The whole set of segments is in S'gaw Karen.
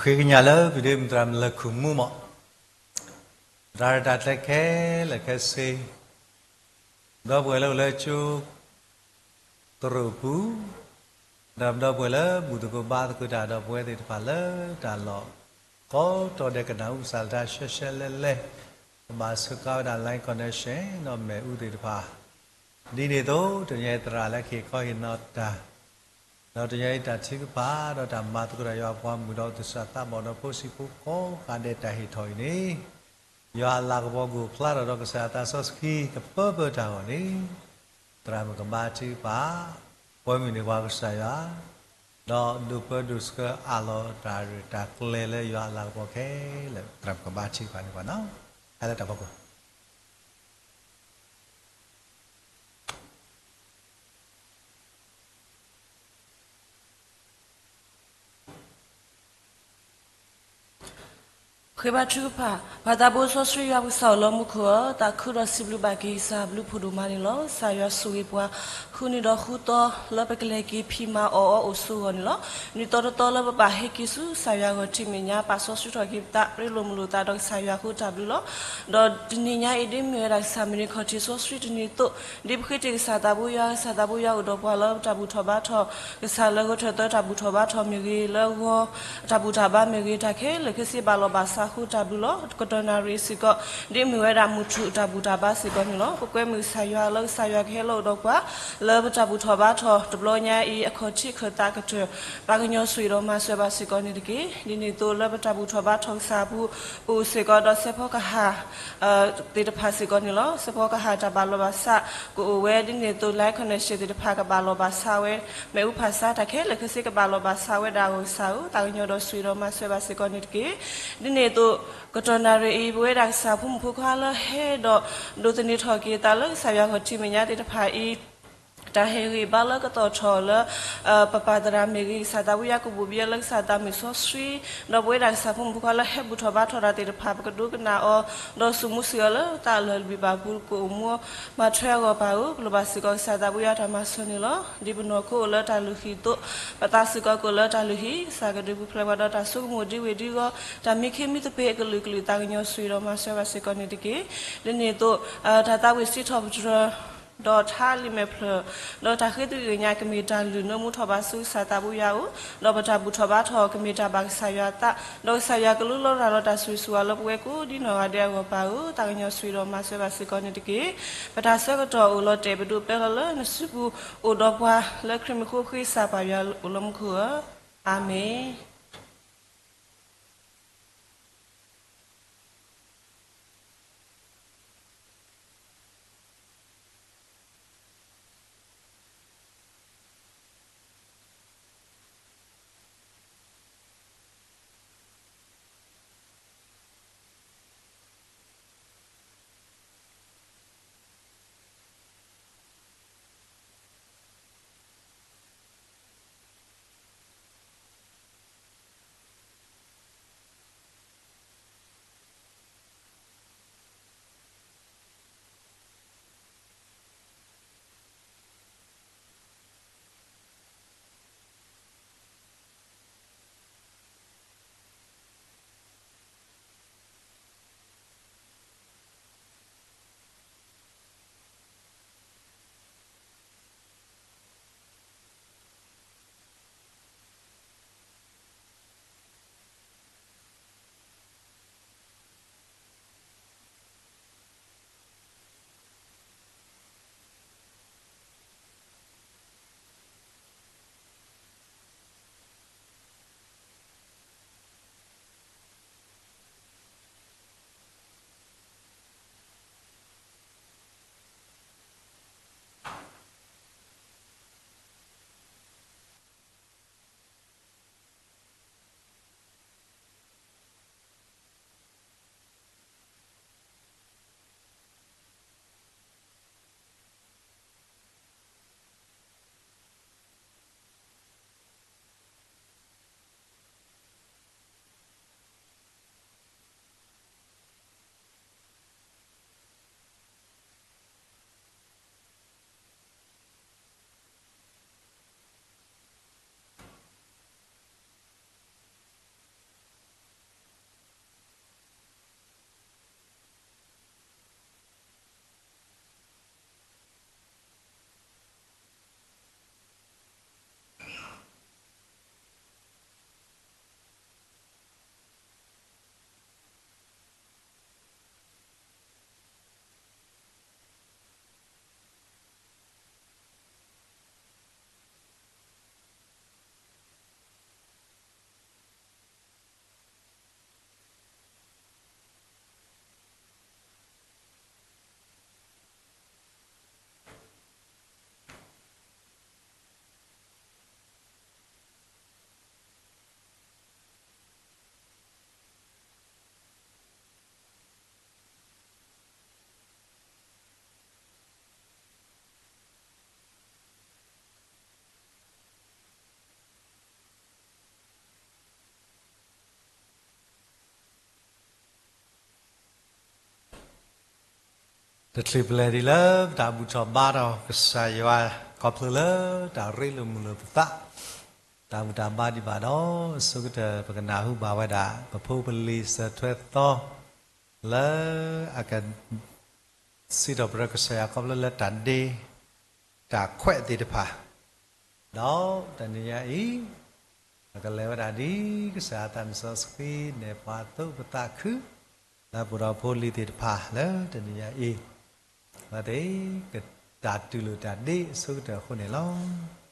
ဃ့ကညးလၢပဒိၣ်မုၢ်သရၣ်မုၣ်လၢခုမူမး, သရၣ်တၢ်ကျဲခဲလၢာ်ခဲဆ့, ဒီပုၢ်ဝဲၢ်လၢအိၣ်လၢကၠိသရိာ်ပူၤ, ဒီးဒီပုၢ်ဝဲၢ်လၢဘူၣ်သကိးဘါသကိးတၢ်ဒီပုၢ်ဝဲၢ်သ့ၣ်တဖၣ်လၢတၢ်လီၢ်ကိးတီၤဒဲး ကနၣ်အူကစၢ်လၢတၢ်ရှဲရှဲလဲၣ်လဲၣ်, ကဘၣ်စၢဃာ်ဝဲဒၣ် line connection ဒီးမ့ၣ်အူသ့ၣ်တဖၣ်, ဒ်န့ၣ်အသိး တနံၤအံၤသရၣ်လၢကဟ့ၣ်ခီဟ့ၣ်နီၤတၢ် ဒီးတနံၤအံၤတၢ်ထုကဖၣ် ဒီးတၢ်မၤသကိးတၢ်ယွၤအပှၤမုၣ်ဒီး သူၣ်စၢ်သးဘီၣ်ဒီးဖိဆံးဖိ ကိးဂၤဒဲးတၢ်ဟ့ၣ်ထီၣ်အံၤန့ၣ်, ယွၤအလၤကပီၤကအိၣ်ဖျါထီၣ်ဒီးကစၢ်အသးစီဆှံကပၢပၢတၢ်အဂီၢ်န့ၣ်, သရၣ်မုၣ်ကဘါထုကဖၣ် ပိာ်မုၣ်န့ၢ်ပှၤကစၢ်ယွၤ, ဒီးဒိးပၢဒိးဆှၢအးလီၤတၢ်ရဲၣ်တၢ်ကျဲၤလၢယွၤအလၤကပီၤခဲလၢာ် သရၣ်မုၣ်ကဘါထုကဖၣ်န့ၢ်ပှၤနီၤ, ဟဲလၢတၢ်ဖီခိၣ် ဃ့ဘါထုကဖၣ်, ပၢ်သးဘိစီဆှံယွၤပကစၢ်အိၣ်လၢမူခိၣ်ဧၢ, သးခုဒီးစံးဘျုးဘၣ်က့ၤကစၢ်ဘျုးဖးဒိၣ်မးန့ၣ်လီၤ. ကစၢ်ယွၤဆိၣ်ဂ့ၤပှၤ ဃုနံၤဒီးဃုသီ လၢပကလဲၤက့ၤဖံးမၤအီၣ်အီအိၣ်ဆိးအဂီၢ်န့ၣ်လီၤ. နံၣ်သီတသီလၢပဘၣ်ဟဲက့ၤဆူကစၢ်ယွၤအဂီၢ် ထံၣ်မဲာ်ညါ ပာ်စီဆှံထီၣ်က့ၤပသး ရ့လိာ်မုာ်လိာ်သးဒီးကစၢ်ယွၤအဃိတၢ်ဘျုးလီၤ. ဒီးတနံၤညါအံၤ ဒ်မ့ၢ်ဝဲဒၣ်ကစၢ်မုၢ်နံၤခီၣ်ထံးစီဆှံတနံၤအသိး, ဒ်ပဃ့တ့ၢ်ကစၢ်သးဘိယွၤ, ကစၢ်သးဘိယွၤအိၣ်ဒီးပှၤလၢပတၢ်ဘူၣ်ထီၣ်ဘါထီၣ်, ကစၢ်လၢဂဲၤထၢၣ်သၢတၢ်ဘူၣ်ထီၣ်ဘါထီၣ်မ့ၢ်ဂ့ၤ, လၢဂီၤတၢ်ဘူၣ်တၢ်ဘါမ့ၢ်ဂ့ၤ, တၢ်ခဲလၢာ်ခဲဆ့ဘၣ်လီၤဘၣ်စးအဃိတၢ်ဘျုးလီၤ. ကတီၢ်နၣ်ရံၣ်စ့ၢ်ကီး ဒ်မ့ၢ်ဝဲဒၣ်မုၢ်ထူၣ်တၢ်ဘူၣ်တၢ်ဘါစ့ၢ်ကီးန့ၣ်လီၤ. ပကွဲမုာ်ကစၢ်ယွၤလၢကစၢ်ယွၤကဟဲလၢအိၣ်ဒီးပှၤ လၢပတၢ်ဘူၣ်ထီၣ်ဘါထီၣ်တဘျီညါအံၤ အခီၣ်ထံးခၢၣ်သးကတၢၢ် သးကညီၤဆိၣ်ဂ့ၤဒီးမၤစၢၤဘၣ်စ့ၢ်ကီးန့ၣ်တက့ၢ်. ဒ်န့ၣ်အသိးလၢပတၢ်ဘူၣ်ထီၣ်ဘါထီၣ်ကစၢ်အပူၤ ပအိၣ်စ့ၢ်ကီးဒီးစဲးဖီကဟၣ် သ့ၣ်တဖၣ်စ့ၢ်ကီးန့ၣ်လီၤ. စဲးဖီကဟၣ်တၢ်ဘၣ်လီၤဘၣ်စးကအိၣ်ဝဲဒ်န့ၣ်အသိး line connection သ့ၣ်တဖၣ်ကဘၣ်လီၤဘၣ်စးဝဲ, မ့ၣ်အူဖးဆါတၢ်ခဲလၢာ်ခဲဆ့ကဘၣ်လီၤဘၣ်စးဝဲဒၣ်အဂီၢ် ကစၢ်ဧၢ, သးကညီၤဒီးဆိၣ်ဂ့ၤဒီးမၤစၢၤဘၣ်စ့ၢ်ကီးန့ၣ်တက့ၢ်. ဒ်န့ၣ်အသိး ကတီၢ်နၣ်ရံၣ်အံၤ ပဝဲဒၣ်ကစၢ်ဖိမုၣ်ဖိခွါလၢဟဲဒီး ဒိးသန့ၤထီၣ်က့ၤသးလၢကစၢ်ယွၤခီၣ်ထံးမဲာ်ညါသ့ၣ်တဖၣ်အံၤ တၢ်ဟ့ၣ်ဂံၢ်ဘါလၢကသီၣ်ထီၣ်လၢ ပပၢ်သရၣ်မ့ၢ်ဂ့ၤ, ကစၢ်သးဘိယွၤကဘိၣ်ဘံလၢကစၢ်သးမုၢ်စီဆှံ, ဒီးပဝဲဒၣ်ကစၢ်ဖိမုၣ်ဖိခွါလၢဟဲဘူၣ်ထီၣ်ဘါထီၣ်တၢ်သ့ၣ်တဖၣ် ပကဒိကနၣ်အီၤ, ဒီးစိာ်မူဆိၣ်အီၤလၢတၢ်လၢာ်တဘ့ၣ်ဘၣ်ပူၤ ကအိၣ်မူမၤထွဲအဂီၢ်ပၢ်ဧၢ, ကလိၣ်ဘၣ်စ့ၢ်ကီးကစၢ်သးဘိယွၤတၢ်မၤစၢၤန့ၣ်လီၤ. ဒ်ပနီၢ်ခိအိၣ်လၢတၢ်လုၢ်ဟံၣ်အသိး ပသးစ့ၢ်ကီးကအိၣ်လၢတၢ်လုၢ်ဟံၣ်, ကစၢ်ကဒုးပူၤဖျဲးပှၤဒီးတၢ်ဆိကမိၣ်ဒ်ဝ့ၢ်ဒ်ဂီၤ, တၢ်မံခ့မံသပ့ၤအကလုာ်ကလုာ် သးကညီၤဆိၣ်ဂ့ၤဒီးမၤစၢၤဘၣ်စ့ၢ်ကီးန့ၣ်တက့ၢ်. ဒ်န့ၣ်အသိး တၢ်သးဝံၣ်စံးထီၣ်ပတြၢၤ ဒီးထါလံာ်မဲာ်ဖျၢၣ်, ဒီးတၢ်ဃ့သွံၣ်ဂ့ၢ်ညါ ကမ့ၢ်တၢ်လုၢ်နၢမူထီၣ်ဘးဆူကစၢ်သးဘိယွၤအအိၣ်, ဒီးပတၢ်ဘူၣ်ထီၣ်ဘါထီၣ် ကမ့ၢ်တၢ်ဘၣ်ကစၢ်ယွၤအသး, ဒီးကစၢ်ယွၤကလူလီၤရၤလီၤတၢ်ဆိၣ်ဂ့ၤဆိၣ်ဝါလၢပဝဲကိးဒ်နီၢ်ဂၤဒဲးအဂီၢ်ပၢ်ဧၢ, သးကညီၤဆိၣ်ဂ့ၤဒီးမၤစၢၤဘၣ်စ့ၢ်ကီးန့ၣ်တက့ၢ်. ပတၢ်ဆၢကတီၢ်အိၣ်လီၤတဲာ် ပဒိးပၢလီၤလၢနစုပူၤ အိၣ်ဒီးပှၤလၢခရံာ်မံၤဃိဃ့ ကစၢ်ပၢ်ယွၤအိၣ်လၢမူခိၣ်ဧၢ, အၤမ့ၣ်. တချုးပလဲၤဒံးလၢပတၢ်ဘူၣ်ထီၣ်ဘါထီၣ်ကစၢ်ယွၤ ခီဖျိလၢတၢ်ရ့လိာ်မုာ်လိာ်ပသး တၢ်ဘူၣ်တၢ်ဘါဒံးဘၣ်ဒီး အဆိကတၢၢ် ပကနၢ်ဟူဘၣ်ဝဲဒၣ် ပဖိပလံၤစၢၤထွဲသီ လၢအက စံးထီၣ်ပတြၢၤကစၢ်ယွၤခီဖျိလၢတၢ်ဒ့ တၢ်ခွဲးသ့ၣ်တဖၣ် ဒီးတနံၤညါအံၤ ပကလဲၤဝဲဒၣ်ဒ်ကစၢ်ယွၤသးစီဆှံ နဲၣ်ပှၤသိပသးခု လၢပှၤဒီဖိလံၤသ့ၣ်တဖၣ်လၢတနံၤညါအံၤ အဝဲသ့ၣ် ကတၢ်တူၢ်လိာ်တၢ်ဒ့အဆိကတၢၢ်အဃိန့ၣ်လီၤ.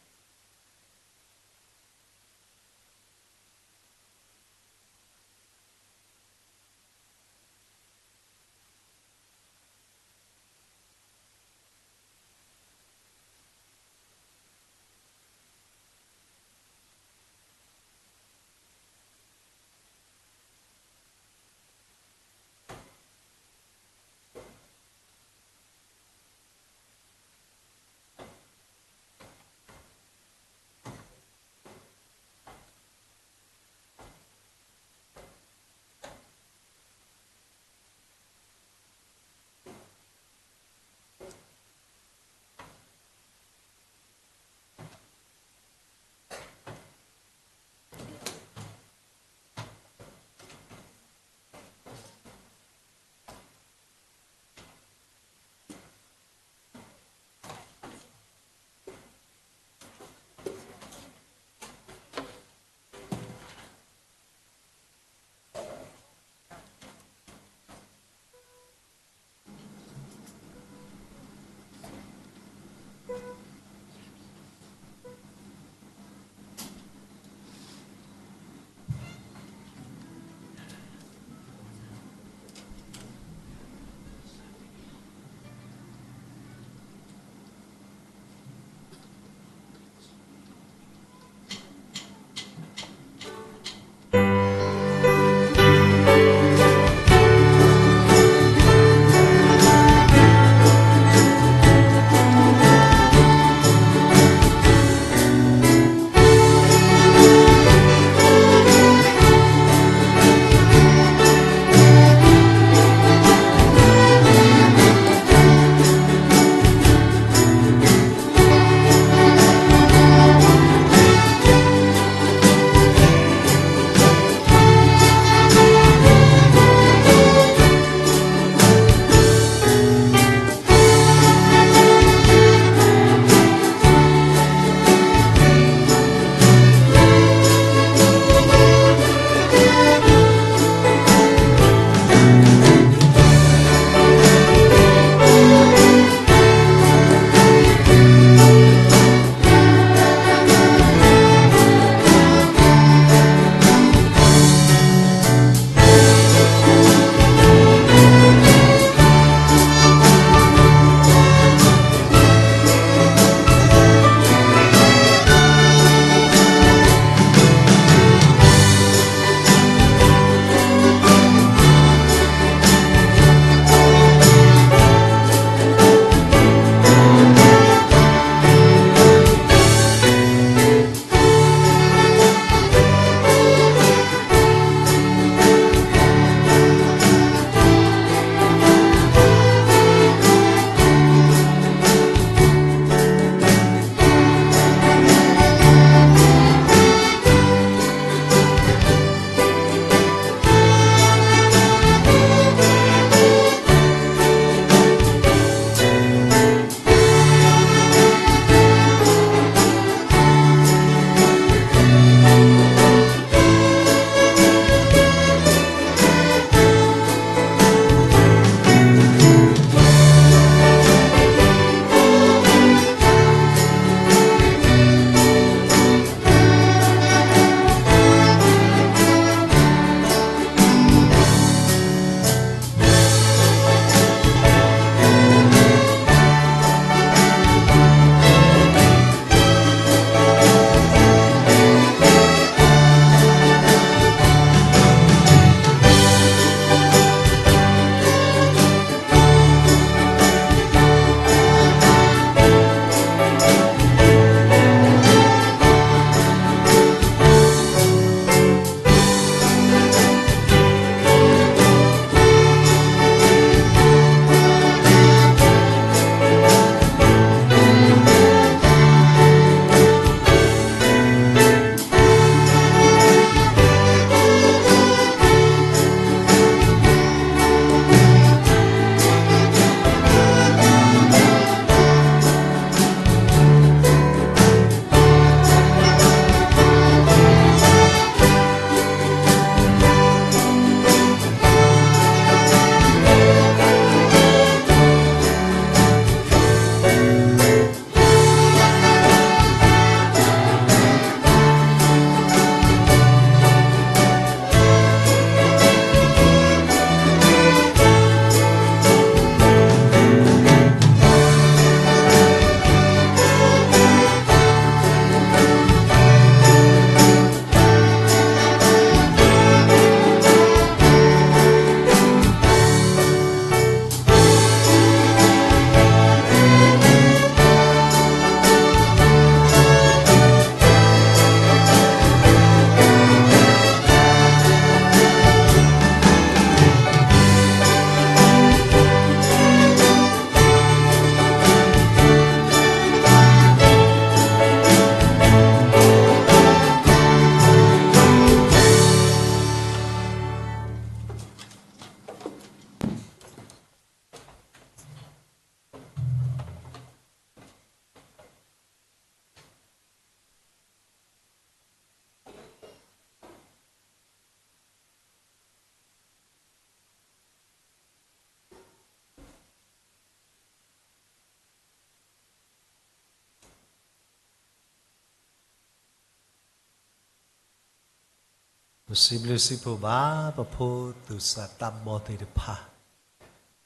စံးဘျုးစံးဖှိၣ်ဘၣ် ပဖိသူၣ်စၢ်သးဘီၣ်သ့ၣ်တဖၣ်,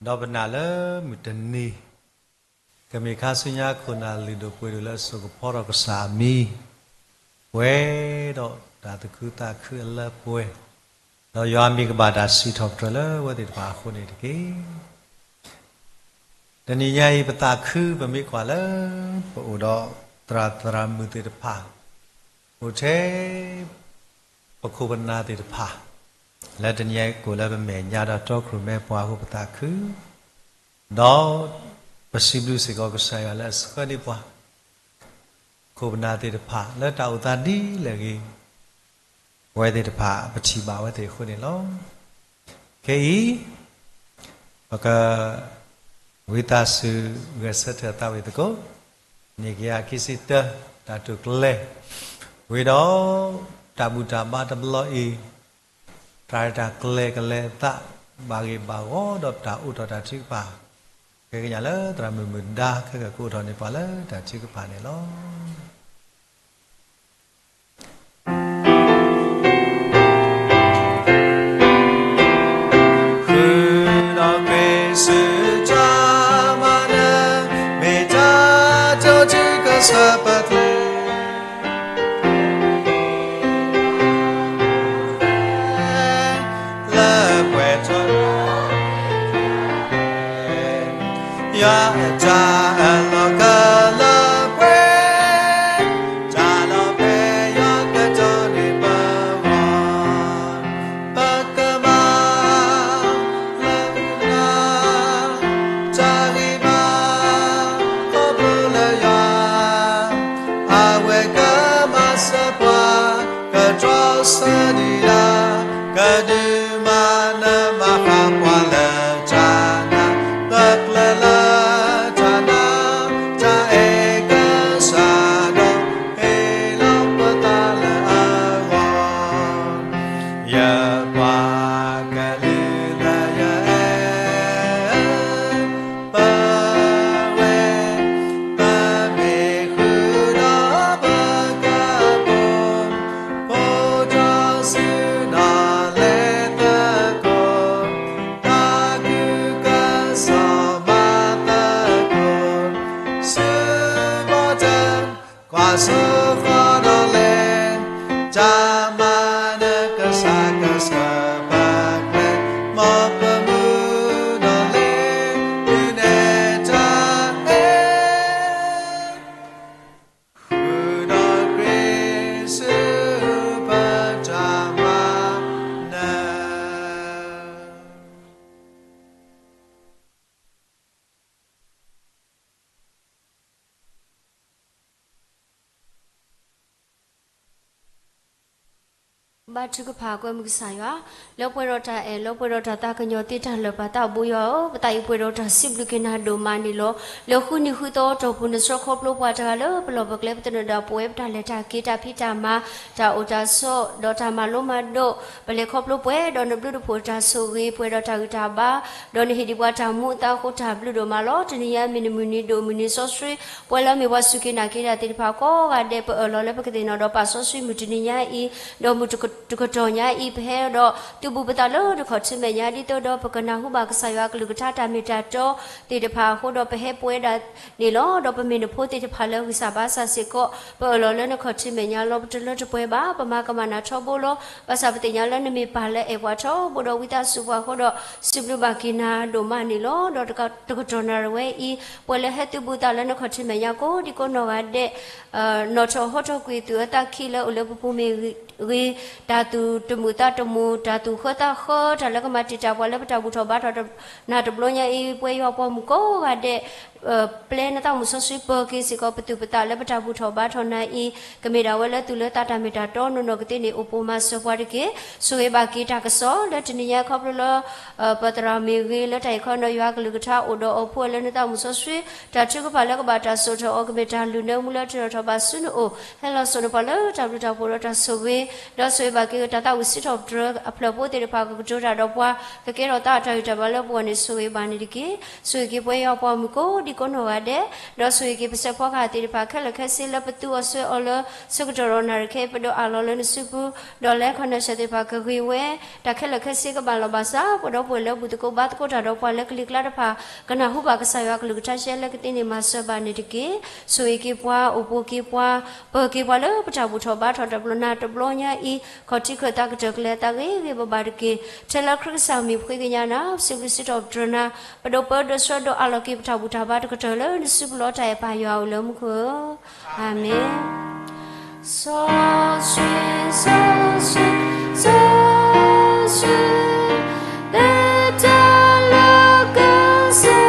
ဒီးပနာ်လၢမုၢ်တနံၤ ကမ့ၢ်ခါဆူညါခိၣ်နၢ်လုၢ်ဒိၣ်ပှ့ၤဒိၣ်လၢအစိကဖီထီၣ်ကစၢ်အမံၤ, ပှဲၤဒီးတၢ်သူၣ်ခုသးခုအလၢပှဲၤ, ဒီးယွၤမံၤကဘၣ်တၢ်စံးထီၣ်ပတြၢၤလၢအဝဲသ့ၣ်တဖၣ်အဃိန့ၣ်တက့ၢ်. တနံၤညါအံၤ ပသးခု ပမ့ၢ်ကွၢ်လၢ ပအိၣ်ဒီးသရၣ်သရၣ်မုၣ်သ့ၣ်တဖၣ်, အိၣ်ထဲ ပခိၣ်ပနၢ်သ့ၣ်တဖၣ်, လၢတနံၤညါအံၤ ကိၣ်လၢပမဲာ်ညါဒီးတီခိၣ်ရိၣ်မဲပှၤအဃိ ပသးခု, ဒီးပစံးဘျုးစ့ၢ်ကီးကစၢ်ယွၤလၢအဆှၢန့ၢ်ပှၤ ခိၣ်ပနၢ်သ့ၣ်တဖၣ် လၢတၢ်အိၣ်သးဒ်လဲၣ်ဂ့ၤ, အဝဲသ့ၣ်တဖၣ် ပထံၣ်ဘၣ်အဝဲသ့ၣ်အဃိန့ၣ်လီၤ. ခဲအံၤ ပက ဝံသးစူၤ ဂဲၤဆၢထၢၣ်သးဝံၣ်သကိး, န့ၣ်ကယၤခံဆံတၢ တၢ်တိာ်ကျဲၤ, ဝံၤဒီး တၢ်ဘူၣ်တၢ်ဘါတဘျီအံၤ, တၢ်ရဲၣ်တၢ်ကျဲၤကလဲၤအသး ဘၣ်ဂ့ၢ်ဘၣ်ဂီၤဒီးတၢ်အိးထီၣ်တၢ်ထုကဖၣ်, ခဲကညးလၢသရၣ်မုၣ်မုၢ်ဒါ ခဲကကအိးထီၣ်န့ၢ်ပှၤလၢတၢ်ထုကဖၣ်န့ၣ်လီၤ. ဃုာ်ဒီးခရံာ်စူၢ်တၢ်မၤနၢၤ, မ့ၢ်တၢ်တိာ်တုၤကစၢ်ပကျဲ လၢပှဲၤထီၣ် ယွၤအတၢ်အၢၣ်လီၤကလၢပှဲၤ, တၢ်လီၤဖဲယွၤကတီၢ်န့ၢ်ပဂီၢ်, ပကမၤ လၢ တၢ်ဂံၢ်ဘါ ခီဖျိလၢယွၤ, အဝဲကမၤစၢၤပှၤ, ကတြီဆၢဒံးဒၣ်, ကဒုးမၤနၢၤမၤဃၣ်ပှၤလၢတၢ်နာ်, ပကျၢၤလၢတၢ်နာ်, တၢ်အဲၣ်ကစၢ်ဒီး, ဟ့ၣ်လီၤပသးလၢအဂီၢ် ယပှၤကလုာ်လၢယအဲၣ်, ပဝဲ, ပမ့ၢ်ဃုာ်ဒီးပကပိာ်, ပိာ်ထီၣ်ဆူနီၣ်လဲၤသကိး, တၢ်ကူၣ်ကစီၣ်မၤသကိး, ဆူဘီတၢ် ကွၢ်စိဃီဒီးလဲၤ, တၢ်မၤနၢၤကစၢ်ကစၢ်ပကျဲ, မ်ပမူဒီးလဲၤ, တုၤနဲၣ်တၢ်အဲၣ်, ဃုာ်ဒီးခရံာ်စူၢ်ပတၢ်မၤနၢၤ ဘါထုကဖၣ်ကွဲမုာ်ကစၢ်ယွၤ, လၢပှဲၤဒီးတၢ်အဲၣ် လၢပှဲၤဒီးတၢ်သးကညီၤသ့တၢ်လၢာ် ပၢ်သးဘိယွၤဧၢ, ပသးအံၤပှဲၤဒီးတၢ်စံးဘျုးက့ၤနၤဒိၣ်မးန့ၣ်လီၤ. လၢဃုနံၤဃုသီအတီၢ်ပူၤ နဆှၢခီဖျိပှၤတဂၤလၢပလီၢ်ပကျဲ ပသနၢၣ်ဒၣ်ပဝဲ ပတၢ်လဲၤတၢ်က့ၤ တၢ်ဖံးတၢ်မၤ တၢ်အိၣ်တၢ်ဆိး ဒီးတၢ်မၤလိမၤဒိး ပလဲၤခီဖျိပှဲၤဒီးနဘျုးတဖှိၣ်တၢ်ဆိၣ်ဂ့ၤ ပှဲၤဒီးတၢ်ဂံၢ်တၢ်ဘါ ဒီးနဟ့ၣ်ဒံးပှၤတၢ်မူအသးအဃိ တၢ်ဘျုးဒိၣ်မးလီၤ. တနံၤညါမ့ၢ်နမုၢ်နံၤဒိၣ် မုၢ်နံၤစီဆှံ ပှဲၤလၢမ့ၢ်ပှၤစူၢ်က့ၤနာ်က့ၤတၢ်သ့ၣ်တဖၣ်ကိးဂၤဒဲး ပအၢၣ်လီၤလၢပကသ့ၣ်နီၣ်ဒီးပာ်စီဆှံမုၢ်တနံၤညါအံၤ ဒီးမုၢ်တကတီၢ်ညါအံၤ ပဟဲဒီးသုးဘူးပသးလၢနခီၣ်ထံးမဲာ်ညါ ဒ်သိးဒီးပကနၢ်ဟူဘၣ်ကစၢ်ယွၤအကလုၢ်ကထါ တၢ်မ့ၢ်တၢ်တီသ့ၣ်တဖၣ်အဃိဒီး ပဟဲပဝဲဒၣ်န့ၣ်လီၤ. ဒီးပမ့ၢ်နဖိသ့ၣ်တဖၣ်လၢဂံၢ်စၢ်ဘါစၢ်စ့ၢ်ကီး ပအၢၣ်လီၤလၢနခီၣ်ထံးမဲာ်ညါလီၤ. ပတလၢတပှဲၤဘၣ် ပမၤကမၣ်နၤထီဘိလီၤ. ဘၣ်ဆၣ်ပသ့ၣ်ညါလၢနမ့ၢ်ပၢ်လၢအဲၣ်ပှၤထီဘိဒီးဝံသးစူၤပှၤအဃိဒီး စံးဘျုးဘၣ်က့ၤနၤဒိၣ်မးန့ၣ်လီၤ. ဒီးတကတီၢ်နၣ်ရံၣ်ဝဲအံၤ ပှဲၤလၢဟဲသုးဘူးသးလၢနခီၣ်ထံးမဲာ်ညါကိးဒံကိးနီၢ်ဂၤဒဲး နီၣ်ထီၣ်ဟီထီၣ်ကွံာ်သုးအသးခံလၢအိၣ်လၢပပူၤမ့ၢ်ဂ့ၤ, တၢ်သူၣ်တမုာ်သးတမုာ် တၢ်သူၣ်ဃၢသးဃၢ တၢ်လၢကမၤတံာ်တာ်ပှၤလၢပတၢ်ဘူၣ်ထီၣ်ဘါထီၣ်နၤတဘျီညါအံၤ ပဝဲယွၤပှၤမုၣ်ကိးဂၤဒဲး ပျဲနသးမုၣ်စီဆှံပၢၤက့ၤစ့ၢ်ကီးပသူၣ်ပသးလၢပတၢ်ဘူၣ်ထီၣ်ဘါထီၣ်နၤအံၤ ကမ့ၢ်ဒၣ်ဝဲလၢသုးလၢသးတၢ်မ့ၢ်တၢ်တီနီၢ်နီၢ်ကသ့န့ၣ် အိၣ်ပိၢ်မၤစၢၤပှၤတက့ၢ်. ဆိၣ်ဂ့ၤဘၣ်က့ၤတၢ်ကစီၣ်လၢတနံၤညါခီဖျိလၢ ပသရၣ်မ့ၢ်ဂ့ၤ လၢတၢ်အံၤခီနီၢ်ယွၤကလုၢ်ကထါအိၣ်ဒီးအီၤဖိလၢနသးမုၣ်စီဆှံ တၢ်ထုကဖၣ်လၢကဘၣ်တၢ်စိာ်ထီၣ်အီၤ ကမ့ၢ်တၢ်လုၢ်နၢမူလၢထံၣ်ထီၣ်ထီၣ်ဘးဆူနအိၣ် ဟဲလီၤစိာ်န့ၢ်ပှၤလၢတၢ်ဘျုးတၢ်ဖှိၣ်ဒီးတၢ်ဆိၣ်ဂ့ၤ ဒီးဆိၣ်ဂ့ၤဘၣ်က့ၤတၢ်သးဝံၣ်စံးထီၣ်ပတြၢၤအဖျၢၣ်ဖိသ့ၣ်တဖၣ် ကကတိၤတၢ်ဒီးပှၤ ကကဲထီၣ်သးအတၢ်ဂံၢ်တၢ်ဘါလၢပဂီၢ်န့ၣ် ဆိၣ်ဂ့ၤဘၣ်န့ၣ်တက့ၢ်. ဆိၣ်ဂ့ၤက့ၤပဝဲယွၤပှၤမုၣ်ကိး ကိးနီၢ်ဂၤဒဲး, ဒီးဆိၣ်ဂ့ၤက့ၤပစဲးဖီကဟၣ်သ့ၣ်တဖၣ်ခဲလၢာ်ခဲဆ့လၢပသူအီၤစွဲအီၤလၢ ဆၢကတီၢ်ဒီးနၣ်ရံၣ်ခဲအံၤ ပဒိးအးလီၤလၢနစုပူၤ, ဒီးလၢ connection သ့ၣ်တဖၣ်ကဂ့ၤဝဲ, တၢ်ခဲလၢာ်ခဲဆ့ကဘၣ်လီၤဘၣ်စး ပဒီပုၢ်ဝဲၢ်လၢဘူၣ်သကိးဘါသကိးတၢ်ဒီးပှၤလၢကလံၤကျါတဖၣ် ကနၢ်ဟူဘၣ်ကစၢ်ယွၤအကလုၢ်ကထါရှဲလၢကသ့န့ၢ်မၤစၢၤဘၣ်န့ၣ်တက့ၢ်. ဆိၣ်ဂ့ၤက့ၤပှၤ, အိၣ်ဘူးက့ၤပှၤ, ပၢၤက့ၤပှၤလၢပတၢ်ဘူၣ်ထီၣ်ဘါထီၣ်တဘျီနၤတဘျီညါအံၤ ခီၣ်ထံးခၢၣ်သးကတၢၢ်ကလဲၤအသးဂ့ၤဂ့ၤဘၣ်ဘၣ်တက့ၢ်. ထဲလၢခရံာ်ကစၢ်မံၤပဃ့ကညးနၤ, ပစံးဘျုးစံးထီၣ်ပတြၢၤနၤ, ပဒိးပၢဒိးဆှၢဒိးအးလီၤက့ၤပတၢ်ဘူၣ်တၢ်ဘါတကတၢၢ်လၢနစုပူၤလီၤ. တၢ်အဲၣ်ပၢ်ယွၤအိၣ်လၢမူခိၣ်ဧၢ, အၤမ့ၣ်. စီဆှံ, စီဆှံ, စီဆှံ, လၢတၢ်လၢကစၢ်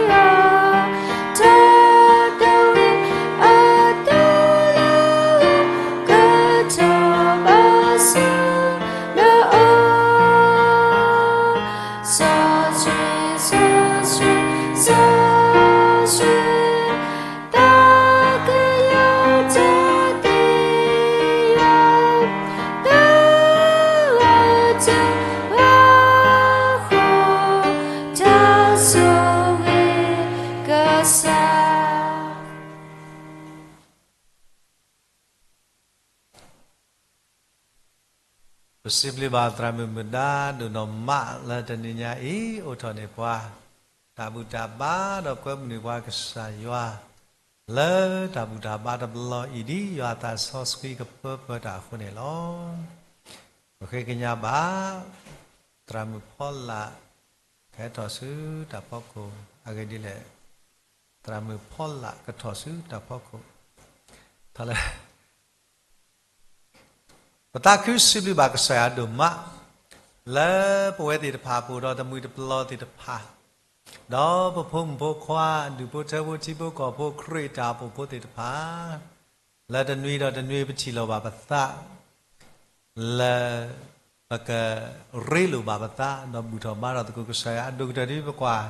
ယွၤ တၢ်သးဝံၣ်အသိလၢ ကထီၣ်ဘၣ်ဆူနအိၣ်, စီဆှံ, စီဆှံ, စီဆှံ, သးကညီၤတၢ်သ့ၣ်ညါ လၢအတၢ်ဘၣ်ဃး တၢ်ဆိၣ်ဂ့ၤကစၢ် ပစံးဘျုးဘၣ်သရၣ်မုၣ်မုၣ်ဒါဒိၣ်နီၢ်မးလၢတနံၤညါအံၤ အိးထီၣ်န့ၢ်ပှၤ တၢ်ဘူၣ်တၢ်ဘါဒီးကွဲမုာ်န့ၢ်ပှၤကစၢ်ယွၤ လၢတၢ်ဘူၣ်တၢ်ဘါတဘျီအံၤ ဒ်ယွၤအသးစီဆှံကပၢပှဲၤတၢ်အဃိန့ၣ်လီၤ. ပဃ့ကညးဘၣ် သရၣ်မုၣ်ဖီလာ် ကဟဲထီၣ်ဆူတၢ်ဖီခိၣ် အဂ့ၢ်ဒ်လဲၣ်, သရၣ်မုၣ်ဖီလာ်ကထီၣ်ဆူတၢ်ဖီခိၣ် ထီၣ်လၢ ပသးခုစံးဘျုးဘၣ်ကစၢ်ယွၤဒိၣ်မး လၢပဝဲသ့ၣ်တဖၣ်ပအိၣ်ဒီးတမှံၤတပျီၤသ့ၣ်တဖၣ်, ဒီးပဖိမုၣ်ဖိခွါ ဒူၣ်ဖိထၢဖိထံဖိကီၢ်ဖိ ခရံာ်တၢ်အိၣ်ဖှိၣ်ဖိသ့ၣ်တဖၣ်, လၢတနွံဒီးတနွံပထံၣ်လိာ်ဘၣ်ပသး လၢပကရ့လိာ်ဘၣ်ပသး ဒီးဘူၣ်ထီၣ်ဘါထီၣ်သကိးကစၢ်ယွၤ အဒိၣ်ကတၢၢ်ဒ်ပကွၢ်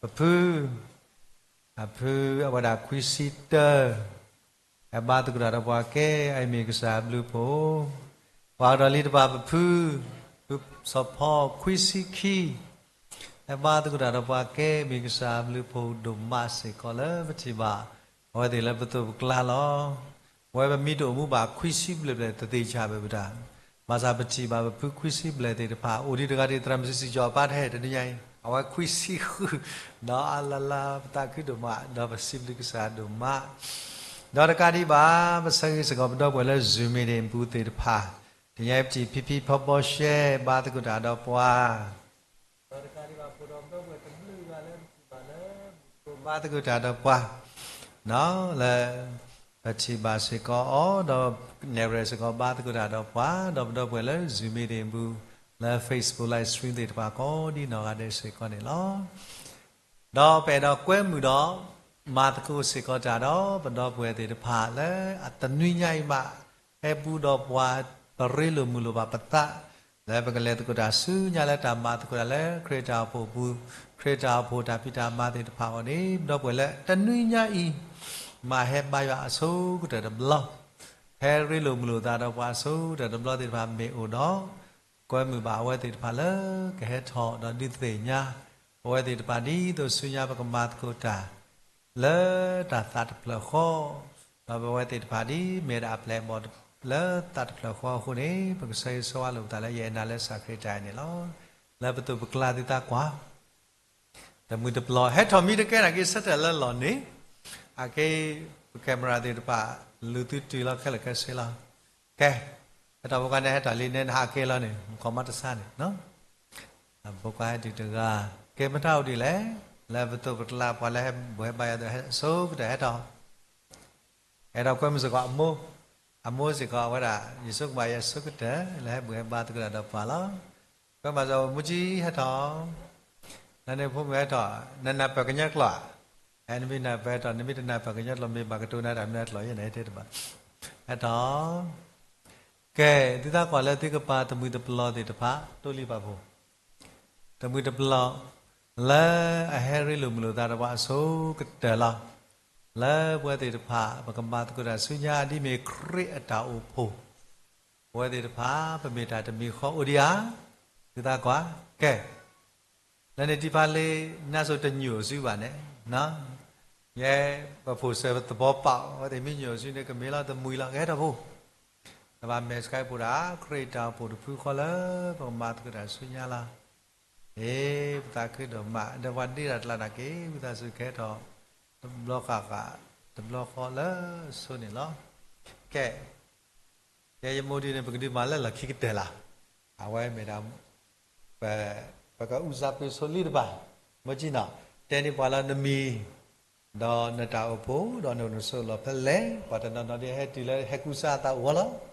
ပဖု အဖုအဝဲဒၣ်ခွံဆံတၢ ဟဲဘါသကိးတၢ်ဒီးပှၤကဲ အမ့ၢ်ကစၢ်အဘျုးအဖှိၣ်, ပှၤကဒီးလံတဖၣ်ပဖု ဖုစီၤဖီခွံဆံခံ ဟဲဘါသကိးတၢ်ဒီးပှၤကဲ မ့ၢ်ကစၢ်အဘျုးအဖှိၣ်ဒိၣ်မးစ့ၢ်ကီးလၢပထံၣ်ဘၣ် အဝဲသ့ၣ်လၢပသိးပကျါလီၤ. ပဝဲပမ့ၢ်တအိၣ်မူဘၣ်ခွံဆံဘျဲၣ်ဘျဲၣ် တသ့ၣ်ညါဘၣ်ပတၢ်, ဘၣ်ဆၣ်ပထံၣ်ဘၣ်ပဖုခွံဆံဘျဲၣ်သ့ၣ်တဖၣ် အိၣ်ဒံးတဂၤဒ်သရၣ်မုၣ်စံၣ်စံၣ်ကၠီၤပၢ်တဟဲတနံၤညါအံၤ အဝဲခွံဆံဃု ဒီးအလၢ်လၢ်ပသးခုဒိၣ်မး ဒီးပစံးဘျုးကစၢ်ဒိၣ်မး ဒီးတကးဒံးဘၣ် ပဆၢဂ့ၤစ့ၢ်ကီးပဒီပုၢ်ဝဲၢ်လၢ Zoom meeting ပူၤသ့ၣ်တဖၣ်, တနံၤညါအံၤပထံၣ်ဖံဖံဖီဘီရှဲ ဘါသကိးတၢ်ဒီးပှၤ ဒီးတကးဒံးဘၣ် ဖိဒီးဖိဒီပုၢ်ဝဲၢ်တဘျုးဂၤလၢပထံၣ်ဘၣ်လၢ ဘူၣ်သကိးဘါသကိးတၢ်ဒီးပှၤ လၢ ပထံၣ်ဘၣ်စ့ၢ်ကီးအီၤ ဒီးနဲၣ်ရွဲၣ်စ့ၢ်ကီးဘါသကိးတၢ်ဒီးပှၤ ဒီးပဒီပုၢ်ဝဲၢ်လၢ Zoom meeting ပူၤ လၢ Facebook live stream သ့ၣ်တဖၣ်ကိးဒ်နီၢ်ဂၤဒဲးစ့ၢ်ကီးန့ၣ်လီၤ. ဒီးပအဲၣ်ဒိးကွဲမုာ်ဒီး မၤသကိးစ့ၢ်ကီးတၢ်ဒီး ပဒီပုၢ်ဝဲၢ်သ့ၣ်တဖၣ်လၢအတနွံညါအံၤမး ဟဲဘူးဒီးပှၤ ပရ့လိာ်မုာ်လိာ်ဘၣ်ပသး လၢပကလဲၤသကိးတၢ်ဆူညါလၢတၢ်မၤသကိးတၢ်လၢခရံာ်တၢ်အိၣ်ဖှိၣ်အပူၤ, ခရံာ်တၢ်အိၣ်ဖှိၣ်တၢ်ဖံးတၢ်မၤသ့ၣ်တဖၣ်အဂီၢ်န့ၣ် ပဒီပုၢ်ဝဲၢ်လၢတနွံညါအံၤ မၤဟဲဘါယွၤအဆိကတၢၢ်တဘျီ, ဟဲရ့လိာ်မုာ်လိာ်သးဒီးပှၤအဆိကတၢၢ်တဘျီသ့ၣ်တဖၣ်မ့ၢ်အိၣ်ဒီး ကွဲမုာ်ဘၣ်အဝဲသ့ၣ်တဖၣ်လၢကဟဲထီၣ်ဒီးဒုးသ့ၣ်ညါ ပဝဲသ့ၣ်တဖၣ်ဒ်သိးဆူညါပကမၤသကိးတၢ် လၢတၢ်သးတဖျၢၣ်ဃီ, ဒီးပဝဲသ့ၣ်တဖၣ်ဒ်မ့ၢ်ဒၣ်အပျဲၢ်အဘီၣ်လၢသးတဖျၢၣ်ဃီအဃိန့ၣ် ပကဆၢဂ့ၤဆၢဝါလိာ်ပသးလၢယအဲၣ်နၤလၢကစၢ်ခရံာ်တၢ်အဲၣ်န့ၣ်လီၤ. လၢပသိးပကျါသုသးကွၢ် တမှံၤတပျီၤ ဟဲထီၣ်မံတကဲနာ်က့ ဆၢထၢၣ်လၢလီၢ်န့ၣ်, အက့ ပ camera သ့ၣ်တဖၣ် လူၤသုတုၤလီၤခဲလၢာ်ခဲဆ့လီၤ. ကဲ ဟဲထီၣ်ဖိခွါန့ၣ် ဟဲထီၣ်လံန့ၣ် နဟးက့ၤလီၤန့ၣ် မုၣ်ကီၤမးတဆါန့ၣ် ဖိခွါဟဲတုၤတဂၤ, ကဲမတၤအိၣ်ဒ်လဲၣ်, လၢပသိးပကျါပှၤလၢဟဲဘူၣ်ဟဲဘါယွၤဒီးဟဲအဆိကတၢၢ်ဟဲထီၣ်, ဟဲထီၣ်ကွဲမုာ်စ့ၢ်ကီးအမိၢ်, အမိၢ်စ့ၢ်ကီးအဝဲဒၣ် ယဆိကမိၣ်အံၤအဆိကတၢၢ် လၢဟဲဘူၣ်ဟဲဘါသကိးတၢ်ဒီးပှၤလီၤ. ကွဲမုာ်စ့ၢ်ကီးမူကၠံဟဲထီၣ်, နန့ၣ်ဖိမုၣ်ဟဲထီၣ်, နနၢ်ပၢၢ်ကညီကျိာ်ဧါ, နမ့ၢ်နၢ်ပၢၢ်ဟဲထီၣ် နမ့ၢ်တနၢ်ပၢၢ်ကညီကျိာ် မ့ၢ်ဘၣ်ကတိၤနၤတၢ်မနုၤကျိာ်ယဲန့ၣ် တဲတဘၣ်, ဟဲထီၣ် ကဲ သုသးကွၢ်လၢသုကပၤတမှံၤတပျီၤသ့ၣ်တဖၣ် တိၢ်လံပာ်ဖှိၣ်, တမှံၤတပျီၤ လၢအဟဲရ့လိာ်မုာ်လိာ်သးဒီးပှၤအဆိကတၢၢ်လီၤ. လၢပဝဲသ့ၣ်တဖၣ် ပကမၤသကိးတၢ်ဆူညါဒ်မ့ၢ်ခရံာ်အတၢ်အိၣ်ဖှိၣ်, ပဝဲသ့ၣ်တဖၣ် ပမ့ၢ်တၢ်တမံၤဃီအိၣ်ဒံးဧါ, သုသးကွၢ်, ကဲ လၢန့ၣ်တံၤဖးလ့ နါစိၤတညိၣ်စုဘၣ်န့ၣ် ယဲပဖိစၢသဘီပာ်အီၤ အဝဲသ့ၣ်မ့ၢ်ညိၣ်စုန့ၣ် ကမ့ၢ်လီၤတမှံၤလီၤ ကဟဲထီၣ်ဖိ, နဘၣ်မဲာ်ဆှးဖိဒၣ် ခရံာ်တၢ်အိၣ်ဖှိၣ်တဖုဃီလၢ ပကမၤသကိးတၢ်ဆူညါလီၤ. အ့ ပသးခုဒိၣ်မး ဒီးပှၤဒ့တၢ်ကျါနာ်က့ ဝံသးစူၤကဟဲထီၣ် တဘျီဃၣ်ဃၣ် တဘျီဃီလၢအဆိန့ၣ်လီၤ. ကဲ ယဲယမိၢ်ဒုန့ၣ် ပကဒုးမၤလၢလီၢ်ခံကတၢၢ်လီၤ. အဝဲမ့ၢ်ဒၣ် ပ ပကအုၣ်စၢ်ပ့ၤဆိလံတဘၣ်, မ့ၢ်ကနီၤ တဲန့ၢ်ပှၤလၢနမံၤ ဒီးနတၢ်အိၣ်ဖှိၣ် ဒီးနအိၣ်နဆိးလီၢ်ဖဲလဲၣ်, ပှၤတနီၤနီၤဒ်ဟဲတုၤလၢဟဲကူစါအသးအိၣ်လီၤ.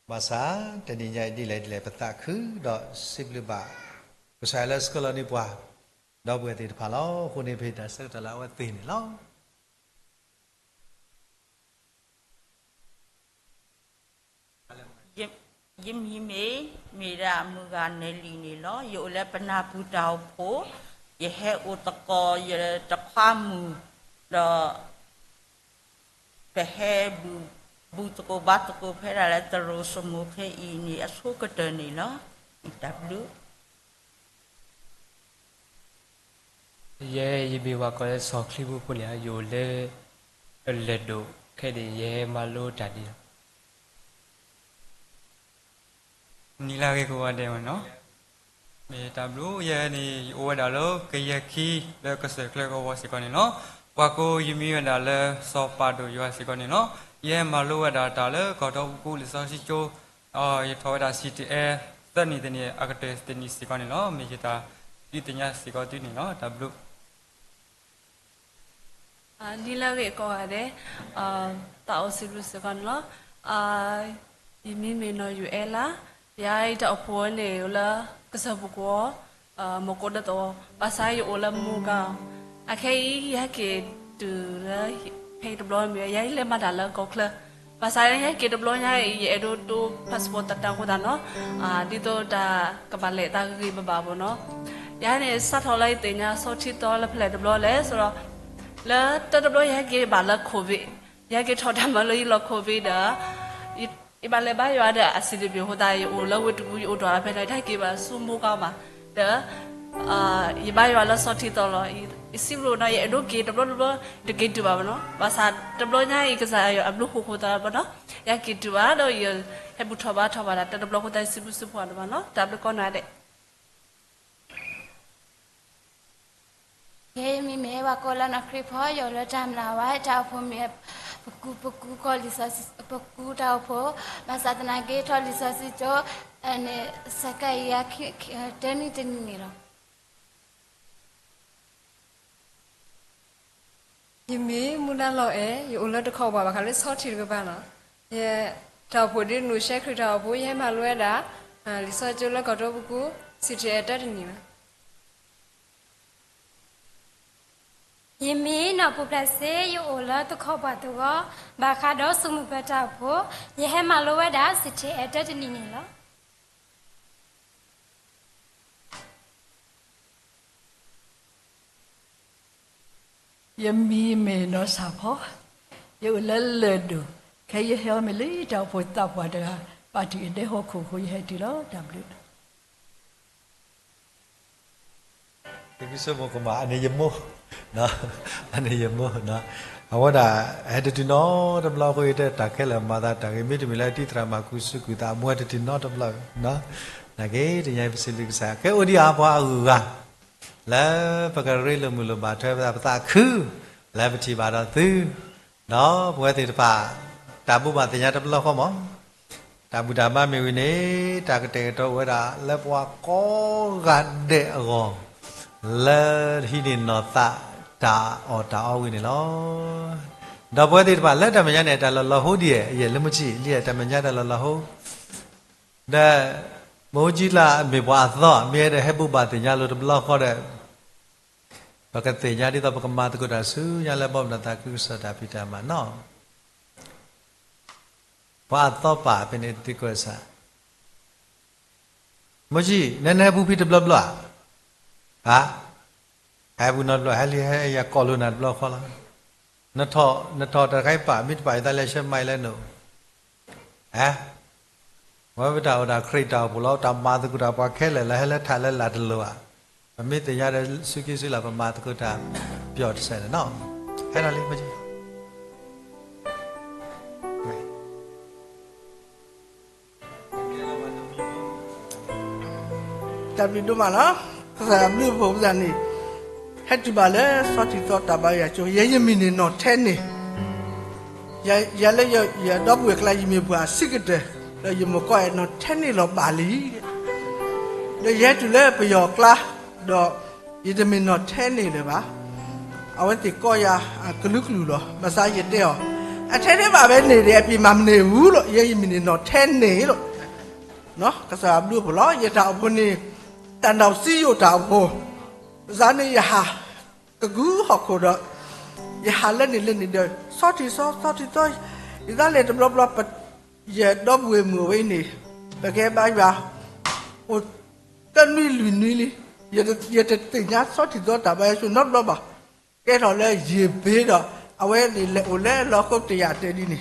ဘၣ်ဆၣ် တနံၤညါအံၤဒ်လဲၣ်ဒ်လဲၣ် ပသးခုဒီးစံးဘျုးဘၣ် ကစၢ်ယွၤလၢဆှၢလီၤန့ၢ်ပှၤ ဒီပုၢ်ဝဲၢ်သ့ၣ်တဖၣ်လီၤ. အဃိန့ၣ် ပဟ့ၣ်တၢ်ဆၢကတီၢ်လၢအဝဲသ့ၣ်န့ၣ်လီၤ. ယမံၤမ့ၢ် မ့ၢ်ဒၣ်မုၢ်ဂၤနဲလံန့ၣ်လီၤ. ယအိၣ်လၢပနၢ်ပူၤတၢ်အိၣ်ဖှိၣ်, ယဟဲအိၣ်သကိးယတခွါမုၣ်, ဒီး ပဟဲဘူၣ်သကိးဘါသကိးဖဲဒၣ်လၢတရူးစမိၢ်ဖဲအံၤန့ၣ် အဆိကတၢၢ်န့ၣ်လီၤ. တၢ်ဘျုး ယဲယမ့ၢ်ဝၤကိးလၢစီၤချံမူဖိန့ၣ် ယအိၣ်လၢ အလၢၢ်ဒိၣ်ခဲအံၤန့ၣ် ယဟဲမၤလိတၢ်ဒ်လီၤ. နံၤလၢအဂ့ၤကိးဂၤဒဲးန့ၣ်လီၤ. မ့ၢ်တၢ်ဘျုး ယဲန့ၣ် ယအိၣ်ဝဲဒၣ်လၢကယဲၢ်ခံ လၢကစၢၢ်ကျၢၤကဝီၤစ့ၢ်ကီးန့ၣ်လီၤ. ပှၤကိးယမံၤဝဲဒၣ်လၢစီၤပၤဒိၣ်ယွၤစ့ၢ်ကီးန့ၣ်လီၤ. ယဟဲမၤလိဝဲဒၣ်တၢ်လၢကီၢ်ဒီပူၤလံာ်စီဆှံကၠိ, ယထီၣ်ဝဲဒၣ် C T L သၢနံၣ်တနံၣ် အကတၢၢ်တနံၣ်စ့ၢ်ကီးန့ၣ်လီၤ. မ့ၢ်ယတၢ်ဒုးသ့ၣ်ညါစ့ၢ်ကီးသုန့ၣ်လီၤ. တၢ်ဘျုး နံၤလၢအဂ့ၤကိးဂၤဒဲး, သးအိၣ်စံးဘျုးစ့ၢ်ကီးန့ၣ်လီၤ. ယမံၤမ့ၢ်နီၢ်ယိၤအဲလး, ယၤအံၤတၢ်အိၣ်ဖှိၣ်န့ၣ် အိၣ်လၢကစၢၢ်ပူၤကဝီၤ, မူကိးဒၢသဝီ, ဘၣ်ဆၣ်ယအိၣ်လၢမူကီၢ်, အခဲအံၤ ယဟဲက့ၤတုၤလၢ ဖဲအံၤတဘျီမ့ၢ် ယၤအံၤလဲၤမၤတၢ်လၢကီၢ်ချၢ, ဘၣ်ဆၣ်ယဟဲက့ၤတဘျီညါအံၤ ယအဲၣ်ဒိးတိ passport သတးဃိသတးနီၤ, ဒ်သိးတၢ်ကဘၣ်လဲၤတၢ်ဂ့ၤဂ့ၤဘၣ်ဘၣ်ဘၣ်နီၤ. ယၤန့ၣ် စးထီၣ်လၢယသ့ၣ်ညါဆီထံသီလၢဖဲလဲၣ်တဘျီလဲၣ် ဆိုတော့ လၢတၢတဘျီယဟဲက့ၤဘၣ်လၢ COVID, ယဟဲက့ၤထီၣ်တၢ်မၤလိယလီၢ် COVID ဒီး ယဘၣ်လဲၤဘါယွၤဒီး အစံးတဘ့ၣ်အဃိသတး ယအိၣ်လၢဝ့ၢ်တကူၣ် ယအိၣ်ဒွးလီၤဖဲန့ၣ် ယတဟဲက့ၤဘၣ်ဆူမူကီၢ်ဘၣ်, ဒီး ယဘါယွၤလၢဆီထံသီလီၤ. ယစံးဘျုးနီၤ ယအဲၣ်ဒိးက့ၤတဘျီတဘျီ တက့ၤတုၤဘၣ်ဘၣ်နီၤ, ဘၣ်ဆၣ်တဘျီညါအံၤ ကစၢ်ယွၤအဘျုးအဖှိၣ်အဃိသတးဘၣ်နီၤ, ယဟဲက့ၤတုၤဘၣ်ဒီး ယဟဲဘူၣ်ထီၣ်ဘါထီၣ်ဘၣ်ဒီး တၢ်တဘျီအဃိသတး ယစံးဘျုးစံးဖှိၣ်အီၤလၢၤဘၣ်နီၤ, တၢ်ဘျုးကိးနီၤဒဲး. ယဲယမံၤမ့ၢ်ဝၤကိးလၢနီၢ်ခရံာ်ဖိ, ယအိၣ်လၢတၢ်မျၢ်ဝါ, တၢ်အိၣ်ဖှိၣ်မ့ၢ် ပကူပကူကီၢ်လံာ်စီဆှံ, ပကူတၢ်အိၣ်ဖှိၣ်, ဘၣ်ဆၣ်သနာ်က့ထီၣ်လံာ်စီဆှံကၠိ န့ၣ် စကဲအံၤ တနံၤတနံၤန့ၣ်လီၤ. ယမံၤမူဒါလီၤအဲၣ်, ယအိၣ်လၢတခီပှၤဘၣ်ဃးလၢဆီထံတကပၤလီၤ. ယတၢ်အိၣ်ဖှိၣ်ဒ်နုာ်ရှဲခရံာ်တၢ်အိၣ်ဖှိၣ် ယဟဲမၤလိဝဲဒၣ် လံာ်စီဆှံကၠိလၢကီၢ်ဒီပူၤကူ, CTL တၢတနံၣ်လီၤ. ယမံၤနီၢ်ပူၤဖျဲးစ့, ယအိၣ်လၢတခီပှၤသဝီ, ဘၣ်ဃးဒီးဆိကမိၣ်ပၢၤတၢ်အိၣ်ဖှိၣ်, ယဟဲမၤလိဝဲဒၣ် CTL တၢတနံၣ်န့ၣ်လီၤ. ယမံၤမ့ၢ်နီၢ်ဆၣ်ဖီ, ယအိၣ်လၢလၢၢ်ဒိၣ်, ခဲအံၤယဟဲအီၤမ့ၢ်လၢတၢ်အိၣ်ဖှိၣ်သးပှၢ်တဂၤ, ပာ်တံၢ်အဒဲဟီၣ်ခိၣ်အဃိ ယဟဲတုၤလီၤ. တၢ်ဘျုး သုကဆိကမိၣ်ကမၣ် အန့ၣ်ယမိၢ်, အန့ၣ်ယမိၢ်, အဝဲဒၣ် ဟဲတတုၤနီတဘျီအဃိ ယတဲတၢ်ခဲလၢာ်မၤသးတၢ်ဂ့ၤ မ့တမ့ၢ်လၢတံၤသရၣ်မၤကူစူးကွံာ်သး အမိၢ်ဟဲတတုၤနီတဘျီ, နာ်က့ တနံၤအံၤပစံးဘျုးကစၢ် ကဲအိၣ်ဒံးအါပှၤအဂုၤအဂၤ လၢပကရ့လိာ်မုာ်လိာ်ဘၣ်ထွဲပသး ပသးခု လၢပထံၣ်ဘၣ်ဒီးသု ဒီးပဝဲသ့ၣ်တဖၣ် တၢ်ဘိးဘၣ်သ့ၣ်ညါတဘျီဃီမး တၢ်ဘူၣ်တၢ်ဘါမ့ၢ်ဝံၤန့ၣ် တၢ်ကတဲာ်ကတီၤအိၣ်ဝဲဒၣ်လၢပှၤကိးဂၤဒဲးအဂီၢ် လၢဟံးန့ၢ်နီၢ်သးတၢ်အီၣ်တၢ်အီဝံၤန့ၣ်လီၤ. ဒီးပဝဲသ့ၣ်တဖၣ်လၢတၢ်မဲာ်ညါန့ၣ် တၢ်လီၤလီၤဟိဒ်အံၤ ယဲၢ်လၢမုၢ်ဆံၣ်လံ တၢ်မဲာ်ညါတၢ်လီၤလီၤဟိ ဒီး မုၢ်ကၠံလၢအမ့ၢ်ပှၤအသီ မ့ၢ်အဲၣ်ဒိးဟဲဘိးဘၣ်သ့ၣ်ညါလိာ်တဘျီဃီဒီး ပကသ့ၣ်ညါဒ်သိးပကမၤသကိးတၢ်ဆူညါလၢဘီမုၢ်ဒီးသးခုကစီၣ်တၢ်ဖံးတၢ်မၤနီၤ ပှၤအသီပာ်ဖဲန့ၣ်သံကွၢ်စၢ် မုၢ်ကၠံ နဟဲပူၤဖဲတဘျီဘျီဧါ, ဟဲပူၤနီတဘျီ ဟဲလံဟဲယၤကိးလိာ်နၤတဘျီဃီလီၤ, နထီၣ်တၢ်တခါအံၤပာ် မ့ၢ်တပာ်ယသးလဲၤဆှၢမၤအံၤလၢနအိၣ်, ဝဲပတၢ်အိၣ်ဒၣ်ခရံာ်တၢ်အိၣ်ဖှိၣ်လီၤ တၢ်မၤသကိးတၢ်ပှၤခဲလၢာ်လၢဟဲလၢထးလၢလာ်တလိၤဧါ ပမ့ၢ်သ့ၣ်ညါဒီးစုခံစုလၢ် ပမၤသကိးတၢ်ပျီၣ်တစဲးန့ၣ်နီၤ, ဟဲဒီးလံ တၢ်ဘျုးဒိၣ်မးလီၤ. ကစၢ်ယွၤဘျုးဖှိၣ်ပသးန့ၣ်, ဟဲတုၤဘၣ်လၢစီၤထံးသီတၢ်ဘါယွၤကၠိ, ယဲယမံၤန့ၣ်နီၢ်ထဲန့ၣ်, ယၤလၢယဒီပုၢ်ဝဲၢ်ကျါ ယမ့ၢ်ပှၤစံးကတၢၢ်, ဒီးယမိၢ်ကီၢ်အဲၣ်နီၢ်ထဲန့ၣ်လီၤဘၣ်လံ. ဒီးယဟဲတုၤလၢပယီၤကျါ, ဒီးယတမ့ၢ်နီၢ်ထဲန့ၣ်လၢၤဘၣ်. အဝဲသ့ၣ်ကိးယၤအကလုာ်ကလုာ်လီၤ. ဘၣ်ဆၣ်ယတဲအီၤ, အထဲန့ၣ်ဘၣ်ဝဲန့ၣ်ဒီး အပ့ၤမၤမနုၤအူလီၤ, ယဲယမံၤန့ၣ်နီၢ်ထဲန့ၣ်လီၤ. ကစၢ်ယွၤဘျုးဖှိၣ်လီၤ. ယတၢ်အိၣ်ဖှိၣ်န့ၣ် တၢ်နီၢ်စံယိၣ်တၢ်အိၣ်ဖှိၣ်, ဘၣ်ဆၣ်န့ၣ်ယဟးကကူဟီၣ်ခိၣ်ဒီး ယဟးလၢန့ၣ်လၢန့ၣ်ဒီး စီၤထံးသီ စီၤထံးသီ, ယသးလဲၤတဘျီဘျီ, ယဒီပုၢ်ဝဲၢ်မုၣ်အဝဲအံၤန့ၣ် ပကဲဘါယွၤ အိၣ်သၢနွံလွံၢ်နွံလံ, ယတသ့ၣ်ညါစီၤထံးသီတၢ်ဘါယွၤကၠိနီတဘျီဘၣ်. ကဲထီၣ်လၢယံာ်ဘ့ဒီး အဝဲန့ၣ်လဲၤအိၣ်လၢလီၢ်ခိတယၢ်တဲဒ်န့ၣ်, ဒီး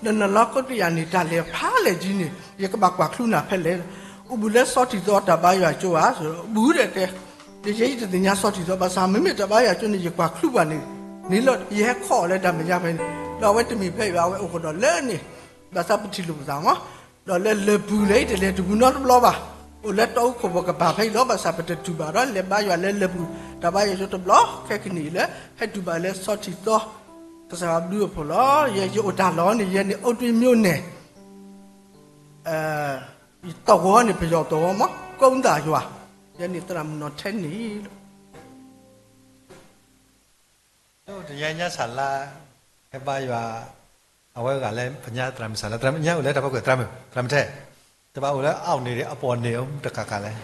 နလီၢ်ခိတယၢ်န့ၣ် တၢ်လဲၤဖးလဲၢ်ကံန့ၣ် ယကဘၣ်ကွၢ်ချုးနၤဖဲလဲၣ်, အိၣ်ဘူးလၢစီၤထံးသီတၢ်ဘါယွၤကၠိဧါ, အိၣ်ဘူးဒီးတဲ, ယဲယတသ့ၣ်ညါစီၤထံးသီဘၣ်ဆၣ် မ့မ့ၢ်တၢ်ဘါယွၤကၠိန့ၣ် ယကွၢ်ချုးပှၤန့ၣ်, န့ၣ်လီၤ ယဟဲခီအီၤလၢတၢ်မဲာ်ညါဖဲန့ၣ်, ဒီးအဝဲတမ့ၢ်ဖဲအံၤဘၣ် အဝဲအိၣ်ကဒီးလၢန့ၣ်, ဘၣ်ဆၣ်ပထံၣ်လိာ်ပသးမး, ဒီးလၢလၢၢ်ပူၤလဲၤအံၤတလဲၤတပူၤနီတဘျီဘၣ်, အိၣ်လၢတီအူခိၣ်ပကပၤဖဲအံၤလီၤ. ဘၣ်ဆၣ်ပတတုၤဘၣ်ဒီး လဲၤဘါယွၤလၢလၢၢ်ပူၤ, တၢ်ဘါယွၤကၠိတဘျီ ခဲကနံၣ်အံၤလၢ ဟဲတုၤဘၣ်လၢစီၤထံးသီ, ကစၢ်ယွၤဘျုးအဖှိၣ်လီၤ. ယဲယအိၣ်တၢ်လီၢ်န့ၣ် ယဲန့ၣ် အူတ့ၤမျိန့ၣ် သဝီန့ၣ် ပယီၤသဝီမး ကိးသးယွၤ, ယဲန့ၣ်သရၣ်မုၣ်နီၢ်ထဲန့ၣ်လီၤ. တညါညါစၢ်လါ, ဟဲဘါယွၤ, အဝဲဂၤလၢပညါသရၣ်မုၣ်စၢ်လါ, သရၣ်မုၣ်ညါအိၣ်လၢတၢ်ဖီခိၣ် သရၣ်မုၣ်, သရၣ်မုၣ်ထဲ, တဘၣ်အိၣ်လၢအအိၣ်န့ၣ်ဒီး အပိာ်န့ၣ်အိၣ်တကးကးလဲၣ်.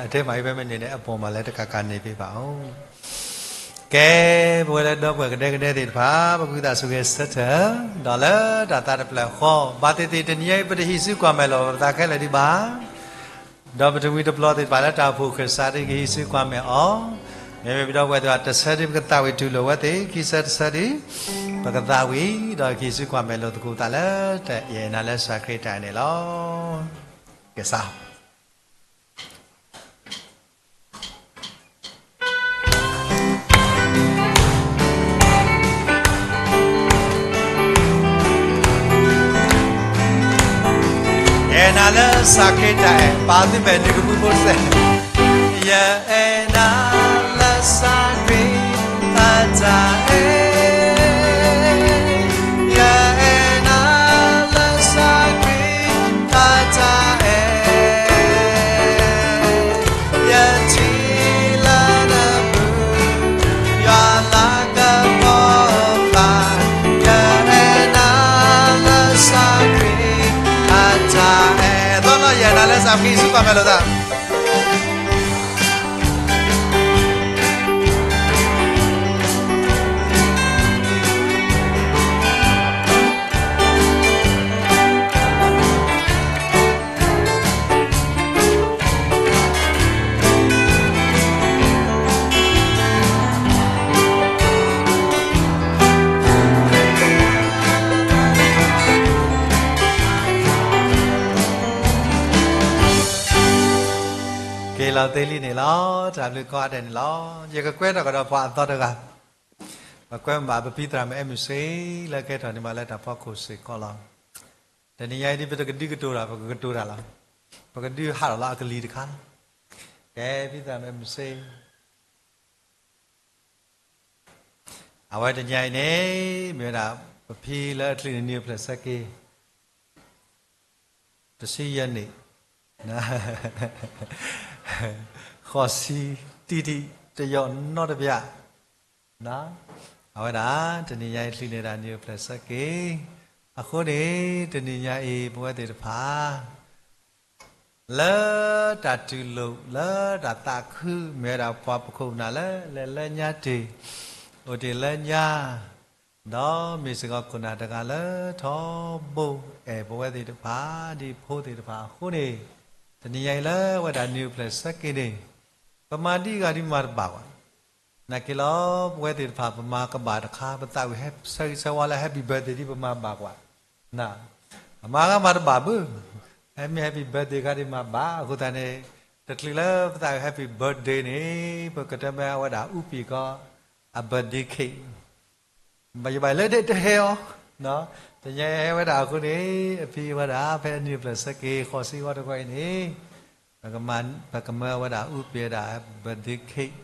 အထဲမၤအံၤဖဲမ့ၢ်န့ၣ်န့ၣ် အပိာ်မးလၢတကးကးန့ၣ်ဖဲဘၣ်အိၣ် ကဲ, ပဝဲလၢဒီပုၢ်ဝဲၢ်ကဒဲကဒဲသ့ၣ်တဖၣ် ပဃုသးစူၤဂဲၤဆၢထၢၣ်, ဒီးလၢတၢ်သးတဖျၢၣ်အဃီ, ဘၣ်သ့ၣ်သ့ၣ်တနံၤအံၤ ပတဟံးစုကွၢ်မဲာ်လိာ်ပသးခဲလၢာ်ဒံးဘၣ်, ဒီးပတဝံၤတပျီသ့ၣ်တဖၣ်လၢတၢ်အိၣ်ဖှိၣ်ခၢၣ်စးဒ်ကဟံးစုကွၢ်မဲာ်အီၤ, မ့မ့ၢ်ပဒီပုၢ်ဝဲၢ်သ့ၣ်တဖၣ် တဆၢဒ်ပကသးဝံၣ်တူၢ်လိာ်ဝဲသ့ၣ် ခံဆၢတဆၢဒ်, ပကသးဝံၣ်, ဒီးကဟံးစုကွၢ်မဲာ်လိာ်သကိးသးလၢတၢ်အဲၣ်နၤလၢစၢ်ခရံာ်တၢ်န့ၣ်လီၤ. ကစၢ် ယအဲၣ်နၤလၢစၢ်ခရံာ်တၢ်အဲၣ်, ပာ်သုမဲာ်နုာ်ကပုဖိတစဲး, ယအဲၣ်နၤလၢစၢ်ခရံာ်အတၢ်အဲၣ်, ယအဲၣ်နၤလၢစၢ်ခရံာ်အတၢ်အဲၣ်, ယထံၣ်လၢနပူၤ ယွၤလၤကပီၤပာ်, ယအဲၣ်နၤလၢစၢ်ခရံာ်အတၢ်အဲၣ်, ဒီးနီၢ်ယအဲၣ်နၤလၢစၢ်ခရံာ် စုကွၢ်မဲာ်လိာ်သး က့ၤလီၤသ့လံန့ၣ်လီၤ. တၢ်ဘျုးကိးဂၤဒဲးန့ၣ်လီၤ. ယကကွဲထီၣ်ကဒီးပှၤအသီတဂၤ, ပကွဲမ့ၢ်ဘၣ် ပဖံသရၣ်မုၣ်အဲၣ်မုၢ်ဆ့ လၢကဲထီၣ်န့ၢ်ဘၣ်လၢတၢ်ဖီခိၣ်စ့ၢ်ကီးလီၤ. တနံၤညါအံၤဒ်ပတကဒုးကတိၤတၢ် ပကကတိၤတၢ်လီၤ. ပကဒုးဟးထီၣ်လီၤအကလံၤတခါ, ကဲဖံသရၣ်မုၣ်အဲၣ်မုၢ်ဆ့ အဝဲတနံၤညါအံၤန့ၣ် မ့ၢ်ဝဲဒၣ် ပဖံလၢအချုးန့ၣ် နံၣ်အိၣ်ဖျဲၣ်ဆၢက့ၤ တဆံယဲၢ်နံၣ်, ဃိးဆံတံၢ်တံၢ်တယီၣ်နီတဘျီ, အဝဲဒၣ် တနံၤညါအံၤချုးန့ၢ်ဒၣ်နံၣ်အိၣ်ဖျဲၣ်ဆၢက့ၤ, အဃိန့ၣ် တနံၤညါအံၤ ပဝဲသ့ၣ်တဖၣ် လၢတၢ်တူၢ်လိာ် လၢတၢ်သးခု မ့ၢ်ဝဲဒၣ်ပှၤပခိၣ်ပနၢ်လၢ လဲၤလၢညါတ့ၢ်, အိၣ်တ့ၢ်လၢညါ, ဒီးမ့ၢ်စ့ၢ်ကီးခိၣ်နၢ်တဂၤလၢထီဘိအဲၣ်ပဝဲသ့ၣ်တဖၣ် ဒ်ဖိသ့ၣ်တဖၣ်အဃိန့ၣ်, တနံၤညါအံၤလၢဝဲဒၣ်နံၣ်အိၣ်ဖျဲၣ်ဆၢက့ၤန့ၣ်, ပမၤဒ်ဂၤဒ်မၤတဘၣ်ဘၣ် နာ်က့လီၤ ပဝဲသ့ၣ်တဖၣ် ပမၤကဘၣ်တခါ ပသးဝံၣ်ဟဲဆၢဂ့ၤဆၢဝါလၢ Happy Birthday ဒ်ပမၤဘၣ်ကွၢ်, ပမၤဂၤမၤတဘၣ်ဘၣ်, ဟဲမ့ၢ် Happy Birthday ခါဒ်မၤဘၣ် အဃိသတးန့ၣ်, တချုးလၢပသး happy birthday န့ၣ် ပကတဲမ့ၢ်ဝဲဒၣ်အူပံၤကီ အ birthday cake ဘၣ်ယဘၣ်လၢဒဲတဟဲအီၤ, တညါဟဲဝဲဒၣ်အဃိန့ၣ် အဖံဝဲဒၣ် ဖဲအနံၣ်ဖျၢၣ်ဆၢက့ၤဃီၤဆံဝီတခီအံၤန့ၣ် ပကမၤ ပကမၤဝဲဒၣ်အူပံၤဝဲဒၣ် birthday cake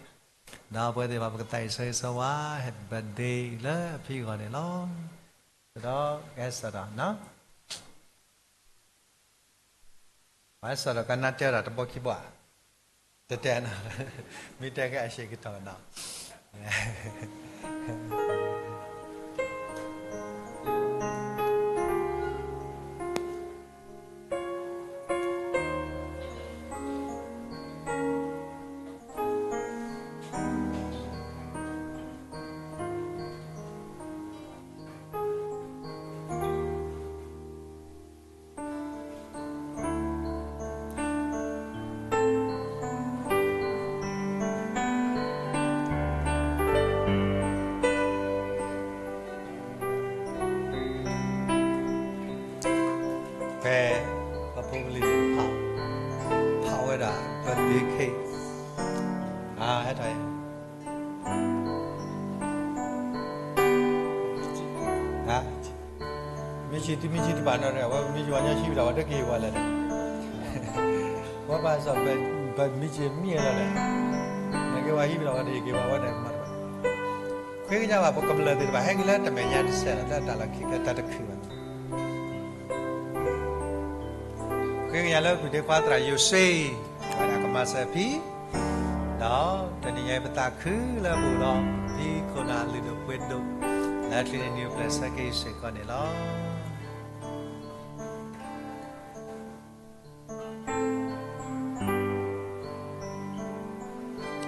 ဒီးပဝဲသ့ၣ်တဖၣ် ပကသးအံၣ်ဆၢဂ့ၤဆၢဝါ happy birthday လၢအဖံအဂီၢ်န့ၣ်လီၤ. ဒီးကဟဲစးဒီး ပှၤဟဲစးဒီး ကနၣ်တဲဒီးတဘီခံဘီဧါ, တတဲနီၤ, မ့ၢ်တဲကဲအရှဲကတီၤနီၤ. ဖဲ ပဖိပလံၤတဖၣ် ဖးဝဲဒၣ် birthday cake ဟဲထီၣ်အံၤ မ့ၢ်ဆံးတမ့ၢ်ဆံးတဘၣ်နီၣ် အဝဲမ့ၢ်ယွၤညီဟံးဝဲဒၣ် ဝဲတက့ၤဝဲလဲၣ်န့ၣ် ဝဲဘၣ်စီၣ် မ့ၢ်ဆံးမ့ၢ်လီၤလဲၣ် နက့ၤဝဲဟံးဝဲဒၣ် ဝဲတက့ၤဝဲ ဝဲဒၣ်မၤတဘၣ် ဃ့ကညးဘၣ် ပကမျၢၢ်သ့ၣ်တဖၣ် ဟဲက့ၤလၢတမဲာ်ညါတစဲးလီၤ လၢတၢ်လီၢ်ခံကတၢၢ်တခုဘၣ် ဃ့ကညးလၢပဒ့ခွါသရၣ်ယိၤၡ့ ဝဲဒၣ်ကမၤစၢၤဖံ ဒီးတနံၤညါအံၤ ပသးခုလၢပအိၣ်ဒီး ဖံခိၣ်နၢ်လုၢ်ဒိၣ်ပှ့ၤဒိၣ် လၢချံနံၣ်နံၣ်အိၣ်ဖျဲၣ်ဆၢက့ၤစ့ၢ်ကီးန့ၣ်လီၤ.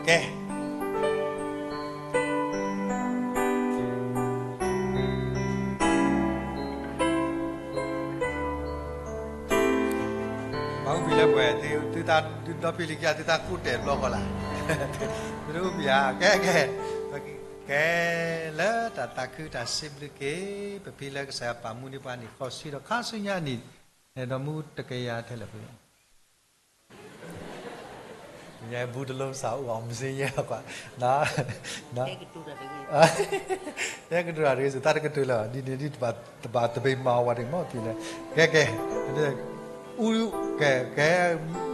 ကဲ ပှၤအူပံၤလၢပှဲၤ သုတၢ်ဒုးဒီဖံလံၤကယၤ သုတၢ်ကူၣ်တဲာ်ဘျီဃီလၢ် သုတအူပံၤဧါ ကဲကဲ ကဲ လၢတၢ်သးခုတၢ်စံးဘျုးက့ၤ ပဖံလၢကစၢ်ယွၤပာ်မူန့ၢ်ပှၤနံၣ်ဃီဆံဒီး ခါဆူညါအနံၣ် ဒီးမူတကယၤထဲလဲၣ်ဖဲ ဘူးတလုံးစးအိၣ်အောင်မစင်းရဲကွၢ် တဲကတိၤတၢ်တဂ့ၤ တဲကတိၤတၢ်တဂ့ၤ စတၢ်တကတိၤလၢ ဒ်န့ၣ်ဒ်တဘၣ် တဘၣ်တဘ့ၣ်မၤဝဲဒၣ်မ့ၢ်ဖံလဲၣ် ကဲကဲ အူ ကဲကဲ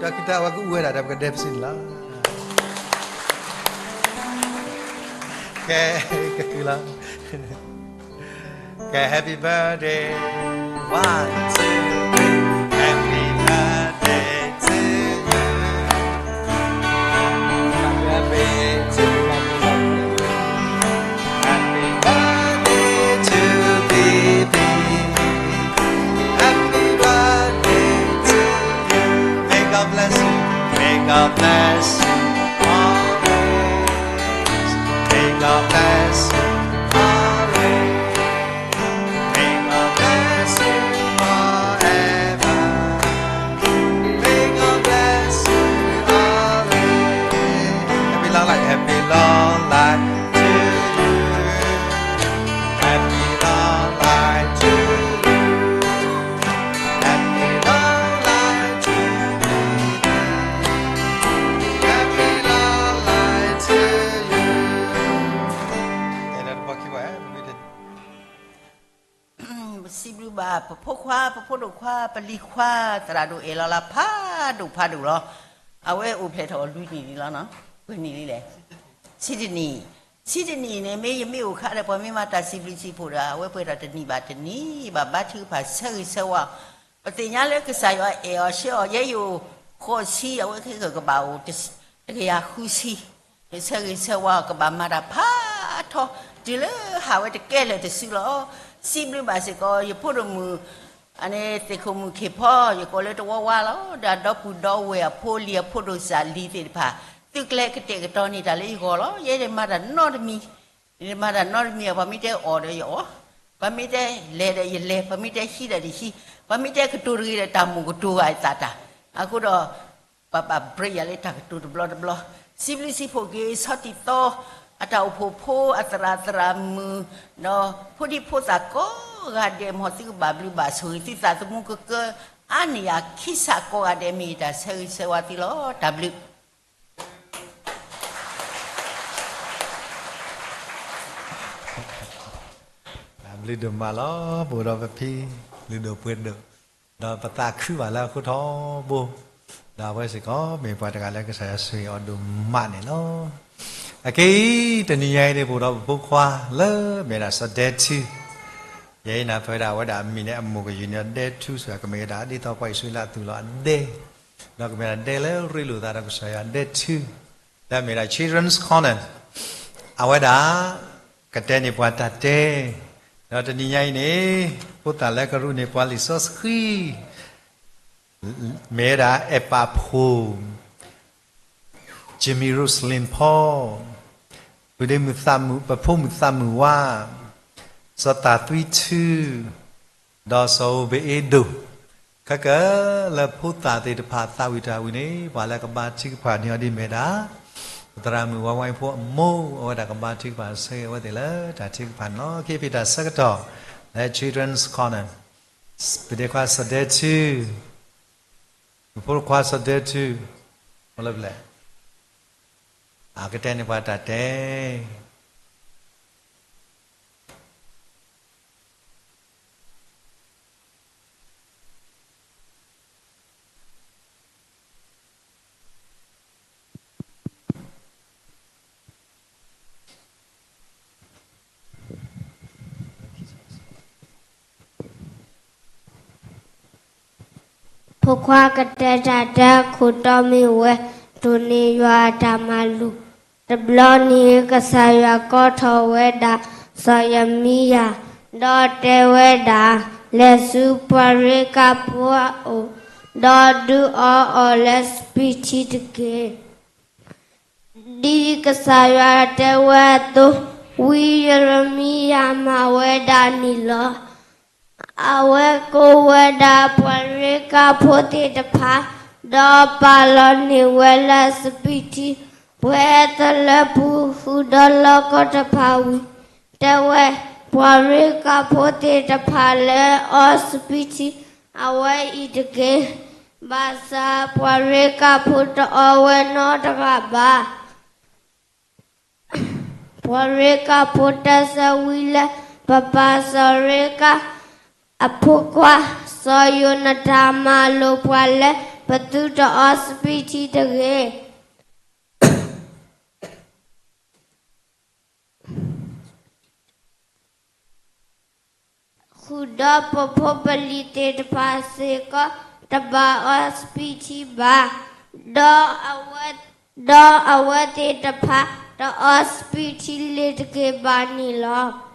တၢ်ခံတၢ်ဝဲကအူဝဲဒၣ် ဒီးပကဒဲးပစံးန့ၣ်လီၤ ကဲ ကဲလီၤ Okay, happy birthday. One, two, three. Happy birthday to you. Happy birthday to you. Happy birthday to B B. Happy birthday to you. May God bless you. May God bless you always. May God bless you always. May God bless you forever. May God bless you always. Happy long life, happy long life to you. Happy long life to you. Happy long life to you. Happy long life to you. အဲၣ်ဒိးတဘီခံဘီ ပမ့ၢ်တ ပစံးဘျုးဘၣ် ပဖိခွါ ပဖိဒိၣ်ခွါ ပလံၤခွါ သရၣ်ဒိၣ်အဲၣ်လီၤလၢ် ဖးဒိၣ်ဖးဒိၣ်လီၤ. အဝဲအိၣ်ဖျဲၣ်ထီၣ်လွံၢ်နံၣ်လံလီၤနီၤ. ပှဲၤနံၣ်လံလဲၣ်. ဆံတနံၣ်, ဆံတနံၣ်န့ၣ် မ့ၢ်ယမ့ၢ်အိၣ်ခါဒီး ပှၤမ့ၢ်မၤတၢ်စံးဘျုးစံးဖှိၣ်ဒီး အဝဲပှဲၤထီၣ်တနံၣ်ဘၣ်တနံၣ် ဘၣ်ဘါထုကဖၣ်ဆၢဂ့ၤဆၢဝါ ပသ့ၣ်ညါလၢကစၢ်ယွၤအဲၣ်အီၤဆှၢအီၤ ယဲယအိၣ်ဃိးဆံ အဝဲခဲကဘၣ်အိၣ် တကယၤဃုဆံ ဆၢဂ့ၤဆၢဝါအီၤ ကဘၣ်မၤတၢ်ဖးထီ တုၤလၢဟးဝဲတကဲလၢာ်တစုလီၤ. စံးဘျုးဘၣ်စ့ၢ်ကီး ယဖိဒိၣ်မုၣ် အန့ၣ်သ့ၣ်ခိၣ်မုၣ်ခ့ၣ်ဖီ ယကိးလၢတဝီဝါလီၤ. ဒီးဒီပုၢ်ဒီဝဲၢ်အဖိလံၤအဖိဒိၣ်စၢ်လံၤသ့ၣ်တဖၣ် သုကျဲကတဲာ်ကတီၤန့ၢ်တၢ်လၢယဂီၢ်လီၤ. ယဲယမၤတၢ်နီတမံၤ ယမၤတၢ်နီတမံၤ ပှၤမ့ၢ်တဲအီၣ်ဒီးယအီၣ်, ပှၤမ့ၢ်တဲလဲၤဒီးယလဲၤ, ပှၤမ့ၢ်တဲဟံးဒီးယဟံး, ပှၤမ့ၢ်တဲကတိၤတဂ့ၤဒီးတၢ်မိၣ်ကတိၤဂၤအသးတၢ်, အဃိဒီး ပဘၣ် break ယၤလၢတၢ်ကတိၤတဘျီတဘျီ, စံးဘျုးစံးဖှိၣ်က့ၤ ဆီတံၢ်သီ အတၢ်အိၣ်ဖှိၣ်ဖိအသရၣ်သရၣ်မုၣ်, ဒီးဖိဒံဖိသၣ်ကိးဂၤဒဲး မ်သုကဘၣ်ဘျုးဘၣ်ဆိၣ်ဂ့ၤ သုသးသမူကကၢ အါန့ၢ်ယၤခံစးကိးဂၤဒဲး မ့ၢ်ယတၢ်ဆၢဂ့ၤဆၢဝါသုလီၤ. တၢ်ဘျုး တၢ်ဘျုးဒိၣ်မးလီၤ. ပအိၣ်ဒီးပဖံ လုၢ်ဒိၣ်ပှ့ၤဒိၣ်, ဒီးပသးခုဘၣ်လၢအဃိထီဘိ, ဒီးအဝဲစ့ၢ်ကီး မ့ၢ်ပှၤတဂၤလၢကစၢ်ယွၤဆိၣ်ဂ့ၤအီၤဒိၣ်မးန့ၣ်လီၤ. အခဲအံၤ တနံၤညါအံၤန့ၣ် ပအိၣ်ဒီးပဖိခွါလၢမ့ၢ်ဒၣ်စီၤဒဲထူ, ယဲအံၤနၢ်ပၢၢ်ဝဲဒၣ်အဝဲဒၣ်အမံၤန့ၣ် အမိၢ်ကယူၤန့ၣ် ဒဲထူ စ့ၢ်ကီးကမ့ၢ်ဝဲဒၣ်ဒ်သိးပှၤအံၣ်စရ့လးအသူၣ်လီၤအဒဲ ဒီးကမ့ၢ်ဒၣ်ဒဲလၢရ့လိာ်သးဒီးကစၢ်ယွၤ ဒဲထူ, လၢအမ့ၢ်ဒၣ် Children's Corner, အဝဲဒၣ် ကတဲန့ၢ်ပှၤတၢ်တဲ, ဒီးတနံၤညါအံၤန့ၣ် ဖိသၣ်လၢကရူၢ်န့ၢ်ပှၤလံာ်စီဆှံ မ့ၢ်ဝဲဒၣ် အဲၣ်ပာ်ဖိ Jimmy Roselyn Paul, ပုၢ်ဒ့မုၣ်သးမုာ်, ပဖိမုၣ်သးမုာ်ဝါ, စီၤသးသွံထူ, ဒီးစီၤအိၣ်ဘ့ၣ်အ့ဒိၣ်, ခဲကၢလၢဖိသၣ်သ့ၣ်တဖၣ်သးဝံၣ်တၢ်ဝံၣ်န့ၣ် ပှၤလၢကဘါထုကဖၣ်န့ၢ်အီၤဒ်မ့ၢ်ဒၣ် ပသရၣ်မုၣ်ဝါဝါဖိအမိၢ် အဝဲဒၣ်ကဘါထုကဖၣ်ဆၢဂ့ၤအဝဲသ့ၣ်လၢတၢ်ထုကဖၣ်န့ၣ်လီၤ. က့ၤဖံးတၢ်ဆၢကတီၢ် လၢ Children's Corner, ပဒဲခွါစီၤဒဲထူ, မလၢပလဲၣ်, အကတဲန့ၢ်ပှၤတၢ်တဲ ဖိခွါကတဲတၢ်တဲအခိၣ်တီမ့ၢ်ဝဲ တိၢ်န့ၢ်ယွၤအတၢ်မၤလိာ်. တဘျီန့ၣ် ကစၢ်ယွၤကိးထီၣ်ဝဲဒၣ် စီၤယမံယၤ, ဒီးတဲဝဲဒၣ်, လဲၤဆူပှၤရ့ကၢ်ဖိအအိၣ်, ဒီးဒုးအီအီၤလၢစပံးထံတက့ၢ်. ဒ်ကစၢ်ယွၤတဲဝဲအသိး, ဝံယံးရမံယၤမၤဝဲဒၣ်န့ၣ်လီၤ. အဝဲကိးဝဲဒၣ်ပှၤရ့ကၢ်ဖိသ့ၣ်တဖၣ်, ဒီးပာ်လီၤန့ၢ်ဝဲလၢစပံးထံ, ပှဲၤသလၢပူၤဃုာ်ဒီးလီၢ်ကီၢ်တဖၣ်ဝံၤ, တဲဝဲ, ပှၤရ့ကၢ်ဖိသ့ၣ်တဖၣ်လၢအီစပံးထံ အဝဲအံၤတက့ၢ်. ဘၣ်ဆၣ်ပှၤရ့ကၢ်ဖိတအီဝဲနီတဂၤဘၣ်. ပှၤရ့ကၢ်ဖိတဲဆၢဝံလၢ ပပၢ်စီၤရ့ကၢ်အဖိခွါ စီၤယိၤနတၢ်မၤလိာ်ပှၤလၢ ပသုတအီစပံးထံတဂ့ၤ. ဃုာ်ဒီးပဖိပလံၤသ့ၣ်တဖၣ်စ့ၢ်ကီး တဘၣ်အီစပံးထံဘၣ်, ဒီးအဝဲ, ဒီးအဝဲသ့ၣ်တဖၣ် တအီစပံးထံလၢၤတက့ၢ်ဘၣ်န့ၣ်လီၤ.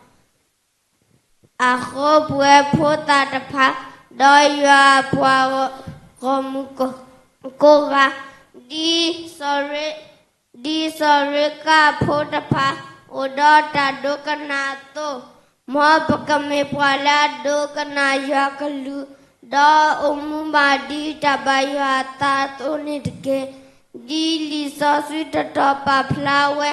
အဃိပဝဲဖိသၣ်တဖၣ်, ဒီးယွၤအပှၤဂီၢ်မုၢ်ကိးဂၤ, ဒ် ဒ်စီၤရ့ကၢ်ဖိတဖၣ် အိၣ်ဒီးတၢ်ဒိကနၣ်အသိး, မ်ပကမ့ၢ်ပှၤလၢအဒိကနၣ်ယွၤကလုၢ်, ဒီးအိၣ်မူဘၣ်ဒ်တၢ်ဘၣ်ယွၤအသးအသိးန့ၣ်တက့ၢ်. ဒ်လံာ်စီဆှံတတီၤပာ်ဖျါဝဲ,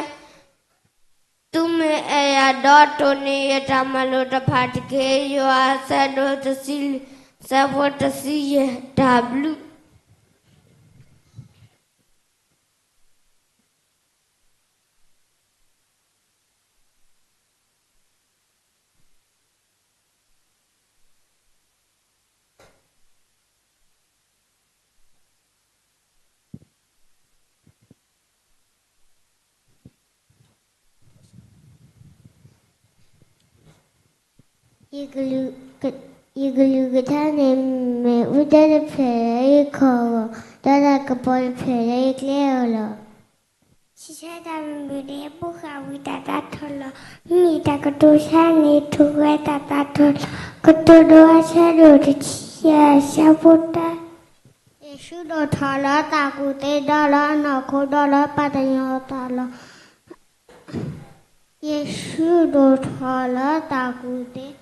သုမ့ၢ်အဲၣ်ယၤဒီးတိၢ်န့ၢ်ယတၢ်မၤလိာ်တဖၣ်တက့ၢ်. ယိၤဟၣ်အဆၢဒိၣ်တဆံလွံၢ်, ဆၢဖိတဆံယဲၢ်, တၢ်ဘျုး. ယကလုၢ်ကထါန့ၣ်မ့ၢ် ဝံတၢ်တဖျၢၣ်လၢယခီၣ်အဂီၢ်, ဒီးတၢ်ကပီၤတဖျၢၣ်လၢယကျဲအဂီၢ်လီၤ. ဆံဆဲတၢ်မုၢ်မုၢ်န့ၣ် ဘိးဃာ်ဝံတၢ်သးထီၣ်လီၤ. မ့ၢ်တၢ်ကတိၤဆါန့ၣ် ထိၣ်ဃဲတၢ်သးထီၣ်လီၤ. ကတိၤဒိအဆၢဒိၣ်တဆံယဲၢ် ဆၢဖိတၢ, ယ့ၣ်ၡူးဒိၣ်ထီၣ်လၢသးကူၣ်သ့ ဒီးလၢအနီၢ်ခိ ဒီးလၢပှၤကညီအသးလီၤ. ယ့ၣ်ၡူးဒိၣ်ထီၣ်လၢသးကူၣ်သ့ ဒီး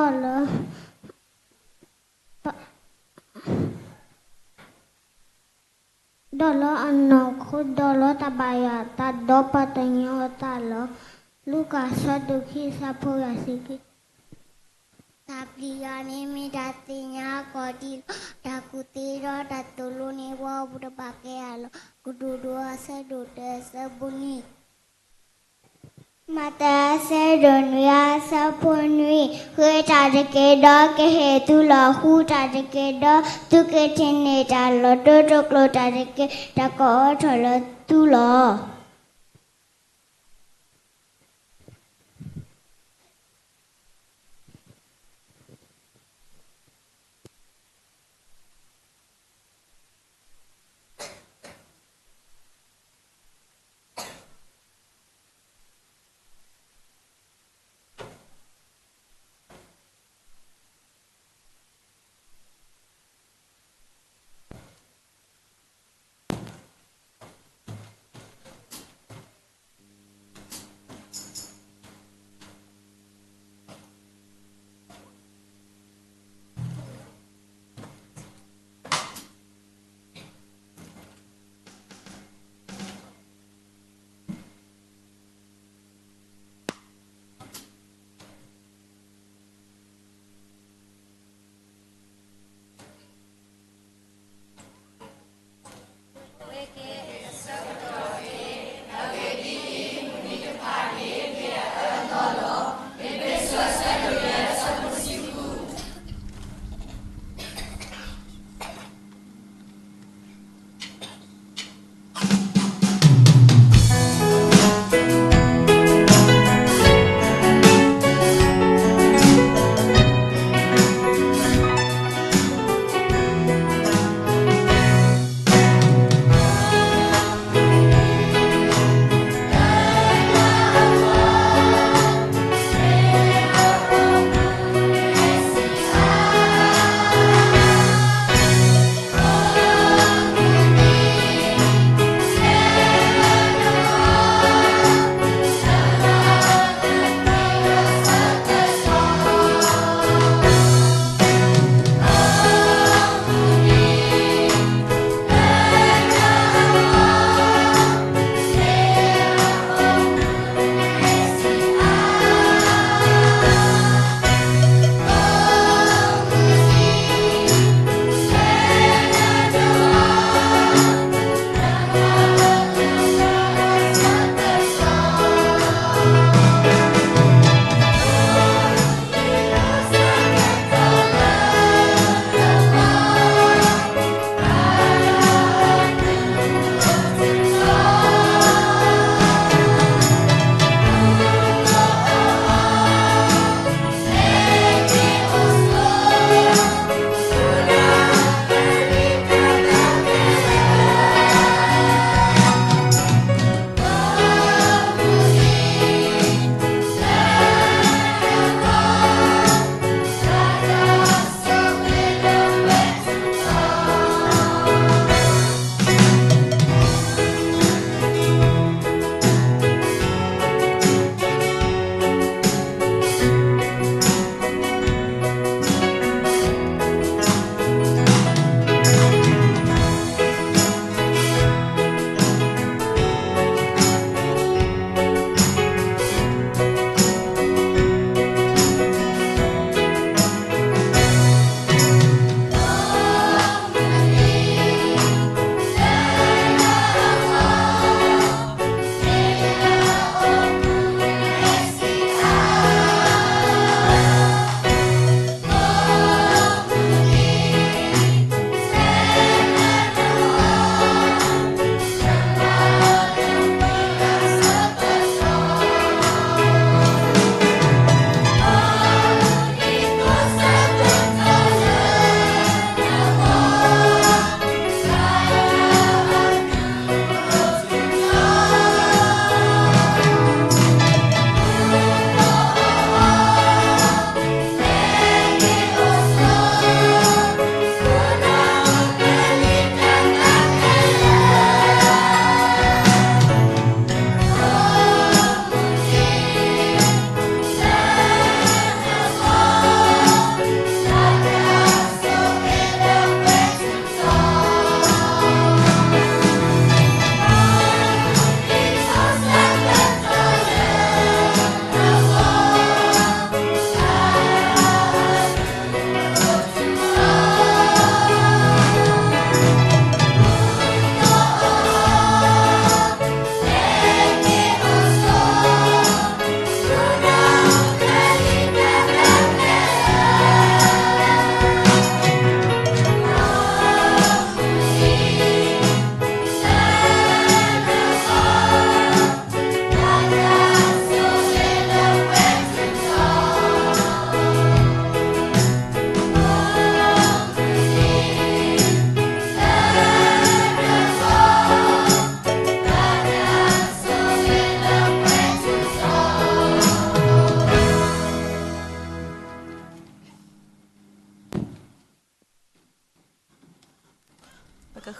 လၢ ဒီးလၢအနီၢ်ခိ ဒီးလၢတၢ်ဘၣ်ယွၤအသး ဒီးပှၤကညီအသးလီၤ. လူၤကၣ်ဆၢဒိၣ်ခံ ဆၢဖိယဲၢ်ဆံခံ. တၢ်ပျံၤယွၤန့ၣ်မ့ၢ်တၢ်သ့ၣ်ညါအဂီၢ်ဒ်လီၤ. တၢ်ကူၣ်သ့ဒီးတၢ်သိၣ်လိန့ၣ် ပှၤအိၣ်ဘူးတဘၣ်ကဲအလီၢ်. ကတိၤဒိအဆၢဒိၣ်တၢ အဆၢဖိနွံ. မးသဲအဆၢဒိၣ်နွံ အဆၢဖိနွံ, ဃ့တၢ်တက့ၢ်ဒီးကဟ့ၣ်သုလီၤ. ဃုတၢ်တက့ၢ်ဒီး သုကထံၣ်န့ၢ်တၢ်လီၤ. တိတိကျိၤတၢ်တက့ၢ် တၢ်ကအိးထီၣ်လၢသုလီၤ.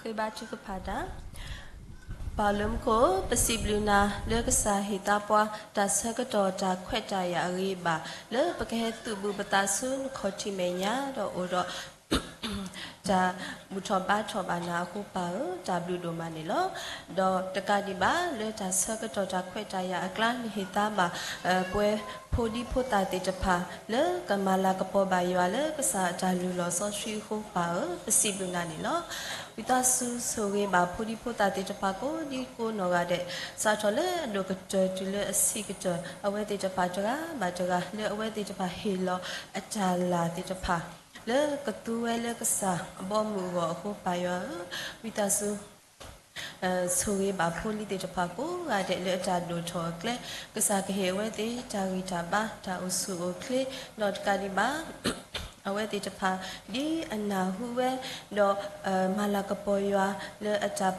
ဃ့ဘါထုကဖၣ်တၢ်, ပၢ်လၢမူခိၣ်, ပစံးဘျုးနၤလၢကစၢ်ဟ့ၣ်သါပှၤ တၢ်ဆၢကတီၢ်တၢ်ခွဲးတၢ်ယာ်အဂ့ၤဘၣ် လၢပကဟဲသုးဘူးပသးဆူနခီၣ်ထံးမဲာ်ညါ ဒီးအိၣ်ဒီး တၢ်ဘူၣ်ထီၣ်ဘါထီၣ်ဘၣ်နၤအဃိပၢ်ဧၢ, တၢ်ဘျုးဒိၣ်မးန့ၣ်လီၤ. ဒီးတကးဒံးဘၣ်လၢတၢ်ဆၢကတီၢ်တၢ်ခွဲးတၢ်ယာ်အကျါ နဟ့ၣ်သါဘၣ် ပဝဲဖိဒံဖိသၣ်သ့ၣ်တဖၣ် လၢကမၤလၤကပီၤဘၣ်ယွၤလၢကစၢ်အတၢ်လုၢ်လီၢ်စီဆှံအဃိပၢ်ဧၢ, ပစံးဘျုးနၤန့ၣ်လီၤ. ဝံသးစူၤဆိၣ်ဂ့ၤဘၣ်ဖိဒံဖိသၣ်သ့ၣ်တဖၣ်ကိးဒံကိးနီၢ်ဂၤဒဲး, စးထီၣ်လၢအဒိၣ်ကတၢၢ်တုၤလၢအဆံးကတၢၢ် အဝဲသ့ၣ်တဖၣ်တဂၤဘၣ်တဂၤ လၢအဝဲသ့ၣ်တဖၣ်ဟ့ၣ်လီၤအတၢ်လၤသ့ၣ်တဖၣ် လၢကသူဝဲလၢကစၢ်အဘီအမုၢ်အဂီၢ်အဃိပၢ်ယွၤဧၢ, ဝံသးစူၤ ဆိၣ်ဂ့ၤဘၣ်ဖိလံၤသ့ၣ်တဖၣ်ကိးဂၤဒဲးလၢအတၢ်ဒိၣ်ထီၣ်အကျဲ, ကစၢ်ကဟ့ၣ်အဝဲသ့ၣ်တၢ်ဂံၢ်တၢ်ဘါ တၢ်အိၣ်ဆူၣ်အိၣ်ချ့, ဒီးတကးဒံးဘၣ် အဝဲသ့ၣ်တဖၣ် ဒ်အနၢ်ဟူဝဲ ဒီး မၤလၤကပီၤယွၤလၢအတၢ်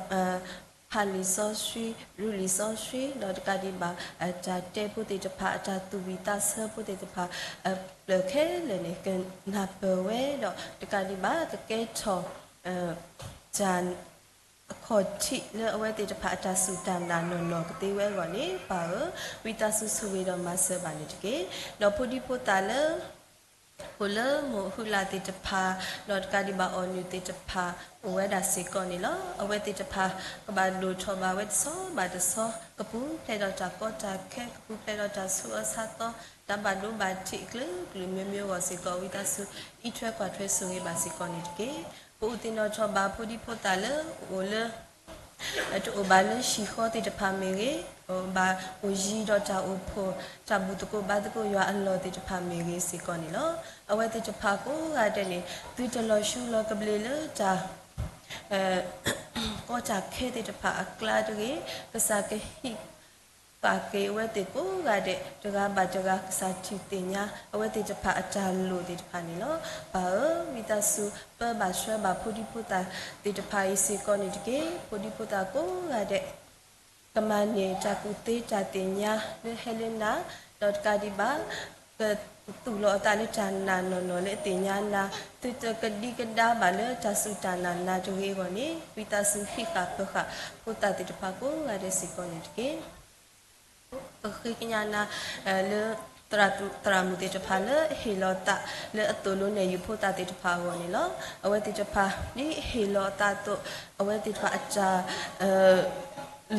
ဖးလံာ်စီဆှံ, ရူလံာ်စီဆှံ, ဒီးတကးဒံးဘၣ် အတၢ်တဲဖိသ့ၣ်တဖၣ်, အတၢ်သူၣ်ဝံၣ်သးဆၢဖိသ့ၣ်တဖၣ် အဖျၢၣ်ခဲလၢာ်န့ၣ် ကနၢ်ပၢၢ်ဝဲ, ဒီးတကးဒံးဘၣ် ကကဲထီၣ် တၢ် အခီၣ်ထံးလၢအဝဲသ့ၣ်တဖၣ်အတၢ်စူၢ်တၢ်နာ်နီၢ်နီၢ်ကသ့ဝဲအဂီၢ်န့ၣ် ပၢ်ဧၢ, ဝံသးစူၤဆိၣ်ဂ့ၤဒီးမၤစၢၤဘၣ်န့ၣ်တက့ၢ်. ဒီးဖိဒံဖိသၣ်လၢ အိၣ်လၢမိၢ်ဟုလၢ်သ့ၣ်တဖၣ်, ဒီးတကးဒံးဘၣ်အီၣ်နုၢ်သ့ၣ်တဖၣ် အိၣ်ဝဲဒၣ်စ့ၢ်ကီးန့ၣ်လီၤ. အဝဲသ့ၣ်တဖၣ် ကဘၣ်ဒိၣ်ထီၣ်ဘၣ်ဝဲတဆီဘၣ်တဆီ, ကပူၤဖျဲးဒီးတၢ်ကီတၢ်ခဲ, ကပူၤဖျဲးဒီးတၢ်ဆူးအၢဆါသီ, တၢ်ဘၣ်ဒိဘၣ်ထံးအကလုာ်ကလုာ်မ့ၢ်မ့ၢ်အဂီၢ်စ့ၢ်ကီး ဝံသးစူၤ အံးထွဲကွၢ်ထွဲဆိၣ်ဂ့ၤဘၣ်စ့ၢ်ကီးန့ၣ်တက့ၢ်. ပအိၣ်သ့ၣ်နီၣ်ထီၣ်ဘၣ်ဖိဒံဖိသၣ်လၢ အိၣ်လၢ တအိၣ်ဘၣ်လၢဟံၣ်ဃီသ့ၣ်တဖၣ်မ့ၢ်ဂ့ၤ, အိၣ်ဘၣ်အိၣ်ယံၤဒီးတၢ်အိၣ်ဖှိၣ်, တၢ်ဘူၣ်သကိးဘါသကိးယွၤအလီၢ်သ့ၣ်တဖၣ်မ့ၢ်ဂ့ၤစ့ၢ်ကီးန့ၣ်လီၤ. အဝဲသ့ၣ်တဖၣ်ကိးဂၤဒဲးန့ၣ် သုတလီၤဆူလီၤကဘျံးလၢတၢ် ကီတၢ်ခဲသ့ၣ်တဖၣ်အကျါတဂ့ၤ, ကစၢ်ကဟံးဃာ်က့ၤအဝဲသ့ၣ်ကိးဂၤဒဲး တဂၤဘၣ်တဂၤ ကစၢ်ထံၣ်သ့ၣ်ညါ အဝဲသ့ၣ်တဖၣ်အတၢ်လိၣ်သ့ၣ်တဖၣ်န့ၣ်လီၤ. ပၢ်ဧၢ, ဝံသးစူၤ ပၢဘၣ်ဆှၢဘၣ်ဖိဒံဖိသၣ်သ့ၣ်တဖၣ်အံၤစ့ၢ်ကီးန့ၣ်တက့ၢ်. ဖိဒံဖိသၣ်ကိးဂၤဒဲး ကမၤန့ၢ်တၢ်ကူၣ်သ့တၢ်သ့ၣ်ညါလၢဟဲလၢနၤ, ဒီးတကးဒံးဘၣ် ကသူၣ်လီၤအသးလၢတၢ်နာ်နီၢ်နီၢ်လၢအသ့ၣ်ညါနၤ, သုတကဒံကဒါဘၣ်လၢတၢ်စူၢ်တၢ်နာ်နၤတဂ့ၤအဂီၢ်န့ၣ် ဝံသးစူၤဟံးဃာ်ပၢဃာ်ဖိသၣ်သ့ၣ်တဖၣ်ကိးဂၤဒဲးစ့ၢ်ကီးန့ၣ်တက့ၢ်. ပဃ့ကညးနၤ လၢ သရၣ်မုၣ်သ့ၣ်တဖၣ်လၢအဟ့ၣ်လီၤသးလၢအသိၣ်လိနဲၣ်ယုာ်ဖိသၣ်သ့ၣ်တဖၣ်အဂီၢ်န့ၣ်လီၤ. အဝဲသ့ၣ်တဖၣ် ဒ်အဟ့ၣ်လီၤအသးအသိး အဝဲသ့ၣ်တဖၣ်အတၢ်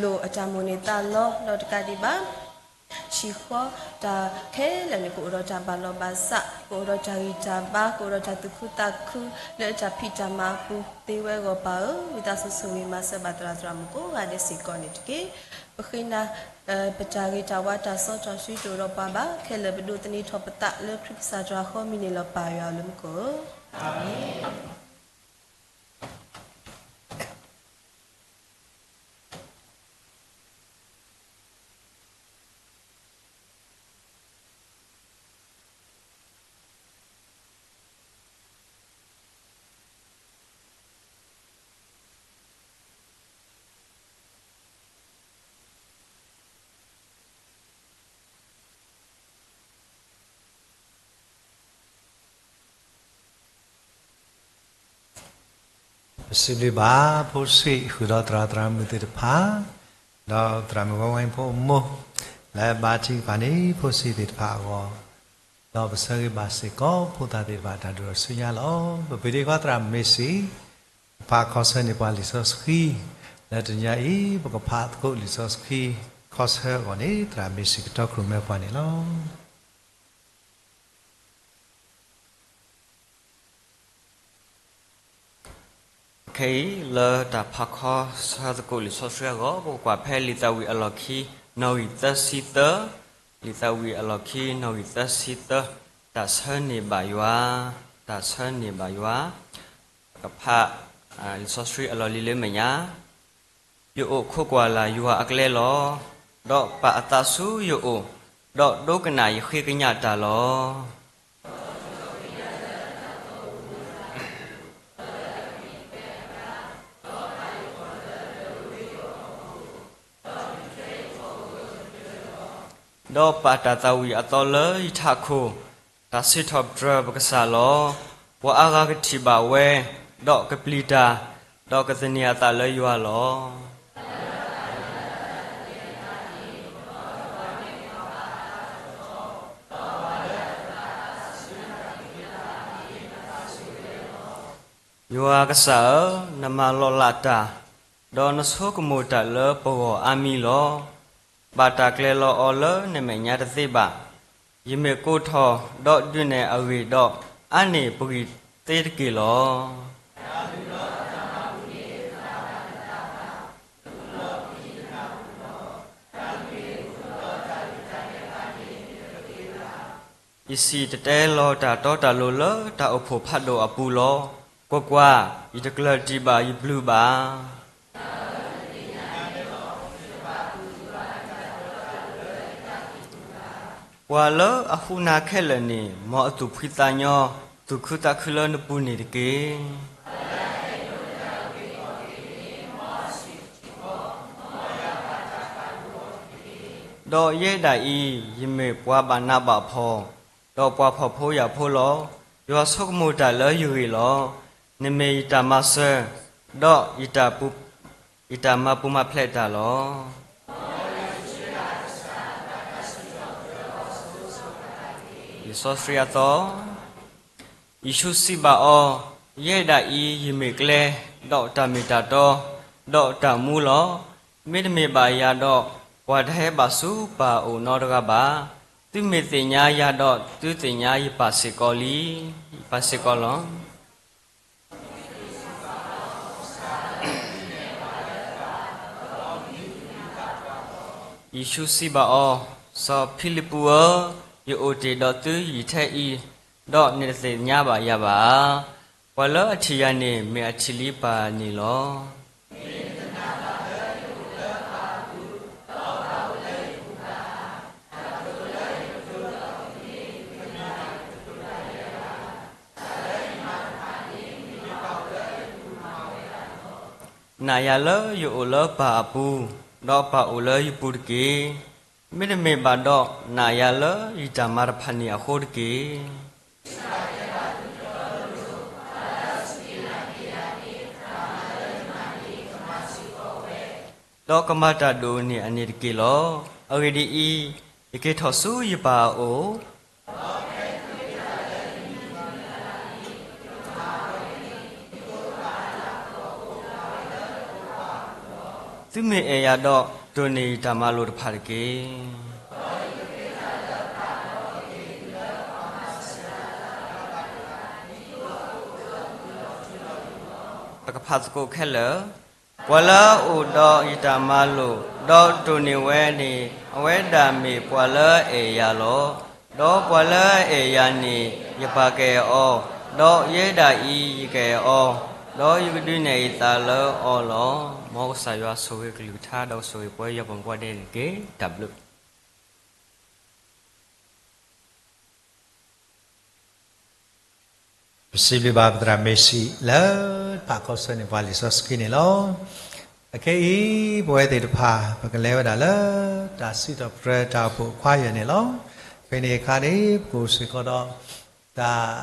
လိၣ်အတၢ်မိၣ်န့ၢ်သးလီ ဒီးတကးဒံးဘၣ် ဟံၣ်ဃီတၢ်ခဲလၢာ်န့ၣ် ကအိၣ်ဒီးတၢ်ဘၣ်လီၤဘၣ်စး, ကအိၣ်ဒီးတၢ်ဂံၢ်တၢ်ဘါ, ကအိၣ်ဒီးတၢ်သူၣ်ခုသးခု လၢအတၢ်ဖံးတၢ်မၤအပူၤသ့ဝဲအဂီၢ်ပၢ်ဧၢ, ဝံသးစူၤဆိၣ်ဂ့ၤမၤစၢၤဘၣ်သရၣ်သရၣ်မုၣ်ကိးဂၤဒဲးစ့ၢ်ကီးန့ၣ်တက့ၢ်. ပဃ့နၤ ပတၢ်ဂ့ၤတၢ်ဝါတၢ်စီတၢ်ဆှံတအိၣ်ဒီးပှၤဘၣ်, ခဲလၢာ်ပဒိးသန့ၤထီၣ်ပသးလၢခရံာ်ကစၢ်တြၢ်ဃီမံၤန့ၣ်လီၤပၢ်ယွၤလၢမူခိၣ်ဧၢ. အၤမ့ၣ်. ပစံးဘျုးဘၣ် ဖိဆံးဃုာ်ဒီးသရၣ်သရၣ်မုၣ်သ့ၣ်တဖၣ်, ဒီးသရၣ်မုၣ်ဝဲဝဲဖိအမိၢ် လၢဘါထုကဖၣ်န့ၢ်ဖိဆံးသ့ၣ်တဖၣ်အဂီၢ်, ဒီးပဆၢဂ့ၤဘၣ်စ့ၢ်ကီးဖိသၣ်သ့ၣ်တဖၣ်တၢ်ဒိၣ်ထီၣ်ဆူညါလီၤ. ပပှ့ၤဒ့ခွါသရၣ်မ့ၢ်စံး ပဖးခီဆၢန့ၢ်ပှၤလံာ်စီဆှံ လၢတနံၤအံၤ ပကဖးသကိးလံာ်စီဆှံ ခီဆၢအဂီၢ်န့ၣ် သရၣ်မ့ၢ်စံးကတီၢ်ခရူၣ်မဲပှၤန့ၣ်လီၤ. ခဲအံၤ လၢတၢ်ဖးခီဆၢသကိးလံာ်စီဆှံအဂီၢ် ပကကွၢ်ဖဲလံာ်သးဝံၣ်အလီၢ်ခံ နီၣ်ဂံၢ်သၢဆံသၢ, လံာ်သးဝံၣ်အလီၢ်ခံ နီၣ်ဂံၢ်သၢဆံသၢ, တၢ်ဆၢန့ၢ်ဘၣ်ယွၤ, တၢ်ဆၢန့ၢ်ဘၣ်ယွၤ, ပကဖး လံာ်စီဆှံအလီၢ်လံၤလၢမဲာ်ညါ ယအိၣ်ခိးကွၢ်လၢ်ယွၤအကျဲလီၤ. ဒီးပာ်အသးဆူယအိၣ်, ဒီးဒိကနၣ်ယဃ့ကညးတၢ်လီၤ. ဒီးပာ်တၢ်သးဝံၣ်အသီလၢယထးခိၣ်, တၢ်စံးထီၣ်ပတြၢၤပကစၢ်လီၤ. ပှၤအါဂၤကထံၣ်ဘၣ်ဝဲ, ဒီးကပျံၤတၢ်, ဒီးကသန့ၤအသးလၢယွၤလီၤ. ယွၤကစၢ်ဧၢ, နမၤလီၤလးတၢ်, ဒီးနဆိကမိၣ်တၢ်လၢပဂီၢ်အါမံၤလီၤ. ဘၣ်တၢ်ကျဲၤလီၤအီၤလၢနမဲာ်ညါတသ့ဘၣ်. ယမ့ၢ်ကိးထီၣ်ဒီးဒုးနဲၣ်အဂ့ၢ်ဒီး, အါန့ၢ်ပဂံၢ်သ့တက့ၢ်လီၤ. ယစံၣ်တဲၤတဲလီၤတၢ်တီတၢ်လိၤလၢတၢ်အိၣ်ဖှိၣ်ဖးဒိၣ်အပူၤလီၤ. ကွၢ်ကွၢ်, ယတကျၢၤတံၢ်ဘၣ်ယဘျုးဘၣ်. ပှၤလၢအဃုနၤခဲလၢာ်န့ၣ်, မ်အသူၣ်ဖှံသးညီ, သူၣ်ခုသးခုလၢနပူၤန့ၣ်တက့ၢ်. ဒီးယဲဒၣ်အံၤ, ယမ့ၢ်ပှၤဘၣ်နးဘၣ်ဖှီၣ်, ဒီးပှၤဖှီၣ်ဖိယာ်ဖိလီၤ. ယွၤဆိကမိၣ်တၢ်လၢယဂ့ၢ်လီၤ. နမ့ၢ်ယတၢ်မၤစၢၤ, ဒီးယတၢ်ပူ, ယတၢ်မၤပူၤမၤဖျဲးတၢ်လီၤ. လံာ်စီဆှံအသီ, ယ့ၣ်ၡူးစံးဘၣ်အီၤ, ယဲဒၣ်အံၤယမ့ၢ်ကျဲ, ဒီးတၢ်မ့ၢ်တၢ်တီ, ဒီးတၢ်မူလီၤ. မ့တမ့ၢ်ဘၣ်ယၤဒီး, ပှၤတဟဲဘၣ်ဆူပၢ်အအိၣ်နီတဂၤဘၣ်. သုမ့ၢ်သ့ၣ်ညါယၤဒီး, သုသ့ၣ်ညါယပၢ်စ့ၢ်ကီးလံ, ယပၢ်စ့ၢ်ကီးလီၤ. ယ့ၣ်ၡူးစံးဘၣ်အီၤ, စီၤဖံလံးပူးဧၢ, ယအိၣ်တ့ၢ်ဒီးသုယံာ်ထဲအံၤ, ဒီးနတသ့ၣ်ညါဘၣ်ယၤဘၣ်ဧါ. ပှၤလၢအထံၣ်ယၤန့ၣ် မ့ၢ်အထံၣ်လံပၢ်န့ၣ်လီၤ. နာ်ယၤလၢယအိၣ်လၢပၢ်အပူၤ, ဒီးပၢ်အိၣ်လၢယပူၤတက့ၢ်. မ့တမ့ၢ်ဘၣ်ဒီး, နာ်ယၤလၢယတၢ်မၤတဖၣ်န့ၣ်အဃိတက့ၢ်. ဒီးကမၤတၢ်ဒိၣ်န့ၢ်အန့ၣ်တက့ၢ်လီၤ. အဂ့ၢ်ဒ်အံၤ, ယက့ၤထီၣ်ဆူယပၢ်အအိၣ် သုမ့ၢ်အဲၣ်ယၤဒီး, တိၢ်န့ၢ်ယတၢ်မၤလိာ်တဖၣ်တက့ၢ်. ပကဖးသကိးခဲလၢာ်, ပှၤလၢအအိၣ်ဒီးယတၢ်မၤလိာ်, ဒီးတိၢ်န့ၢ်ဝဲန့ၣ်, အဝဲဒၣ်မ့ၢ်ပှၤလၢအအဲၣ်ယၤလီၤ. ဒီးပှၤလၢအအဲၣ်ယၤန့ၣ်, ယပၢ်ကအဲၣ်အီၤ, ဒီးယဲဒၣ်အံၤယကအဲၣ်အီၤ, ဒီးယကဒုးနဲၣ်ယသးလၢအီၤလီၤ. မ်ကစၢ်ယွၤဆိၣ်ဂ့ၤကလုၢ်ကထါ ဒီးဆိၣ်ဂ့ၤပဝဲယွၤပှၤမုၣ်ပှၤဒဲန့ၣ်တက့ၢ်. တၢ်ဘျုး ပစံးဘျုးဘၣ်ပသရၣ်မ့ၢ်စံးလၢ တဖၣ်ခီဆၢန့ၣ် ပှၤလံာ်စီဆှံန့ၣ်လီၤ. အခဲအံၤ ပဝဲသ့ၣ်တဖၣ် ပကလဲၤဝဲဒၣ်လၢ တၢ်စံးထီၣ်ပတြၢၤတၢ်အိၣ်ဖှိၣ်အခွါယဲၢ်န့ၣ်လီၤ. ဖဲန့ၣ်အခါန့ၣ် ပကအိၣ်စ့ၢ်ကီးဒီး တၢ်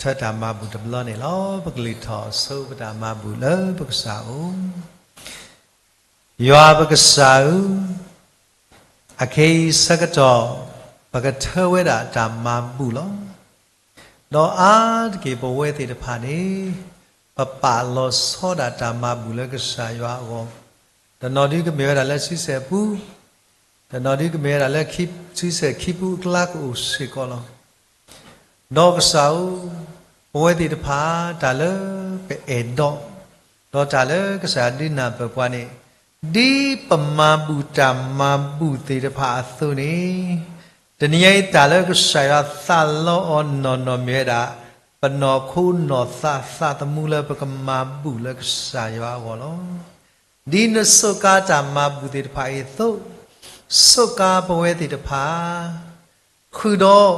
ထၢတၢ်မၤဘူၣ်တဘျီန့ၣ်လီၤ. ပကလုၢ်ထီၣ်ဆိပတၢ်မၤဘူၣ်လၢပကစၢ်အအိၣ် ယွၤပကစၢ်ဧၢ, အခဲအံၤဆၢကတီၢ် ပကထၢဝဲဒၣ်တၢ်မၤဘူၣ်လီၤ. ဒီးအါတက့ၢ်ပဝဲသ့ၣ်တဖၣ်န့ၣ် ပပာ်လီၤဆီဒၣ်တၢ်မၤဘူၣ်လၢကစၢ်ယွၤအဂီၢ်, တနီၤဒုကမ့ၢ်ဝဲဒၣ်လၢဆံဆဲၣ်ပူ, တနီၤဒုကမ့ၢ်ဝဲဒၣ်လၢဆံဆဲၣ်ခံပူအကျါကအိၣ်စ့ၢ်ကီးလီၤ. ဒီးကစၢ်ဧၢ, ပဝဲသ့ၣ်တဖၣ် တၢ်လၢပအဲၣ်ဒိး, ဒီးတၢ်လၢကစၢ်ဒုးနၢ်ပၢၢ်ပှၤန့ၣ်, ဒ်ပမၤဘူၣ်တၢ်မၤဘူၣ်သ့ၣ်တဖၣ်အသိးန့ၣ်, တနံၤအံၤတၢ်လၢကစၢ်ယွၤသးလီအီၤနီၢ်နီၢ်မ့ၢ်ဝဲဒၣ် ပနီၢ်ခိနီၢ်သးသးသမူလၢပကမၤဘူၣ်လၢကစၢ်ယွၤအဂီၢ်လီၤ. ဒ်နစူးကါတၢ်မၤဘူၣ်သ့ၣ်တဖၣ်အံၤအသိး, စူးကါပဝဲသ့ၣ်တဖၣ် ဃုာ်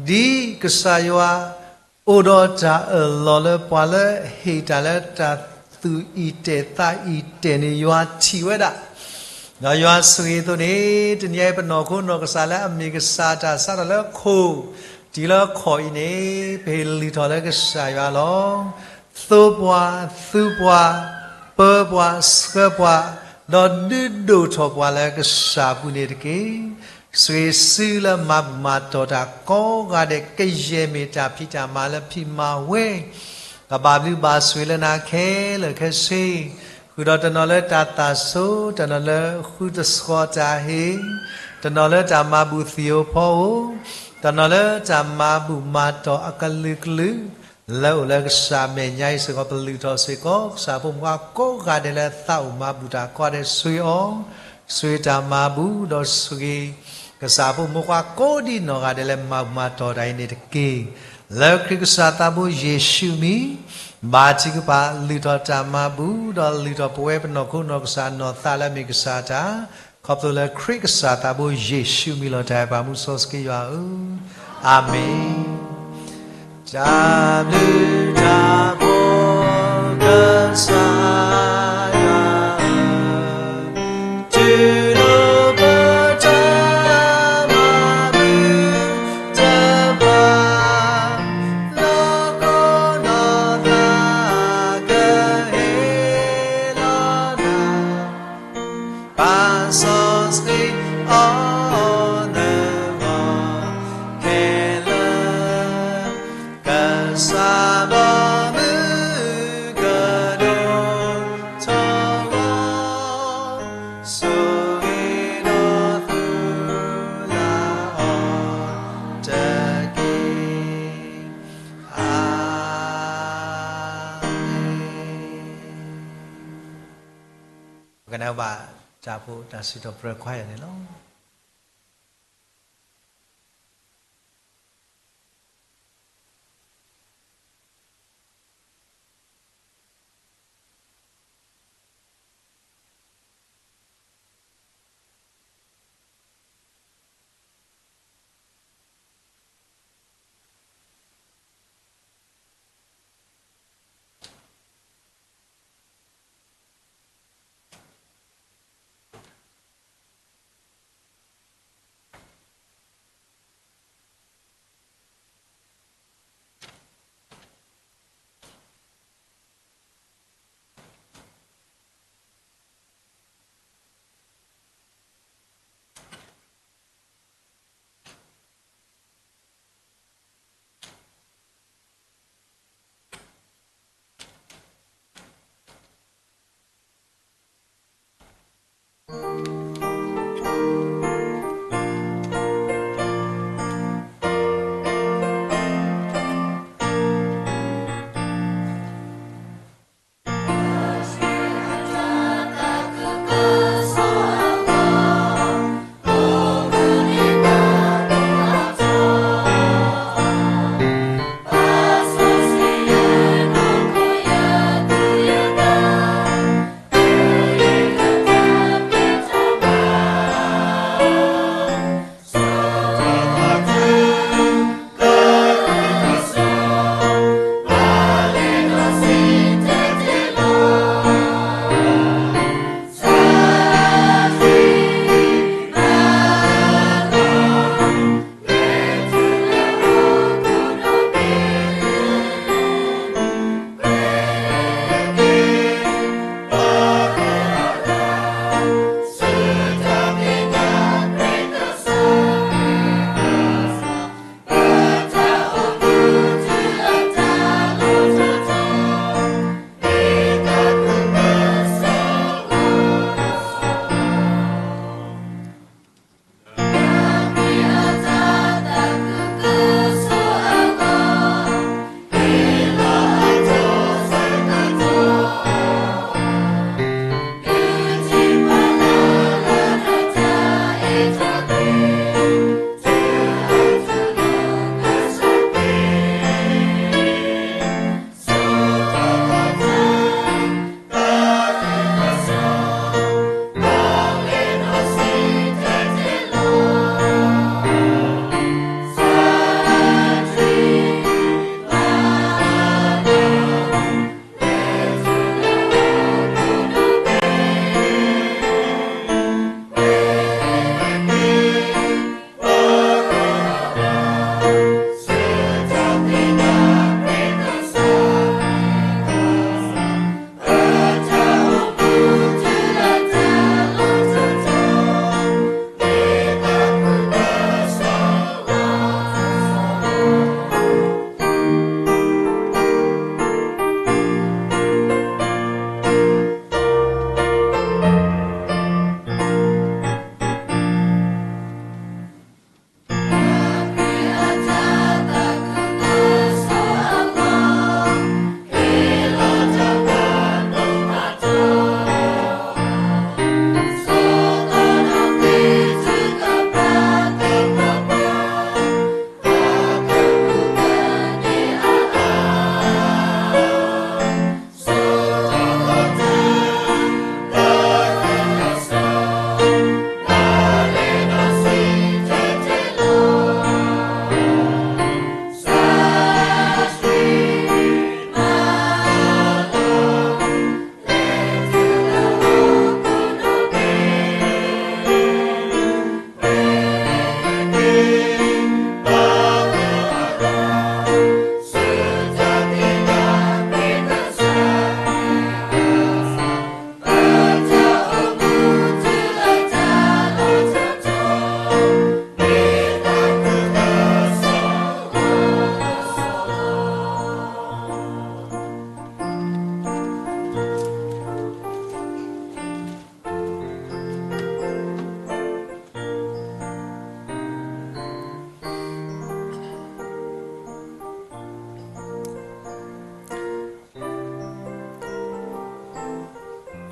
ဒီး ဒ်ကစၢ်ယွၤ အိၣ်ဒီးတၢ်အၢၣ်လီၤလၢပှၤလၢဟ့ၣ်တၢ်လၢတၢ်သူၣ်အံၤတဲာ်သးအံၤတဲာ်န့ၣ် ယွၤထံၣ်ဝဲဒၣ်, ဒီးယွၤဆိၣ်ဂ့ၤအသိးန့ၣ်, တနံၤအံၤပနီၢ်ခိနီၢ်ကစၢ်လၢအမ့ၢ်ကစၢ်တၢ်စးထီၣ်လၢခိၣ်, တုၤလၢခီၣ်အံၤန့ၣ်, ပဟ့ၣ်လုၢ်ထီၣ်လၢကစၢ်ယွၤလီၤ. သိပှၤ, သုပှၤ, ပၢပှၤဆှၢပှၤ, ဒီးဒုးဒိၣ်ထီၣ်ပှၤလၢကစၢ်ပူၤန့ၣ်တက့ၢ်. ဆှ့စုလၢမၤဘူၣ်မၤတီၢ်တၢ်ကိးဂၤဒဲးကယဲၢ်မ့ၢ်တၢ်ဖံးတၢ်မၤလၢဖံးမၤဝဲ, ကဘၣ်ဘျုးဘၣ်ဆိၣ်လၢနၤခဲလၢာ်ခဲဆ့, ဃုာ်ဒီးတနီၤလၢတၢ်သးစိ, တနီၤလၢဃုတဆှီတၢ်ဟ့ၣ်, တနီၤလၢတၢ်မၤဘူၣ်သံၣ်ဧိၤဖီဧိၤ, တနီၤလၢတၢ်မၤဘူၣ်မၤတီၢ်အကလုာ်ကလုာ်, လၢအိၣ်လၢကစၢ်မဲာ်ညါအံၤစ့ၢ်ကီး ပလုၢ်ထီၣ်စ့ၢ်ကီး ကစၢ်ဖိမုၣ်ခွါကိးဂၤဒဲးလၢသးအိၣ်မၤဘူၣ်တၢ်ကိးဂၤဒဲး ဆှ့အီၤ, ဆှ့တၢ်မၤဘူၣ်ဒီးဆှ့ ကစၢ်ဖိမုၣ်ခွါကိးဒံနီၢ်ဂၤဒဲးလၢမၤဘူၣ်မၤတီၢ်တၢ်အံၤန့ၣ်တက့ၢ်. လၢခရံာ်ကစၢ်သးဘိယ့ၣ်ၡူးမံၤ, ဘါထုကဖၣ် လုၢ်ထီၣ်တၢ်မၤဘူၣ် ဒီးလုၢ်ထီၣ်ပဝဲပနီၢ်ခိနီၢ်ကစၢ်နီၢ်သးလၢအမ့ၢ်ကစၢ်တၢ်, ခီဖျိလၢခရံာ်ကစၢ်သးဘိယ့ၣ်ၡူးမံၤလီၤ. တၢ်အဲၣ်ပၢ်မူစီဆှံကစၢ်ယွၤဧၢ, အၤမ့ၣ်. တၢ်ဘျုးတၢ်ဖှိၣ် ကစၢ်ယွၤဧၢ, တူၢ်လိာ်ပတၢ်မၤဘူၣ်တဖၣ်, နီၢ်ခိနီၢ်သးကဟ့ၣ်လီၤနၤ ပၢ်စီဆှံအီၤနဂီၢ်ခဲလၢာ်, ကစၢ်ဘီမုၢ်ကဒိၣ်ထီၣ်ဂီၤ, ဆိၣ်ဂ့ၤဒီးသူၣ်လၢ်အီၤတက့ၢ်. အၤမ့ၣ်. ပကနၢ်ဘၣ်တၢ်ဖိတၢ်စံးထီၣ်ပတြၢၤခွါယၤန့ၣ်လီၤ.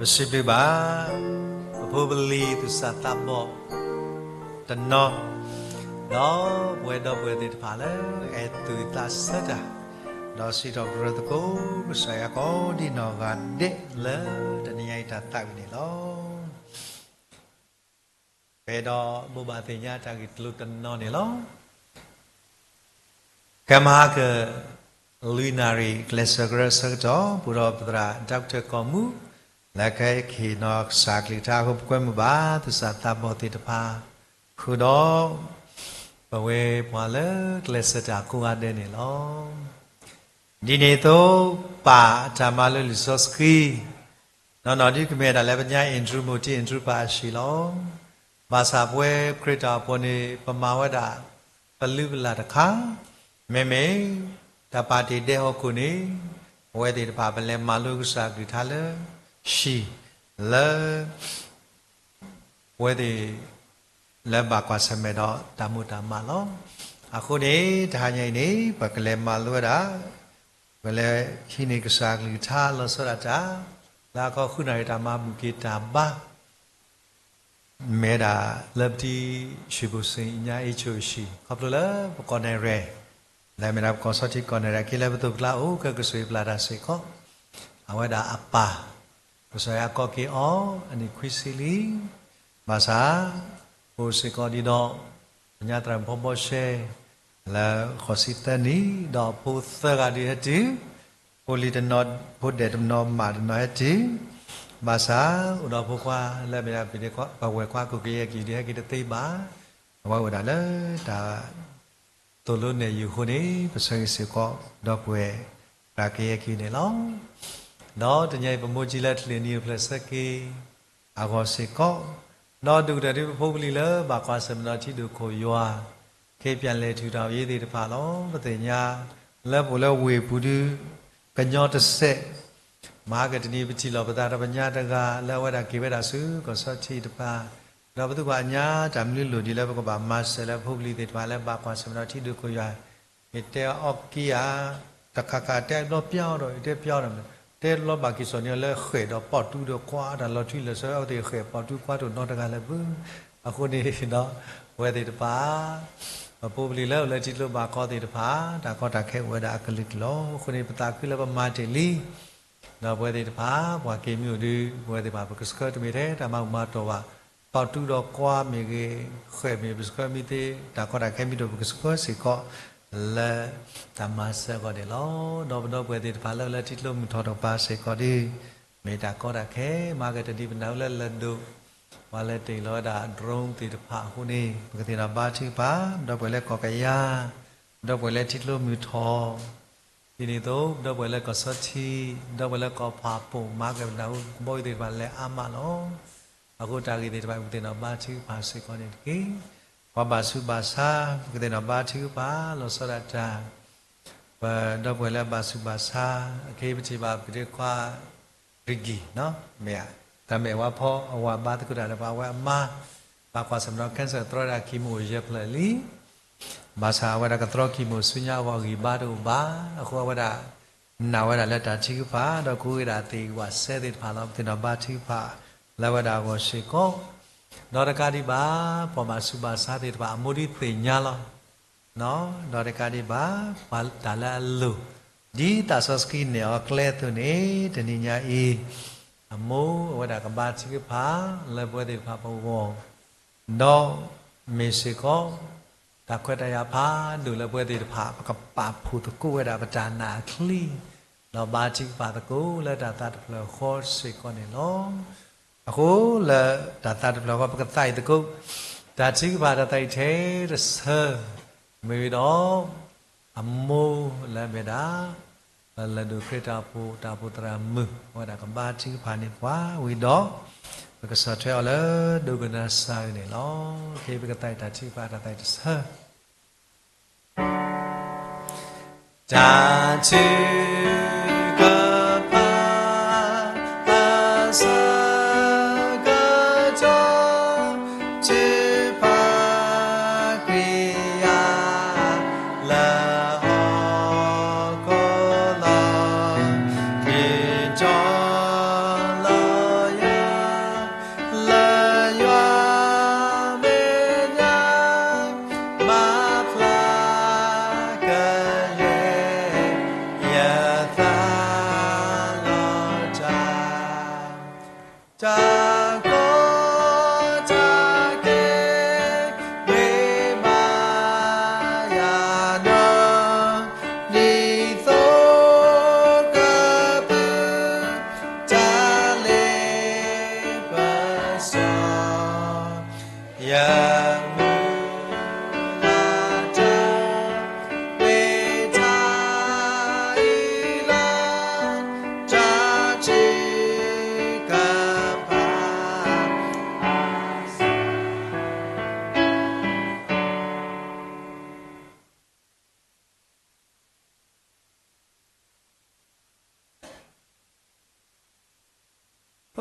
ပစံးဘျုးဘၣ် ပဖိပလံၤသူၣ်စၢ်သးဘီၣ်တနီၤ, ဒီးပဝဲဒီပုၢ်ဝဲၢ်သ့ၣ်တဖၣ်လၢအဲၣ်သူၣ်အသးဆၢတၢ်, ဒီးစံးထီၣ်ပတြၢၤသကိး ကစၢ်ယွၤကိးဒံနီၢ်ဂၤဒဲးလၢတနံၤညါအံၤတၢ်သးဝံၣ်န့ၣ်လီၤ. ပအဲၣ်ဒိးဘိးဘၣ်သ့ၣ်ညါတၢ်ဂ့ၢ်တလိၣ်တနီၤန့ၣ်လီၤ. ကမၤဟါကၢၣ် လွံၢ်နၣ်ရံၣ် ကျဲးစၢးကရၢဆၢကတီၢ် ပအိၣ်ဒီးပသရၣ် ဒီကထၢၣ်ကီၢ်မူ လၢကဟဲက့ၤနီၣ်ကစၢ်ကလုၢ်ကထါအဃိ ပကွဲမုာ်ဘၣ်သူၣ်စၢ်သးဘီၣ်သ့ၣ်တဖၣ် ဃုာ်ဒီး ပဝဲပှၤလၢကျဲးစၢးတၢ်ကိးဂၤဒဲးန့ၣ်လီၤ. ဒ်န့ၣ်အသိး ပၢ်အတၢ်မၤလိလံာ်စီဆှံ နီၢ်နီၢ်ဒ်ကမ့ၢ်ဒၣ်လၢပညါ intro မ့ၢ်တ့ intro ပၢ်အဟံၣ်လီၤ. ဘၣ်ဆၣ်ပဝဲခရံာ်တၢ်အိၣ်ဖှိၣ်န့ၣ် ပမၤဝဲဒၣ် ပလုၢ်ပလၢ်တခါ, မ့မ့ၢ် တၢ်ပာ်တ့ၢ်ဒဲးဟီၣ်ခိၣ်န့ၣ် ပဝဲသ့ၣ်တဖၣ် ပလဲၤမၤလိကစၢ်ကလုၢ်ကထါလၢဟံၣ် လၢ ပဝဲသ့ၣ် လၢဘၣ်ကွၢ်ဆၢၣ်မဲာ်ဒီးတၢ်မိၣ်တၢ်မးလီၤ. အဃိန့ၣ် တဟါညါအံၤန့ၣ် ပကလဲၤမၤလိဝဲဒၣ် ပကလဲၤဟံးန့ၢ်ကစၢ်ကလုၢ်ကထါလီၤဆီဒၣ်တၢ် လၢအခီဃုနၣ်ရံၣ်တၢ်မၤဘူၣ်က့ၤတၢ်ဘါ မ့ၢ်ဝဲဒၣ်လၢပတံၤၡံၣ်ပူၤစ့ၣ်ညါအ့ၣ်ဆိၣ်အဟံၣ် ခီဖျိလၢပကီၢ်နဲၣ်ရဲၣ် လၢမ့ၢ်ဒၣ်ပကီၢ်ဆီထံကီၢ်နဲၣ်ရဲၣ် က့ၤလၢပသိးပကျါအိၣ်ကဲကစၢၢ်ပျၢ်တၢ်စ့ၢ်ကီး အဝဲဒၣ်အပၢ် ကစၢ်ယွၤကိးက့ၤအီၤ အနံၣ်ခွံဆံလံ ဘၣ်ဆၣ် အိၣ်စ့ၢ်ကီးဒံးဒီး ကညီသရၣ်မုၣ်ဖီဘီရှဲ လၢဃိးဆံသၢနံၣ် ဒီးဖိသၢဂၤဒုးဟဲတုၤ ဖိလံၤတနီၤ ဖိဒဲးတနီၤ မးတနီၤဟဲတုၤ ဘၣ်ဆၣ် အိၣ်ဒီးဖိခွါလၢမ့ၢ်ဒၣ် ပဝဲၢ်ခွါကိၣ်ကယဲၢ်ကံၢ်ဒုးဟဲက့ၤတသ့ဘၣ် အဝဲအိၣ်ဝဲဒၣ်လၢတၢ် သိၣ်လိနဲၣ်ယုၢ်အဃိန့ၣ် ပဆၢဂ့ၤစ့ၢ်ကီး ဒီပုၢ်ဝဲၢ် သရၣ်ကယဲၢ်ကံၢ်န့ၣ်လီၤ. ဒီးတနံၤအံၤ ပမိၢ်ကၠံလၢထလံၣ်နံၤအိၣ်ဖျဲၣ်ဆၢက့ၤ အဂီၢ်စ့ၢ်ကီး, ဒီးဒုၣ်ကတၢၢ်ဒ်ပဖိပလံၤလၢဘၣ်ကွၢ်ဆၢၣ်မဲာ်ဒီးထံဒိၣ်ခိၣ်ယွၤ ခ့ပၠးလဲၤထူၣ်တၢ်အုၣ်ယ့ၢ်သ့ၣ်တဖၣ်လီၤ. ပသ့ၣ်ညါ လၢပအိၣ်လၢဝ့ၢ်ပူၤဒုး ကညီတစဲး မဟါကတနံၤ ပထံၣ်လိာ်ပသးဒီးပညါတဂၤ လၢအဝဲဒၣ်က့ၤဝဲဒၣ်ဆူကီၢ်ဆီထံးတဖၣ်, ဒီးပသူၣ်ပှၢ်အညါ တၢ်မနုၤလိၣ်ဒ်လၢပကဘၣ်မၤစၢၤလၢပဖိပလံၤသ့ၣ်တဖၣ်လၢဘၣ်ကွၢ်ဆၢၣ်မဲာ်ဒီးထံဒိၣ်ခိၣ်ယွၤ, ယတဲအီၤက့ၤဧါ, တခါခါတဲဘျီပျါအီၤဒီး ယတဲပျါအီၤဒီး တဲဘျီဘၣ်က့ၤစိာ်န့ၢ်အီၤလၢဃဲၣ်ဒီး ပီၣ်တူဒီးကွါ တၢ်လီၤထွံလီၤဆၢအဝဲသ့ၣ်ဃဲၣ်ပီၣ်တူကွါတအိၣ်နီတဂၤလၢၤဘၣ်. အဃိန့ၣ်ဒီး ပဝဲသ့ၣ်တဖၣ် ပဖိပလံၤလၢအိၣ်လၢထံကျိဘၣ်ကီသ့ၣ်တဖၣ် တၢ်ကီတၢ်ခဲအိၣ်ဝဲဒၣ်အကလုာ်ကလုာ်လီၤ. အဃိန့ၣ် ပသးခုလၢပမၤတ့ၢ်လံ ဒီးပဝဲသ့ၣ်တဖၣ် ပှၤက့ၤမ့ၢ်အိၣ်ဒီး ပဝဲသ့ၣ်တဖၣ် ပကဆှၢတမ့ၢ်ထဲတၢ်မၤဘူၣ်မၤတီၢ်ဘၣ်, ပီၣ်တူဒီးကွါမ့ၢ်ဂ့ၤ, ဃဲၣ်မ့ၢ် ပကဆှၢမ့ၢ်သ့, တၢ်ကီတၢ်ခဲမ့ၢ်တအိၣ် ပကဆှၢစ့ၢ်ကီး လၢတၢ်မၤစၢၤအဂီၢ်န့ၣ်လီၤ. ဒီးပဒီပုၢ်ဝဲၢ်သ့ၣ်တဖၣ်လၢအိၣ်လၢထံကျိမုၢ်ထီၣ်တကပၤစ့ၢ်ကီးဒီး မ့ၢ်တၢ်ကီတၢ်ခဲ မဟါကတနံၤ ပနၢ်ဟူလၢလၢၢ်ဒိၣ် ပှၤလဲၤတ့ၢ်လီၤဝဲဒၣ် drone သ့ၣ်တဖၣ်အဃိန့ၣ် ပကသ့ၣ်နီၣ်ဘါထုကဖၣ် ပဒီပုၢ်ဝဲၢ်လၢကီၢ်ကယၤ, ပဒီပုၢ်ဝဲၢ်လၢထံကျိမုၢ်ထီၣ် ဒ်န့ၣ်အသိး ပဒီပုၢ်ဝဲၢ်လၢကီၢ်ဆီထံး, ပဒီပုၢ်ဝဲၢ်လၢကီၢ်ဖးပိၢ် မၤကဲပနၢ်ဟူကဘီယူၤသ့ၣ်တဖၣ်လဲၤအါမးလီၤ. အဃိတၢ်ဂ့ၢ်သ့ၣ်တဖၣ် ပကသ့ၣ်နီၣ်ဘါထုကဖၣ်စ့ၢ်ကီးန့ၣ်တက့ၢ်. ပှၤဘၣ်ဆူးဘၣ်ဆါ ပကသ့ၣ်နီၣ်ဘါထုကဖၣ် လီၤဆီဒၣ်တၢ် ပဒီပုၢ်ဝဲၢ်လၢအဘၣ်ဆူးဘၣ်ဆါ အခဲအံၤပထံၣ်ဘၣ်ပကတဲခွါ ရံကံၢ် မ့ၢ်ဧါ, တၢ်မဲာ်ဝါဖီအဝၤဘါသကိးတၢ်ဒီးပှၤအဝဲအမါ ဘၣ်ကွၢ်ဆၢၣ်မဲာ်ဒီး cancer သြီဒၣ် chemo ယဲၢ်ဖျၢၣ်လံ ဘၣ်ဆၣ်အဝဲဒၣ်ကသြီ chemo ဆူညါအဂီၢ်ဂံၢ်ဘါတအိၣ်ဘၣ်. အဃိအဝဲဒၣ် နာ်ဝဲဒၣ်လၢတၢ်ထုကဖၣ် ဒီးကအိၣ်က့ၤဒၣ်သ့ၣ်ဝးစဲသ့ၣ်တဖၣ်လီၤ. ပသ့ၣ်နီၣ်ဘါထုကဖၣ်လၢအဝဲဒၣ်အဂီၢ်စ့ၢ်ကီး, ဒီးတကးဒံးဘၣ် ပှၤဘၣ်ဆူးဘၣ်ဆါသ့ၣ်တဖၣ် အမိၢ်ဒုးသ့ၣ်ညါလီၤ. ဒီးတကးဒံးဘၣ် ပှၤတၢ်လၢအလိၣ် ဒ်သးစီဆှံနဲၣ်အီၤကျဲအသိးန့ၣ် တနံၤညါအံၤ အမိၢ်အဝဲဒၣ်ကဘါထုကဖၣ်လၢပဝဲသ့ၣ်တဖၣ်ပဂီၢ် ဒီးမ့ၢ်စ့ၢ်ကီး တၢ်ခွဲးတၢ်ယာ်ဖးဒိၣ်လၢပဝဲသ့ၣ်တဖၣ် ပကပာ်ဖှိၣ်သကိးဝဲဒၣ်ပတၢ်နာ်အချံ ဒီးဘါထုကဖၣ်သကိးလၢတၢ်သးတဖျၢၣ်ဃီစ့ၢ်ကီးန့ၣ်လီၤ. အဃိလၢတၢ်သးတဖျၢၣ်ဃီ ပကသးအံၤသကိး တၢ်ထုကဖၣ်တၢ်သးအံၤထဲတဆၢ မ့ၢ်ဝံၤဒီး အမိၢ်လၢအမ့ၢ်ဒၣ် ပလၢၢ်ဒိၣ်ခရံာ်တၢ်အိၣ်ဖှိၣ် တၢ်အိၣ်ဖှိၣ်သရၣ်မုၣ် အဝဲဒၣ်ကဘါထုကဖၣ်န့ၢ်ပှၤဝံၤဒီး ပကဆီၣ်ထွဲအီၤလၢဒိကနၣ်စၢ်အံၤန့ၣ်လီၤ. ခဲအံၤပကသးအံၤတၢ်ထုကဖၣ်တၢ်သးအံၤတဆၢ တၢ်ထုကဖၣ် တၢ်ဆၢကတီၢ် ထုကဖၣ်ကွံာ်ယၤ လၢဟီၣ်ခိၣ်လီၤ. မ့ၢ်တီလီၤ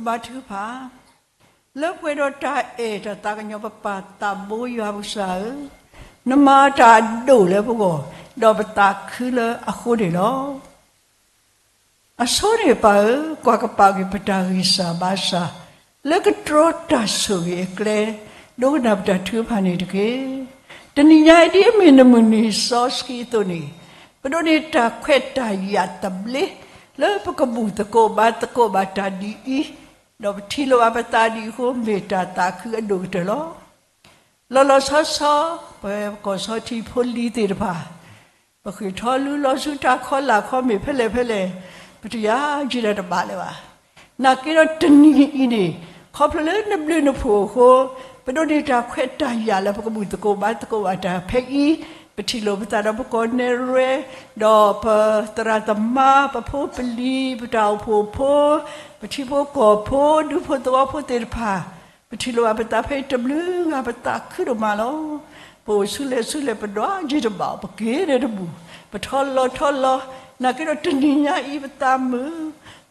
ပဘါထုကဖၣ်, လၢပှဲၤဒီးတၢ်အဲၣ်တၢ်သးကညီၤပပၢ်သးဘိယွၤပကစၢ်ဧၢ, နမၤတၢ်အဒိၣ်လၢပဂီၢ်, ဒီးပသးခုလၢအဃိန့ၣ်လီၤ. အဆိန့ၣ်ပၢ်ဧၢ, ကွၢ်ကပာ်က့ၤပတၢ်ဂံၢ်စၢ်ဘါစၢ်, လၢကတြီတၢ်ဆိၣ်ဂ့ၤအကျဲ, ဒိကနၣ်ပတၢ်ထုကဖၣ်န့ၣ်တက့ၢ်. တနံၤညါအံၤဒ်အမ့ၢ်နမုၢ်နံၤစီဆှံအသိးန့ၣ်, ပဒိးန့ၢ်တၢ်ခွဲးတၢ်ယာ်သဘျ့, လၢပကဘူၣ်သကိးဘါသကိးဘၣ်တၢ်ဒ်အံၤ, ဒီးပထံၣ်လိာ်ဘၣ်ပသးဒ်အံၤအဃိ မ့ၢ်တၢ်သးခုအဒိၣ်ကတၢၢ်လီၤ. လီၤလီၤဆီဆီ, ပကီၢ်ဆီထံဖိလံၤသ့ၣ်တဖၣ်, ပဃ့ၢ်ထီၣ်လူလီၤဆူတၢ်ခီလၢ်ခီမ့ၢ်ဖဲလဲၣ်ဖဲလဲၣ်, ပတယာ်ယံာ်ဒၣ်တဘၣ်လၢၤဘၣ်. နာ်က့ဒီးတနံၤအံၤန့ၣ်, ခီဖျိလၢနဘျုးနဖှိၣ်အဃိ, ပဒိးန့ၢ်တၢ်ခွဲးတၢ်ယာ်လၢပကဘူၣ်သကိးဘါသကိးဘၣ်တၢ်ဖဲအံၤ, ပထံၣ်လိာ်ပသးဒီးပကီၢ်နဲၣ်ရွဲၣ်, ဒီးပသရၣ်သမါ, ပဖိပလံၤ, ပတၢ်အိၣ်ဖှိၣ်ဖိ, ပထံဖိကီၢ်ဖိ, ဒူဖိသဝီဖိသ့ၣ်တဖၣ်, ပထံၣ်လိာ်ဘၣ်ပသးဖဲအံၤတဘျုးဂၤ ပသးခုဒိၣ်မးလီၤ. ပအိၣ်ဆူလဲၣ်ဆူလဲၣ် ပဒွးယံာ်တဘၣ်, ပက့ၤဒီးတဘူၣ်, ပထီၣ်လီၤထီၣ်လီၤ, နာ်က့ဒီးတနံၤညါအံၤပသးမုာ်,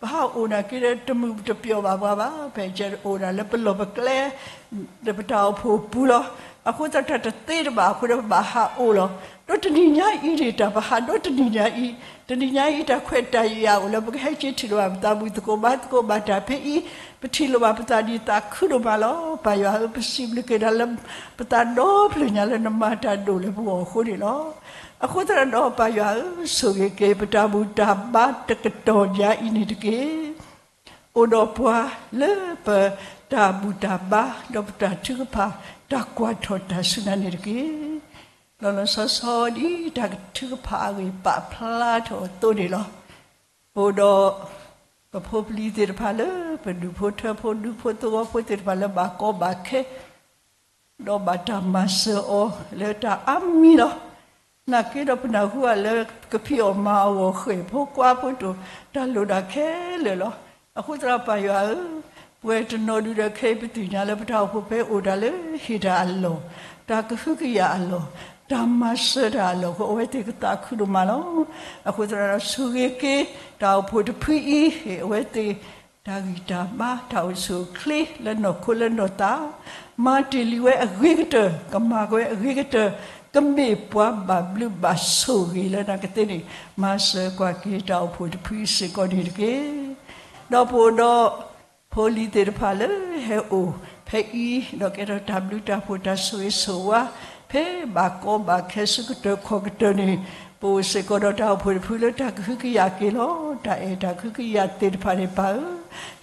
ပဟးအိၣ်နာ်က့ဒီးတမုာ်တပျီၢ်ဘၣ်ပှၤဘၣ်, ပဟဲကဲအိၣ်ဒၣ်လၢပလီၢ်ပကျဲ ဒီးပတၢ်အိၣ်ဖှိၣ်ပူၤလီၤ. အဃိသတးတၢ်တသ့တဘၣ်အဃိဒီးပဘၣ်ဟးအိၣ်လီၤ. ဒီးတနံၤညါအံၤန့ၣ် တၢ်ပဟးဒီးတနံၤညါအံၤ, တနံၤညါအံၤ တၢ်ခွဲးတၢ်ယာ်အိၣ်လၢပကဟဲက့ၤထံၣ်လိာ်ဘၣ်ပသးဘူၣ်သကိးဘါသကိးဘၣ်တၢ်ဖဲအံၤ, ပထံၣ်လိာ်ဘၣ်ပသးဒ်သးခုဒိၣ်မးလီၤ. ပၢ်ယွၤဧၢ, ပစံးဘျုးက့ၤဒၣ်လၢ ပသးဒီဖျၢၣ်ညါလၢနမၤတၢ်ဒိၣ်လၢပဂီၢ်အဃိန့ၣ်လီၤ. အဃိသတးဒီးပၢ်ယွၤဧၢ, ဆိၣ်ဂ့ၤက့ၤပတၢ်ဘူၣ်တၢ်ဘါတကတီၢ်ညါအံၤန့ၣ်တက့ၢ်. အိၣ်ဒီးပှၤလၢပတၢ်ဘူၣ်တၢ်ဘါ ဒီးပတၢ်ထုကဖၣ် တၢ်ကွၢ်ထီၣ်တၢ်ဆူညါန့ၣ်တက့ၢ်. လီၤလီၤဆီဆီဒ်တၢ်ထုကဖၣ်အဂ့ၢ်ပာ်ဖျါထီၣ်အသိးန့ၣ်လီၤ. အိၣ်ဒီးပဖိပလံၤသ့ၣ်တဖၣ်လၢ ပဒူၣ်ဖိထၢဖိ ဒူဖိသဝီဖိသ့ၣ်တဖၣ်လၢဘၣ်ကီဘၣ်ခဲ ဒီးဘၣ်တၢ်မၤစၢၤအီၤလၢတၢ်အါမံၤလီၤ. နာ်က့ဒီးပနၢ်ဟူဘၣ်လၢ ကဖံးအီၣ်မၤအီၣ်ဂီၢ်ဃဲၣ်ဖိခွါဖိတအိၣ် တၢ်လိၣ်ဒၣ်ခဲလၢာ်လီၤ. အဃိသတးပၢ်ယွၤဧၢ, ပဝဲတနီၤဒုဒီးခဲအံၤပသ့ၣ်ညါလၢပတၢ်အိၣ်ဖှိၣ်ဖဲအိၣ်တၢ်လၢဟ့ၣ်တၢ်အလီၢ်, တၢ်ကဟုကယာ်အလီၢ်, တၢ်မၤစၢၤတၢ်အလီၢ်အဃိ အဝဲသ့ၣ်ကသးခုဒိၣ်မးလီၤ. အဃိသတးဒီးဆိၣ်ဂ့ၤက့ၤ တၢ်အိၣ်ဖှိၣ်တဖုအံၤ ဟ့ၣ်အဝဲသ့ၣ် တၢ်ဂံၢ်တၢ်ဘါ တၢ်အိၣ်ဆူၣ်အိၣ်ချ့လၢနီၢ်ခိလၢနီၢ်သး, မၤတ့ၢ်လံဝဲအဂ့ၤကတၢၢ်, ကမၤက့ၤဝဲအဂ့ၤကတၢၢ်, ကမ့ၢ်ပှၤဘၣ်ဘျုးဘၣ်ဆိၣ်ဂ့ၤလၢနာ်ကသ့န့ၣ် မၤစၢၤကွၢ်က့ၤတၢ်အိၣ်ဖှိၣ်တဖုစ့ၢ်ကီးန့ၣ်တက့ၢ်. ဒီးပအိၣ်ဒီး ဖိလံၤသ့ၣ်တဖၣ်လၢဟဲအိၣ်ဖဲအံၤ ဒီးကဲထီၣ်တၢ်ဘျုးတၢ်ဖှိၣ်တၢ်ဆိၣ်ဂ့ၤဆိၣ်ဝါ ဖဲဘၣ်ကီဘၣ်ခဲဆူကတၢၢ်ခီၣ်ကတၢၢ်န့ၣ်, ပအိၣ်စ့ၢ်ကီးဒီးတၢ်အိၣ်ဖှိၣ်တဖုလၢတၢ်ကဟုကယာ်က့ၤလီၤ. တၢ်အဲၣ်တၢ်ကဟုကယာ်သ့ၣ်တဖၣ်န့ၣ် ပၢ်ဧၢ,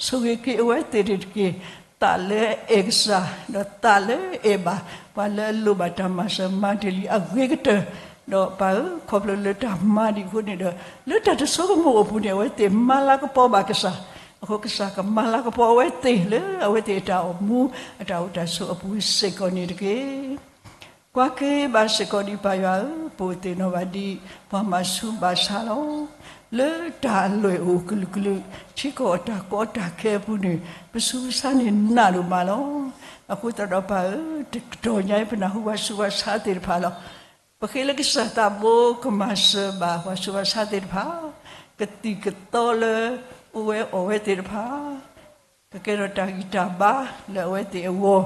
ဆိၣ်ဂ့ၤက့ၤအဝဲသ့ၣ်န့ၣ်တက့ၢ်. သးလၢအအဲၣ်ကစၢ် ဒီးသးလၢအအဲၣ်ဘၣ် ပှၤလၢအလိၣ်ဘၣ်တၢ်မၤစၢၤမၤတ့ၢ်လံအဂ့ၤကတၢၢ်, ဒီးပၢ်ဧၢ, ခီဖျိလၢတၢ်မၤဒံးအဃိန့ၣ်ဒီး လၢတၢ်တဆိကမိၣ်အပူၤန့ၣ် အဝဲသ့ၣ်မၤလၤကပီၤဘၣ်ကစၢ်, အဃိကစၢ်ကမၤလၤကပီၤအဝဲသ့ၣ်လၢအဝဲသ့ၣ်အတၢ်အိၣ်မူ အတၢ်အိၣ်တၢ်ဆိးအပူၤစ့ၢ်ကီးန့ၣ်တက့ၢ်. ကွၢ်က့ၤဘၣ်စ့ၢ်ကီးဒံးပၢ်ယွၤဧၢ, ပအိၣ်သ့ၣ်နီၣ်ဘၣ်ဒံး ပှၤမၤဆူးဘၣ်ဆါလီၤ. လၢတၢ်အလွဲၢ်အိၣ်ကလုာ်ကလုာ် ထံကီၢ်အတၢ်ကီတၢ်ခဲအပူၤန့ၣ် ပဆူးပဆါန့ၣ်နးဒိၣ်မးလီၤ. အဃိသတးဒီးပၢ်ဧၢ, တကတီၢ်ညါအံၤပနၢ်ဟူပှၤဆူးပှၤဆါသ့ၣ်တဖၣ်လီၤ. ပဃ့လၢကစၢ်သးဘိကမၤစၢၤဘၣ်ပှၤဆူးပှၤဆါသ့ၣ်တဖၣ်, ကသံၣ်ကသီလၢအိၣ်ဝဲအီၣ်ဝဲသ့ၣ်တဖၣ် ကကဲထီၣ်တၢ်ဂံၢ်တၢ်ဘါလၢအဝဲသ့ၣ်အဂီၢ်,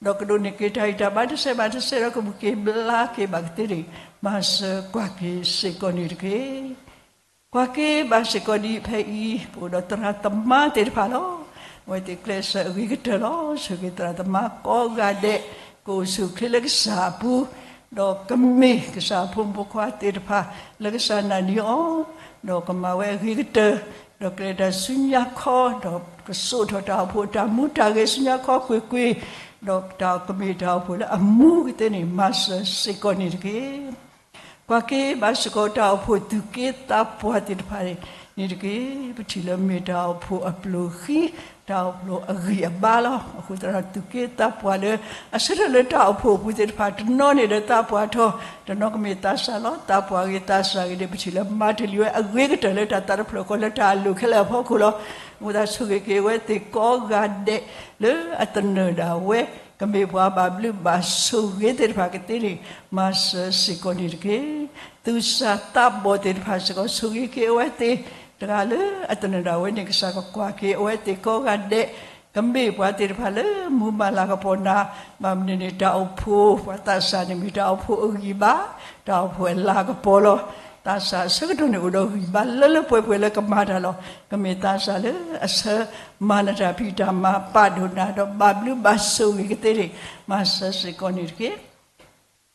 ဒီးကဒိးန့ၢ်က့ၤတၢ်ဂံၢ်တၢ်ဘါတစဲးဘၣ်တစဲးဒီးကဘူၣ်က့ၤဘျါက့ၤဘၣ်ကသ့န့ၣ် မၤစၢၤကွၢ်က့ၤစ့ၢ်ကီးန့ၣ်တက့ၢ်. ကွၢ်က့ၤဘၣ်စ့ၢ်ကီးဒံးဖဲအံၤ ပအိၣ်ဒီးသရၣ်သမါသ့ၣ်တဖၣ်လီၤ. အဝဲသ့ၣ်ကျဲးစၢးအဂ့ၤကတၢၢ်လီၤ. ဆိၣ်ဂ့ၤသရၣ်သမါကိးဂၤဒဲး ကအိၣ်ဆူၣ်အိၣ်ချ့လၢကစၢ်အပူၤ, ဒီးကမ့ၢ်ကစၢ်အဖိမုၣ်ဖိခွါသ့ၣ်တဖၣ် လၢကစၢ်နာ်န့ၢ်အီၤ, ဒီးကမၤဝဲအဂ့ၤကတၢၢ်, ဒီးကလဲၤတၢ်ဆူညါခီ, ဒီးကစိာ်ထီၣ်တၢ်အိၣ်ဖှိၣ်တၢ်မူတၢ်ဂဲၤဆူညါခီကွ့ၢ်ကွ့ၢ်, ဒီးတၢ်ကမ့ၢ်တၢ်အိၣ်ဖှိၣ်လၢအမူကသ့န့ၣ် မၤစၢၤစ့ၢ်ကီးန့ၣ်တက့ၢ်. ကွၢ်က့ၤဘၣ်စ့ၢ်ကီးတၢ်အိၣ်ဖှိၣ်သူၣ်က့သးပှၢ်သ့ၣ်တဖၣ်န့ၣ်တက့ၢ်. ပထံၣ်လၢမ့ၢ်တၢ်အိၣ်ဖှိၣ်အပျိၢ်ဃံ, တၢ်အိၣ်ဖှိၣ်အဂံၢ်အဘါလီၤ. အဃိသတးဒီးသူၣ်က့သးပှၢ်လၢ အဆၢထၢၣ်လၢတၢ်အိၣ်ဖှိၣ်အပူၤသ့ၣ်တဖၣ် တနီၤန့ၣ်ဒီးသးပှၢ်ထီၣ်, တနီၤကမ့ၢ်သးစၢ်လီၤ. သးပှၢ်ဂ့ၤသးစၢ်ဂ့ၤန့ၣ် ပထံၣ်လၢမၤတ့ၢ်လံဝဲအဂ့ၤကတၢၢ်လၢတၢ်သးတဖျၢၣ်ဃီလၢတၢ်အလိၤခဲလၢာ်အဖီခိၣ်လီၤ. အဃိသတးဆိၣ်ဂ့ၤက့ၤအဝဲသ့ၣ်ကိးဂၤဒဲး လၢအသနၢၣ်ဒၣ်ဝဲ ကမ့ၢ်ပှၤဘၣ်ဘျုးဘၣ်ဆိၣ်ဂ့ၤသ့ၣ်တဖၣ်ကသ့န့ၣ် မၤစၢၤစ့ၢ်ကီးန့ၣ်တက့ၢ်. သူၣ်စၢ်သးဘီၣ်သ့ၣ်တဖၣ်စ့ၢ်ကီး ဆိၣ်ဂ့ၤက့ၤအဝဲသ့ၣ် တဂၤလၢအသနၢၣ်ဒၣ်ဝဲန့ၣ် ကစၢ်ကကွၢ်က့ၤအဝဲသ့ၣ်ကိးဂၤဒဲး, ကမ့ၢ်ပှၤသ့ၣ်တဖၣ်လၢမူမၤလၤကပီၤနၤ, ဘၣ်မနုၤန့ၣ် တၢ်အိၣ်ဖှိၣ် ပှၤသးစၢ်န့ၣ်မ့ၢ် တၢ်အိၣ်ဖှိၣ်အဂံၢ်ဘါ, တၢ်အိၣ်ဖှိၣ်အလၤကပီၤလီၤ. သးစၢ်အဆၢကတီၢ်န့ၣ် အိၣ်ဒီးဂံၢ်ဘါလၢလၢပှဲၤပှဲၤလၢကမၤတၢ်လီၤ. ကမ့ၢ်သးစၢ်လၢအဆၢမၤနတၢ်ဖံးတၢ်မၤ ပာ်ဒိၣ်နၤဒီး ဘၣ်ဘျုးဘၣ်ဆိၣ်ဂ့ၤကသ့န့ၣ် မၤစၢၤစ့ၢ်ကီးန့ၣ်တက့ၢ်.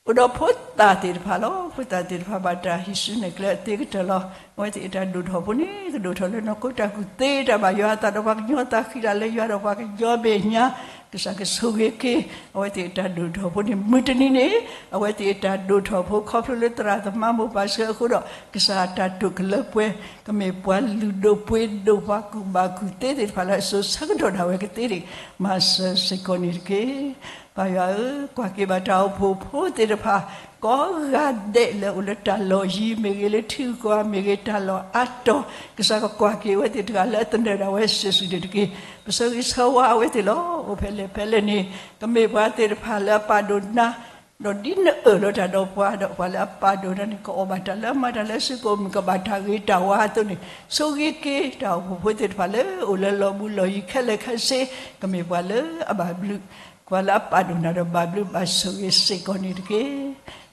အိၣ်ဒီးဖိသၣ်သ့ၣ်တဖၣ်လီၤ. ဖိသၣ်သ့ၣ်တဖၣ်ဘၣ်တၢ်ဟံးစုနဲၣ်ကျဲအသ့ကတၢၢ်လီၤ. အဝဲသ့ၣ်အတၢ်ဒိၣ်ထီၣ်ဖိန့ၣ် ကဒိၣ်ထီၣ်လၢနီၢ်ခိတၢ်ကူၣ်သ့တၢ်ဘၣ်ယွၤအသးဒီး ပှၤကညီသးဃံတၢ်လၢယွၤဒီးပှၤကညီဘ့ၣ်ညါ, ကစၢ်ကဆိၣ်ဂ့ၤက့ၤ အဝဲသ့ၣ်အတၢ်ဒိၣ်ထီၣ်ဖိန့ၣ် မုၢ်တနံၤန့ၣ် အဝဲသ့ၣ်အတၢ်ဒိၣ်ထီၣ်ဖိ ခီဖျိလၢသရၣ်သမါမိၢ်ပၢ်ဆှၢအဃိဒီး ကစၢ်အတၢ်တိာ်ကလၢပှဲၤ ကမ့ၢ်ပှၤလုၢ်ဒိၣ်ပှ့ၤဒိၣ် ပှၤကူၣ်ဘၣ်ကူၣ်သ့သ့ၣ်တဖၣ်လၢအစိၤဆၢကတီၢ်ဒၣ်ဝဲကသ့န့ၣ် မၤစၢၤစ့ၢ်ကီးန့ၣ်တက့ၢ်. ပၢ်ယွၤဧၢ, ကွၢ်က့ၤဘၣ်တၢ်အိၣ်ဖှိၣ်ဖိသ့ၣ်တဖၣ် ကိးဂၤဒဲးလၢအိၣ်လၢတၢ်လီၢ်ယံၤမ့ၢ်ဂ့ၤ, လၢထံဂုၤကီၢ်ဂၤမ့ၢ်ဂ့ၤ, တၢ်လီၢ်အါတီၤ ကစၢ်ကကွၢ်က့ၤအဝဲသ့ၣ်တဂၤလၢအသနၢၣ်ဒၣ်ဝဲစုာ်စုာ်န့ၣ်တက့ၢ်. ပဆၢဂ့ၤဆၢဝါအဝဲသ့ၣ်လီၤ. အိၣ်ဖဲလဲၣ်ဖဲလဲၣ်န့ၣ် ကမ့ၢ်ပှၤသ့ၣ်တဖၣ်လၢအပာ်ဒိၣ်နၤ ဒီးဒ်နအၢၣ်လီၤတၢ်ဒီးပှၤဒီး ပှၤလၢအပာ်ဒိၣ်နၤန့ၣ် ကအီၣ်ဘၣ်တၢ်လၢအမၤတၢ်လၢစုကိၣ်မုၢ် ကဘၣ်တၢ်ဂ့ၤတၢ်ဝါအသိးန့ၣ် ဆိၣ်ဂ့ၤက့ၤတၢ်အိၣ်ဖှိၣ်ဖိသ့ၣ်တဖၣ်လၢအိၣ်လၢလီၢ်ဘူးလီၢ်ယံၤခဲလၢာ်ခဲဆ့ ကမ့ၢ်ပှၤလၢအဘၣ်ဘျုး, ပှၤလၢအပာ်ဒိၣ်နၤဒီးဘၣ်ဘျုးဘၣ်ဆိၣ်ဂ့ၤစ့ၢ်ကီးန့ၣ်တက့ၢ်.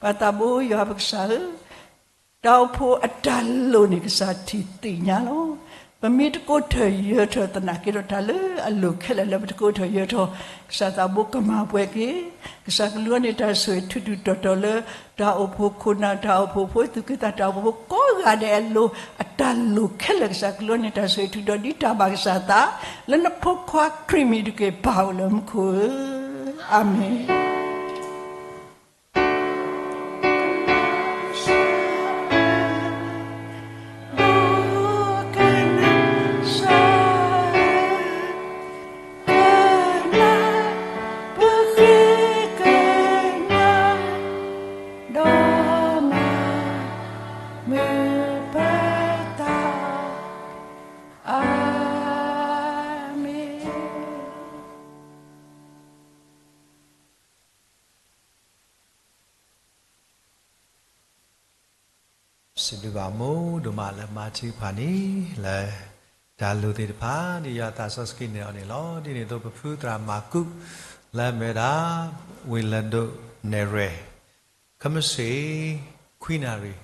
ပၢ်သးဘိယွၤပကစၢ်ဧၢ, တၢ်အိၣ်ဖှိၣ်အတၢ်လိၣ်န့ၣ် ကစၢ်ထံၣ်သ့ၣ်ညါလီၤ. ပမ့ၢ်တကိးထီၣ်ယၢၤထီၣ်သနာ်က့ဒီး တၢ်လၢအလိၣ်ခဲလၢာ်လၢပတကိးထီၣ်ယၢၤထီၣ် ကစၢ်သးဘိကမၤပှဲၤက့ၤ, ကစၢ်ကလူန့ၢ်တၢ်ဆိၣ်ဂ့ၤထူထူတီတီလၢ တၢ်အိၣ်ဖှိၣ်ခိၣ်နၢ် တၢ်အိၣ်ဖှိၣ်ဖိ သူၣ်က့သး တၢ်အိၣ်ဖှိၣ်ဖိကိးဂၤဒဲးအလိၤ အတၢ်လိၣ်ခဲလၢာ် ကစၢ်ကလူန့ၢ်တၢ်ဆိၣ်ဂ့ၤထူထူတီတီဒ်တၢ်ဘၣ်ကစၢ်သး လၢနဖိခွါခရံာ်မံၤတက့ၢ် ပၢ်အိၣ်လၢမူခိၣ်ဧၢ, အၤမ့ၣ်.စံးဘျုးဘၣ်မိၢ်ဒိၣ်မးလၢ မၤထံဖးန့ၣ် လၢတၢ်လိၣ်သ့ၣ်တဖၣ်န့ၣ် ယွၤသးစီဆှံန့ၢ်အီၤန့ၣ်လီၤ. ဒ်န့ၣ်အသိး ပဖုသရၣ်မၤကူး လၢအမ့ၢ်ဝဲဒၣ် ဝ့ၢ်လၢၢ်ဒိၣ်နဲၣ်ရွဲၣ် ခဲမုၢ်ဆ့ၣ် ခွံနၣ်ရံၣ်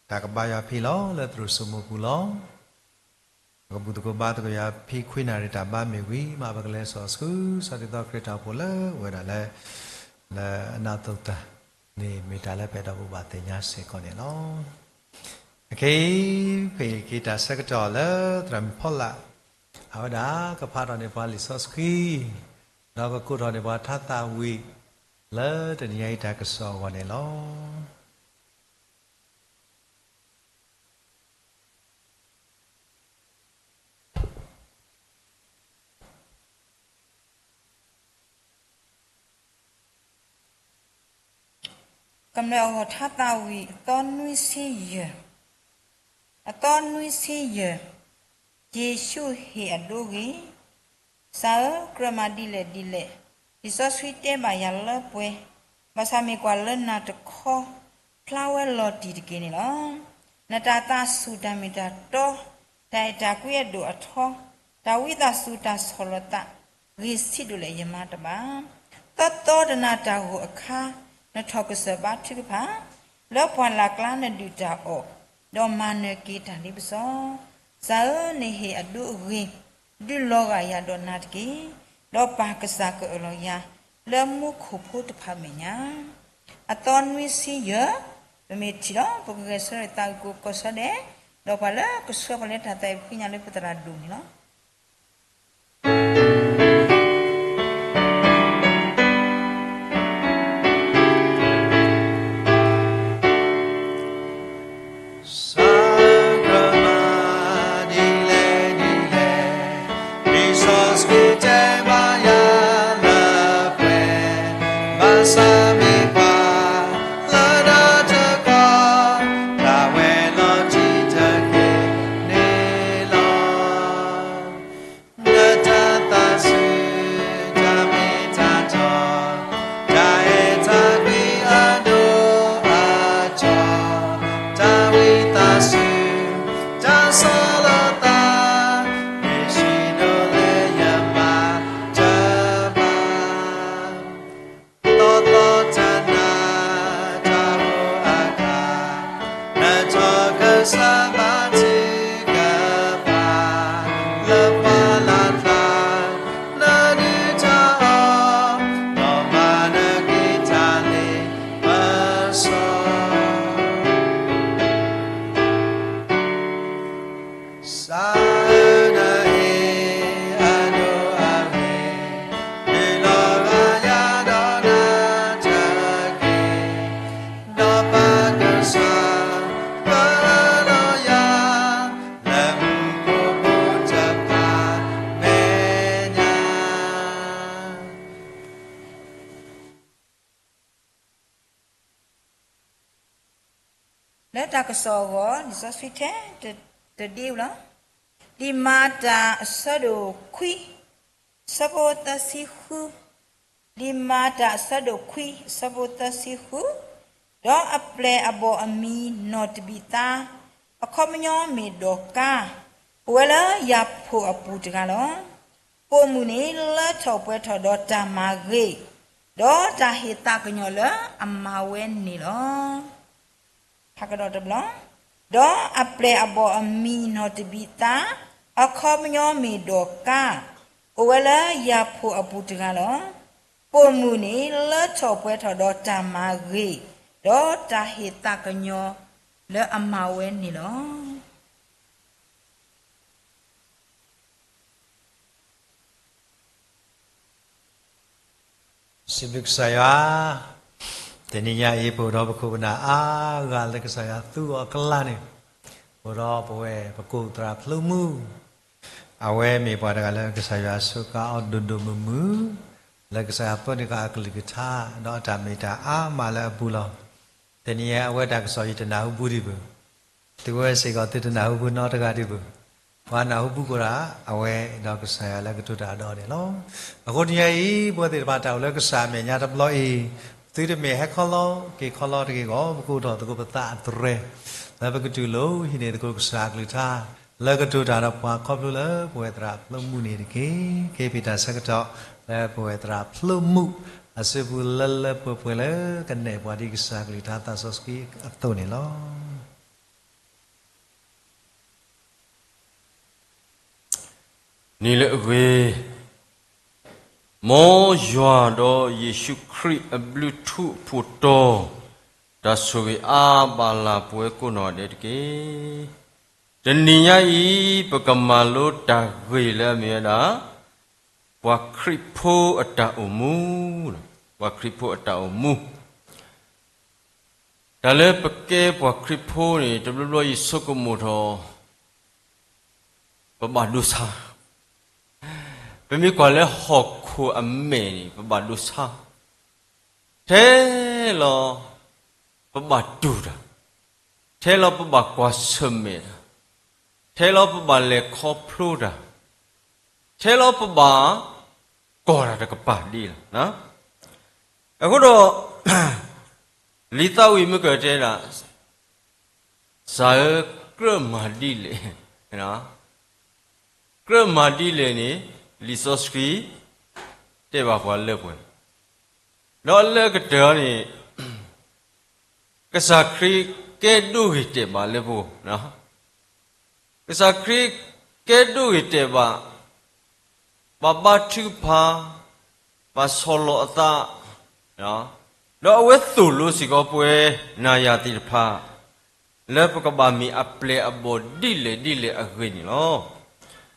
တၢ်ကဘါယွၤဖံးလီၤ လၢသရိာ်စိမိပူၤလီၤ. ပကဘူၣ်သကိးဘါသကိးယွၤဖံး ခွံနၣ်ရံၣ်တၢ်ဘါမ့ၢ်ဝံၤမး ပကလဲၤစိာ်ဆူ စီၤတံၤသီခရံာ်တၢ်အိၣ်ဖှိၣ်လၢအိၣ်ဝဲဒၣ်လၢ လၢအနးသိးတၢ်န့ၣ် မ့ၢ်တၢ်လၢပအဲၣ်ဒိးဘၣ်သ့ၣ်ညါစ့ၢ်ကီးန့ၣ်လီၤ. အခဲအံၤ ပဟ့ၣ်က့ၤတၢ်ဆၢကတီၢ်လၢ သရၣ်မုၣ်ဖီလာ် အဝဲဒၣ်ကဖးထီၣ်န့ၢ်ပှၤလံာ်စီဆှံ ဒီးကကိးထီၣ်န့ၢ်ပှၤထါသးဝံၣ် လၢတနံၤအံၤတၢ်ကစီၣ်အဂီၢ်န့ၣ်လီၤ. ကမျၢၢ်အဂီၢ် ထါသးဝံၣ် အသီနွံဆံယဲၢ်, အသီနွံဆံယဲၢ်, ယ့ၣ်ၡူးဟ့ၣ်အဒိအဂ့ၢ်. ကစၢ်ဧၢ, ကြၢးမၤဒ်လဲၣ်ဒ်လဲၣ်, လံာ်စီဆှံတဲဘၣ်ယၤလၢပှဲၤ, ဘၣ်ဆၣ်မ့ၢ်ကွၢ်လၢနၤတခီ ဖျါဝဲလီၤတံၢ်တက့ၢ်န့ၣ်လီၤ. နတၢ်သးဆူၣ်တၢ်မ့ၢ်တၢ်တီ, တၢ်အဲၣ်တၢ်ကွံအဒိၣ်အထီ, တၢ်ဝံသးစူၤတၢ်ဆီၣ်လီၤသး ဂ့ၤဆံးဒိၣ်လဲၣ်ယမါတဘၣ်. သီသီတနၤတၢ်ဂိၢ်အခါ, နထီၣ်ကစၢၢ်ဘါထုကဖၣ်, လၢပှၢ်လၢ်ကျါနဒုၣ်တၢ်အီၣ်, ဒီးမၤနၢၤက့ၤတၢ်လ့ပစီ. ကစၢ်ဧၢ, နဟ့ၣ်အဒိအဂ့ၤ, ဒုးလီၤဂာ်ယၤဒီးနၤတက့ၢ်. ဒီးပၢ်ကစၢ်ကအၢၣ်လီၤယၤ လၢမူခိၣ်ဖိတဖၣ်အမဲာ်ညါ အသီနွံဆံယဲၢ်, ပမ့ၢ်ထံၣ်ဒီး ပကဂဲၤဆၢထၢၣ်သးဝံၣ်ကိးကီၢ်ဆၢဒဲး, ဒီးပှၤလၢကဆှၢပှၤလၢတၢ်သးဝံၣ်ပဃ့ညါလၢပသရၣ်ဒိၣ်န့ၣ်လီၤ. စၢကမၤဒ်လဲၣ်ဒ်လဲၣ်, လံာ်စီဆှံတဲဘၣ်ယၤလၢပှဲၤ, ဘၣ်ဆၣ်မ့ၢ်ကွၢ်လၢနၤတခီ, ဖျါဝဲလီၤတံၢ်တက့ၢ်န့ၣ်လီၤ. နတၢ်သးဆူၣ် တၢ်မ့ၢ်တၢ်တီ, တၢ်အဲၣ်တၢ်ကွံအဒိၣ်အထီ, တၢ်ဝံသး ကစီၣ်အဂီၢ် လံာ်စီဆှံထဲတဒ့ဝဲလီၤ. လံာ်မၤတၢ်အဆၢဒိၣ်ခွံ အဆၢဖိသၢဆံဃု, လံာ်မၤတၢ်အဆၢဒိၣ်ခွံ အဆၢဖိသၢဆံဃု, ဒီးအပျဲၢ်အဘီၣ်အမံၤနီၢ်တဘံးသါ, အခီပညီမ့ၢ်ဒီၣ်ကါ, အိၣ်ဝဲလၢယၤဖှိၣ်အပူၤတဂၤလီၤ. ပိာ်မုၣ်န့ၣ်လၢထီၣ်ပှဲၤထီၣ်ဒီးတၢ်မၤဂ့ၤ, ဒီးတၢ်ဟ့ၣ်သးကညီၤလၢအမၤဝဲန့ၣ်လီၤ. ဖးကဒီးတဘျီ, ဒီးအပျဲၢ်အဘီၣ်အမံၤနီၢ်တဘံးသါ, အခီပညီမ့ၢ်ဒီၣ်ကါ, အိၣ်ဝဲလၢယၤဖှိၣ်အပူၤတဂၤလီၤ. ပိာ်မုၣ်န့ၣ်လၢထီၣ်ပှဲၤထီၣ်ဒီးတၢ်မၤဂ့ၤ, ဒီးတၢ်ဟ့ၣ်သးကညီၤလၢအမၤဝဲန့ၣ်လီၤ. စံးဘျုးကစၢ်ယွၤ, တနံၤညါအံၤ ပအိၣ်ဒီးပခိၣ်ပနၢ်အါဂၤလၢကစၢ်ယွၤသူအီၤအကျါန့ၣ်, အိၣ်ဒီးပဝဲၢ်ပကိးသရၣ်ဖျိမုၣ်, အဝဲမ့ၢ်ပှၤတဂၤလၢကစၢ်ယွၤစူးကါအီၤဒိၣ်ဒိၣ်မုၢ်မုၢ်, လၢကစၢ်ယွၤပၢနုာ်ဃာ်အကလုၢ်ကထါ, ဒီးအတၢ်မ့ၢ်တၢ်အါမးလၢအပူၤလီၤ. တနံၤညါအဝဲတၢ်ကစီၣ်အံၤတနၢ်ဟူပူၤဒံးဘၣ် သုဝဲစ့ၢ်ကီးသုတနၢ်ဟူပူၤနီတဂၤဒံးဘၣ်. ပှၤနၢ်ဟူပူၤကိးဂၤဒဲး အဝဲဒီးကစၢ်ယွၤလၢကတိၤတၢ်ဒီးန့ၣ်လီၤ. အဃိတနံၤညါအံၤ ပဝဲသ့ၣ်တဖၣ်တၢ်အိၣ်လၢကစၢ်အမဲာ်ညါတဘျီအံၤ, သုတမ့ၢ်ဟဲခီလီၤက့ၤခီလီၤတဂ့ၤအဂီၢ် ပကအိၣ်ထီၣ်သကိးပသးအတြဲၤ, လၢပကတူၢ်လိာ်ဟံးန့ၢ်သကိးကစၢ်အကလုၢ်ကထါ, လၢကတိၤတၢ်ဒီးပှၤခီဖျိလၢပဝဲၢ်သရၣ်ဖျိမုၣ်န့ၣ်တက့ၢ်. က့ၤပ့ၤတၢ်ဆၢကတီၢ် လၢပဝဲၢ်သရၣ်ဖျိမုၣ် အစုပူၤလၢလၢပှဲၤပှဲၤလၢကနဲၣ်ပှၤဒ်ကစၢ်ကလုၢ်ကထါသးစီဆှံအသိးန့ၣ်လီၤ. နံၤလၢအဂ့ၤ, မ်ယွၤဒီးယ့ၣ်ၡူးခရံာ်အဘျုးထူအဖှိၣ်တီ, တၢ်ဆိၣ်ဂ့ၤအါဘၣ်လၢ်ပဝဲကိးနီၢ်ဒဲးတက့ၢ်. တနံၤညါအံၤ ပကမၤလိတၢ်ဂ့ၢ်လၢအမ့ၢ်ဝဲဒၣ် ပှၤခရံာ်ဖိအတၢ်အိၣ်မူ, ပှၤခရံာ်ဖိအတၢ်အိၣ်မူ တၢ်လၢပကဲပှၤခရံာ်ဖိန့ၣ် တဘျီဘျီယဆိကမိၣ်ထီၣ် ပဘၣ်ဒိဆါ, ပမ့ၢ်ကွၢ်လၢဟီၣ်ခိၣ်အမဲာ်န့ၣ် ပဘၣ်ဒိဆါ, ထဲလီၤပဘၣ်တူၢ်တၢ်, ထဲလီၤပဘၣ်ကွၢ်ဆၢၣ်မဲာ်တၢ်, ထဲလီၤပဘၣ်လဲၤခီဖျိတၢ်, ထဲလီၤပဘၣ်ကီၢ်တၢ်တကပၤဒ်လဲၣ်. အဃိဒီး လံာ်သးဝံၣ်မုၢ်ကၢၢ်တဲဒၣ်, ကစၢ်ဧၢ, ကြၢးမၤဒ်လဲၣ်, ကြၢးမၤဒ်လဲၣ်န့ၣ် လံာ်စီဆှံတဲဘၣ်ပှၤလၢပှဲၤ, ဒီးလၢကတၢၢ်န့ၣ် ကစၢ်ခရံာ်ကဲဒိဂ့ၤတဲာ်ဘၣ်လၢပဂီၢ်, ကစၢ်ခရံာ်ကဲဒိဂ့ၤတဲာ်ဘၣ်, ဘၣ်ဘါထုကဖၣ်, ဘၣ်ဆီၣ်လီၤအသး, ဒီးအဝဲသိၣ်လိစ့ၢ်ကီးပဝဲနၤယၤသ့ၣ်တဖၣ် လၢပကဘၣ်မ့ၢ်အပျဲၢ်အဘီၣ်ဒ်လဲၣ်ဒ်လဲၣ်အဂ့ၢ်န့ၣ်လီၤ.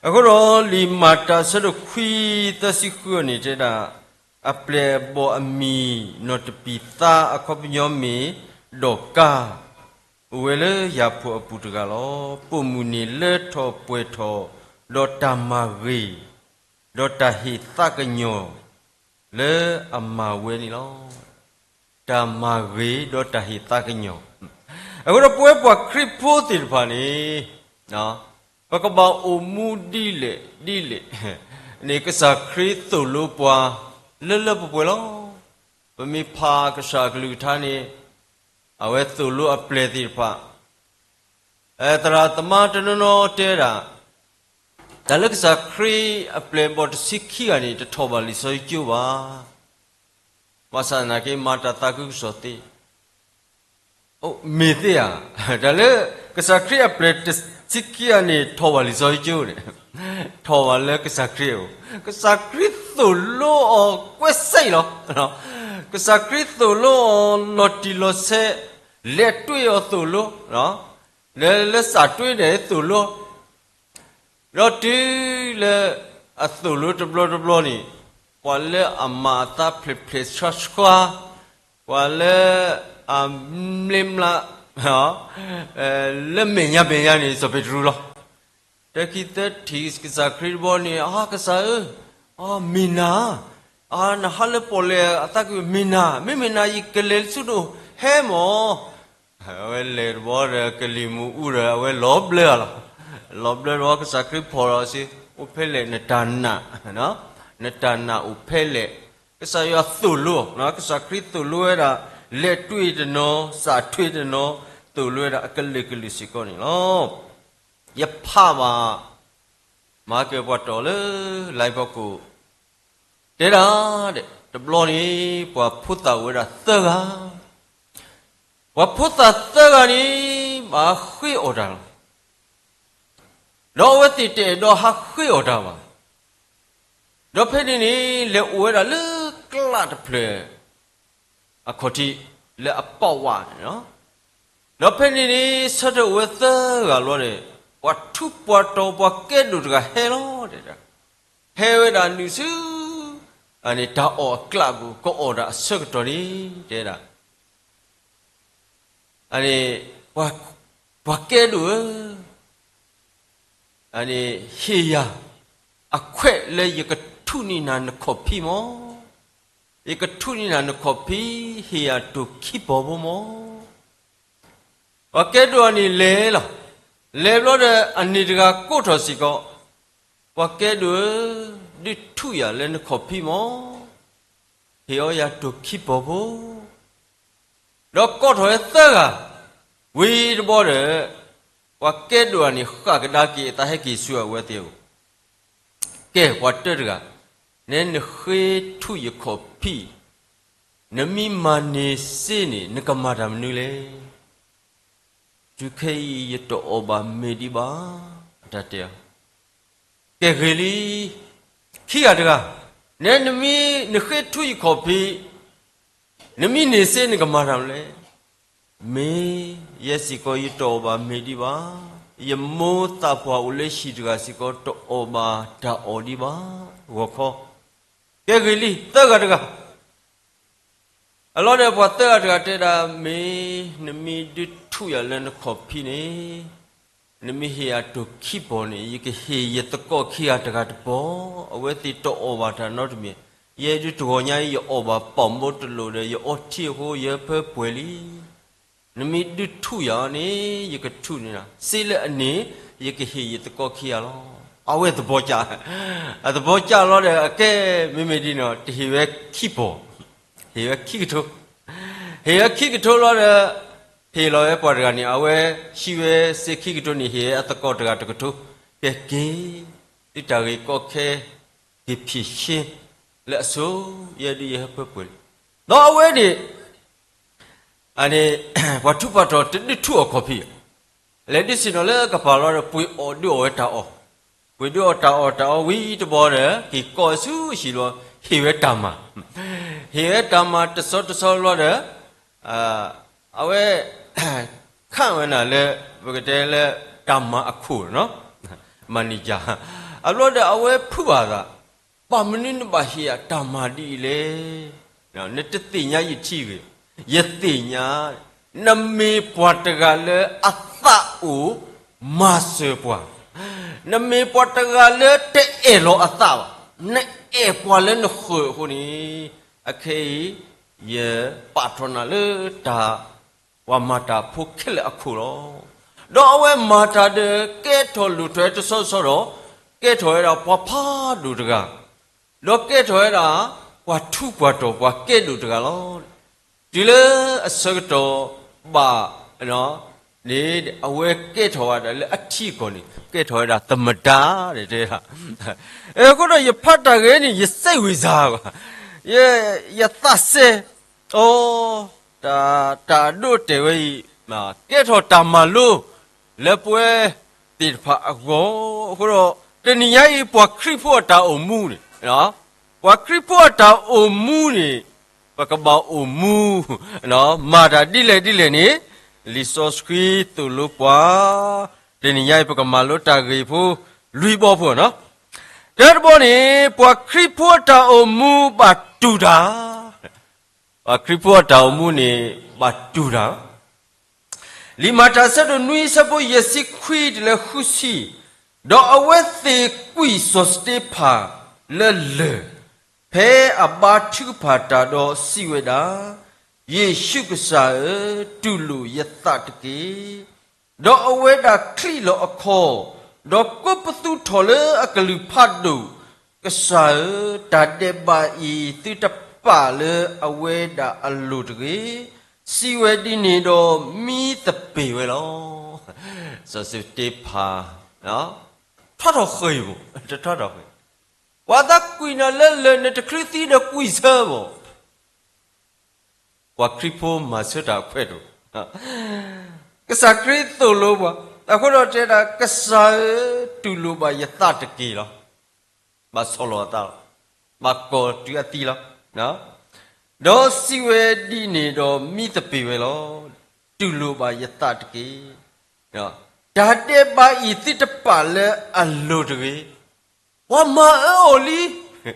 အဃိဒီးလံာ်မၤတၢ်အဆၢဒိၣ်ခွံသၢဆံဃုန့ၣ်တဲဒၣ်, အပျဲၢ်အဘီၣ်အမံၤနီၢ်တပံာ်သါ အခီပညီမ့ၢ်ဒီးကါ, အိၣ်ဝဲလၢယၤဖှိၣ်အပူၤတဂၤလီၤ. ပိာ်မုၣ်န့ၣ်လၢထီၣ်ပှဲၤထီၣ်ဒီးတၢ်မၤဂ့ၤ, ဒီးတၢ်ဟ့ၣ်သးကညီၤ လၢအမၤဝဲန့ၣ်လီၤ. တၢ်မၤဂ့ၤဒီးတၢ်ဟ့ၣ်သးကညီၤ, အဃိဒီးပဝဲပှၤခရံာ်ဖိသ့ၣ်တဖၣ်န့ၣ် ပကဘၣ်အိၣ်မူဒ်လဲၣ်ဒ်လဲၣ်န့ၣ် ကစၢ်ခရံာ်သိၣ်လိပှၤလၢလၢပှဲၤပှဲၤလီၤ. ပမ့ၢ်ဖးကစၢ်အကလုၢ်ကထါန့ၣ် အဝဲသိၣ်လိအပျဲၢ်သ့ၣ်တဖၣ်, သရၣ်သမါတနီၤနီၤတဲဒၣ်, တၢ်လၢကစၢ်ခရံာ်အပျဲၢ်အဘီၣ်တဆံခံဂၤန့ၣ် တထီၣ်ဘၣ်လံာ်စီဆှံကၠိဘၣ်. ဘၣ်ဆၣ်သနာ်က့ မၤတၢ်သးခုကစီၣ်သ့, မ့ၢ်သ့ဧါ, တၢ်လၢကစၢ်ခရံာ်အပျဲၢ်တဆံခံဂၤန့ၣ် ထီၣ်ဘၣ်လံာ်စီဆှံကၠိန့ၣ်, ထီၣ်ဘၣ်လၢကစၢ်ခရံာ်အအိၣ်, ကစၢ်ခရံာ်သိၣ်လိအီၤကွဲးစဲးလီၤ. ကစၢ်ခရံာ်သိၣ်လိအီၤလီၤတံၢ်လီၤဆဲး, လဲၤတွ့ၢ်အီၤသိၣ်လိ, လၢ လၢစးတွ့ၢ်န့ၣ်သိၣ်လိ ဒီးတုၤလၢအသိၣ်လိတဘျီတဘျီန့ၣ်, ပှၤလၢအမၤအသးဖျဲးဖျဲးဆှါဆှါ, ပှၤလၢအမျ့မျး လၢမဲာ်ညါမဲာ်ညါန့ၣ် စီၤပ့းတရူးလီၤ. တခံသၢထံၣ် ကစၢ်ခရံာ်တဘျီန့ၣ်, အကစၢ်ဧၢ, မ့ၢ်နၤ, နဟးလၢပီၣ်လဲၣ်အသးကွံာ် မ့ၢ်နၤ, မ့မ့ၢ်နၤ ယကလဲၤဆူနအိၣ် ဟဲမၢ်. အဝဲလဲၤတဘျီဒီး ကလံၤမုၢ်အူဒီး အဝဲလီၤဘျၢလီၤ. လီၤဘျၢတဘျီ ကစၢ်ခရံာ်ဖီၣ်လီၤစ့ၢ်, အိၣ်ဖဲလဲၣ်နတၢ်နာ်, နတၢ်နာ်အိၣ်ဖဲလဲၣ်. ကစၢ်ယွၤသိၣ်လိ, ကစၢ်ခရံာ်သိၣ်လိဝဲဒၣ် လဲၤတွံၢ်တနီၤ စးထွံၣ်တနီၤ, သိၣ်လိဝဲဒၣ်အကလုာ်ကလုာ်စ့ၢ်ကီးန့ၣ်လီၤ. ယဖးဘၣ် မၤက့ၤပှၤတီၢ်လၢ လံာ်ဖီခိၣ် တဲဒၣ်, တဘျီန့ၣ် ပှၤဖိသၣ်အိၣ်ဝဲဒၣ်သၢဂၤ, ပှၤဖိသၣ်သၢဂၤန့ၣ် ဘၣ်ဃ့အီၣ်တၢ်လီၤ. ဒီးအဝဲသ့ၣ်တအဲၣ်ဒိးဟးဃ့အီၣ်တၢ်ဘၣ်. ဒီးဖဲန့ၣ်န့ၣ် လဲၤအိၣ်ဝဲဒၣ်လၢကျးတဖျၢၣ် အခီၣ်ထံး လၢအပီးဝါန့ၣ်လီၤ. ဒီးဖဲန့ၣ်န့ၣ် ဆၢထၢၣ်အိၣ်ဝဲသၢဂၤလီၤန့ၣ်, ပှၤထူးပှၤတီၤ ပှၤကဲဒိၣ်တဂၤဟဲလီၤ, ဟဲဝဲဒၣ်နုာ်ဆူ တၢ်အီၣ်အကျးပူၤ ကအီၣ်တၢ်အဆၢကတီၢ်န့ၣ် တဲဒၣ် ပှၤကဲဒိၣ်ဧၢ, ဟ့ၣ်ယၤအခွဲးလၢယကထူးန့ၢ်နၤနခီၣ်ဖံးမီၢ်, ယကထူးန့ၢ်နၤနခီၣ်ဖံး, ဟ့ၣ်ယၤတိၢ်ခံပီၤဖိမီၢ်. ပှၤကဲဒိၣ်အန့ၣ်လဲၤလီၤ. လဲၤဘျီဒီး အန့ၣ်တဂၤကိးထီၣ်စ့ၢ်ကီး, ပှၤကဲဒိၣ်ဧၢ, ဒုးထူးယၤလၢနခီၣ်ဖံးမီၢ်, ဟ့ၣ်အီယၤတိၢ်ခံပီၤဖိ. ဒီးကိးထီၣ်ဝဲသၢဂၤ, ဝံၤတဘျီဒီး ပှၤကဲဒိၣ်အန့ၣ် ဃၣ်ကဒါက့ၤအသး ဟဲက့ၤဆူအဝဲသ့ၣ်အအိၣ်, ကဲပှၤတၢတဂၤ, နဲနဃ့ထူးယခီၣ်ဖံး, နမ့ၢ်မၤန့ၢ်စ့န့ၣ် နကမၤတၢ်မနုၤလဲၣ်. တုၤခဲအံၤယတအီၣ်ဘၣ်မ့ၤဒံးဘၣ်, အတၢ်တဲအီၤ. ကဲဂ့ၤလံ, ခံဂၤတဂၤ, နဲနမ့ၢ်နဃ့ထူးယခီၣ်ဖံး, နမ့ၢ်န့ၢ်စ့နကမၤတၢ်မနုၤလဲၣ်. မ့ၢ်ယဲစ့ၢ်ကီးယတအီၣ်ဘၣ်မ့ၤဒံးဘၣ်, ယမိၢ်သးပှၢ်အိၣ်လၢဟံၣ်တဂၤစ့ၢ်ကီး တအီၣ်ဘၣ်တၢ်အီၣ်ဒံးဘၣ်, ဂီၤခီ. ကဲဂ့ၤလံ, သၢဂၤတဂၤ အလီၢ်ဒီးပှၤသၢဂၤတဂၤတဲဒၣ်, မ့ၢ်နမ့ၢ်ဒုးထူးယၤလၢနခီၣ်ဖံးန့ၣ်, နမ့ၢ်ဟ့ၣ်ယၤတိၢ်ခံပီၤန့ၣ် ယကဟ့ၣ်ယသကိးခံဂၤတဂၤတပီၤ, အဝဲသ့ၣ်တအီၣ်ဘၣ်တၢ်နီတမံၤ, ယဲဒုးတဂီၤညါအံၤ ယအီၣ်ဘၣ်ပီၣ်မိတလိာ်ဒီး ယအီထံအဃိ ယဟၢဖၢပှဲၤလံ. နမ့ၢ်ဒုးထူးယၤန့ၣ် ယကထူးန့ၢ်နၤ, စ့လၢအန့ၣ် ယကဟ့ၣ်ယသကိးခံဂၤလီၤ. အဝဲသဘီကၢ်, အသဘီကၢ်လီၤဒီး အကဲ မ့မ့ၢ်ဒ်န့ၣ် တဟ့ၣ်ဝဲခံပီၤ, ဟ့ၣ်ဝဲခံကထိ, ဟ့ၣ်ဝဲခံကထိလီၤဒီး ဟ့ၣ်လီၤဝဲပှၤတဂၤန့ၣ် အဝဲဟံးဝဲစ့ခံကထိန့ၣ် ဟ့ၣ်ဝဲအသကိးတဂၤတကထိ, ကဲက့ၤ, သုတၢ်ဂ့ၢ်ကီခဲ က့ၤဖံးရှ့ လၢအဆိ ယဲဒုးယဟၢဖၢပှဲၤလံ. ဒီးအဝဲန့ၣ် အန့ၣ် ပှၤထူးပှၤတီၤတဒုးထူးအီၣ်ခီၣ်ဖံး, လဲၤဒုးဆ့ၣ်နီၤလၢကပၤလီၤဒီး ပှ့ၤအီၣ်ဒုးအီၣ်ဝဲတၢ်အီၣ်, ပှ့ၤဒုးအီၣ်တၢ်အီၣ်တၢ်အီဝံၤတဘျီဒီး က့ၤကိးဆူဟံၣ်လီၤ, ဟ့ၣ်ဝဲတၢ်မၤ, ဟ့ၣ်ဝဲတၢ်မၤတဆီတဆီလီၤဒီး အဝဲ ခန့်ဝဲနၤလၢ ပကတဲလၢတၢ်မၤအခိၣ်နီၤ, manager, အဘျီဒီးအဝဲဖုးဘၣ်သး, ဘၣ်မနုၤနဘၣ်ဟ့ၣ်ယၤတၢ်မၤဒ်အံၤလဲၣ်. နတသ့ၣ်ညါယထံၣ်ဂ့ၤ, ယသ့ၣ်ညါ, နမ့ၢ်ပှၤတဂၤလၢအသးအိၣ်မၤစၢၤပှၤ, နမ့ၢ်ပှၤတဂၤလၢတအဲၣ်လီၤအသးဘၣ်, နအဲၣ်ပှၤလၢနဃၢၤအဃိန့ၣ်, အခဲအံၤ ယပာ်ထီၣ်နၤလၢတၢ် ပှၤမၤတၢ်ဖိခဲလၢာ်အခိၣ်လီၤ. ဒီးအဝဲမၤတၢ်ဒီး ကဲထီၣ်လိၣ်ထီၣ်ဝဲတဆီဆီဒီး ကဲထီၣ်ဝဲဒၣ်ပှၤဖးဒိၣ်တဂၤ, ဒီးကဲထီၣ်ဝဲဒၣ် ပှၤထူးပှၤတီၤပှၤကဲဒိၣ်တဂၤလီၤ. တုၤလၢအဆၢကတီၢ်ဘၣ် န့ၣ် အဝဲကဲထီၣ်ဝဲဒၣ်လၢအထံအကီၢ်န့ၣ် ကဲထီၣ်ဝဲဒၣ်သမ္မတ တဲဒၣ်. အဃိဒီးယဖးတၢ်ဂ့ၢ်န့ၣ် ယစိတ်ဝင်စားဘၣ်, ယသးစဲ အိ, တၢ်ဒိတဲာ်ဝဲအံၤ ကဲထီၣ်တၢ်မၤလိ လၢပဝဲသ့ၣ်တဖၣ်အဂီၢ်, အဃိဒီး တနံၤညါအံၤ ပှၤခရံာ်ဖိအတၢ်အိၣ်မူန့ၣ်, ပှၤခရံာ်ဖိအတၢ်အိၣ်မူန့ၣ် ပကဘၣ်အိၣ်မူ မၤတၢ်ဒ်လဲၣ်ဒ်လဲၣ်န့ၣ် လံာ်စီဆှံသိၣ်လိပှၤ, တနံၤညါအံၤ ပကမၤလိတၢ်ဂ့ၢ်ဖိ လွံၢ်ဘီဖိနီၤ. တၢတဘီန့ၣ် ပှၤခရံာ်ဖိအတၢ်အိၣ်မူဘၣ်တူၢ်တၢ်, ပှၤခရံာ်ဖိအတၢ်အိၣ်မူန့ၣ် ဘၣ်တူၢ်တၢ် လံာ်မၤတၢ်အဆၢဒိၣ်နွံအဆၢဖိယဲၢ်ဆံခွံတုၤလၢဃုဆံ, ဒီးအဝဲသ့ၣ်ကွံာ်စီၤစတ့ဖၣ်လၢလၢၢ်, ဖဲအဘါထုကဖၣ်တၢ်ဒီးစံးဝဲဒၣ်, ယ့ၣ်ၡူးကစၢ်ဧၢ, တူၢ်လိာ်ယသးတက့ၢ်. ဒီးအဝဲဒၣ်ချံးလီၤအခီ, ဒီးကိးပသူထီၣ်လၢအကလုၢ်ဖးဒိၣ်, ကစၢ်ဧၢ, တၢ်ဒဲးဘးအံၤသုတပာ်လၢအဝဲဒၣ်အလိၤတဂ့ၤ. စံးဝဲဒ်န့ၣ်ဒီးမံသပ့ၤဝဲလီၤ. စီၤစတ့ဖၤ ထီထီၣ်ဃ့ၢ်မး, တထီထီၣ်ဃ့ၢ်, ပှၤသးကွံာ်နၤလၢလၢၢ် နတချုးသံဒီးကွံာ်ဆၢမး. ပှၤခရံာ်ဖိမၤဆၢတၢ်အခွဲးတအိၣ်, ကစၢ်ခရံာ်သိၣ်လိပှၤ, အဃိဒီးတဲဒၣ် ကစၢ်ဧၢ, တူၢ်လိာ်ဘၣ်ယသးတက့ၢ်လီၤ. ဘၣ်ဆီၣ်လီၤအသးလီၤ, ဘၣ်ကိးတုၤအသံလီၤ. ဒီးစံးဝဲဒ်န့ၣ်ဒီးမံသပ့ၤဝဲလီၤ. တူၢ်လိာ်ဘၣ်ယသးတက့ၢ်. တၢ်ဒဲးဘးအံၤသုတပာ်လၢအလိၤတဂ့ၤ. ပှၤမၤအၢအီၤလံ,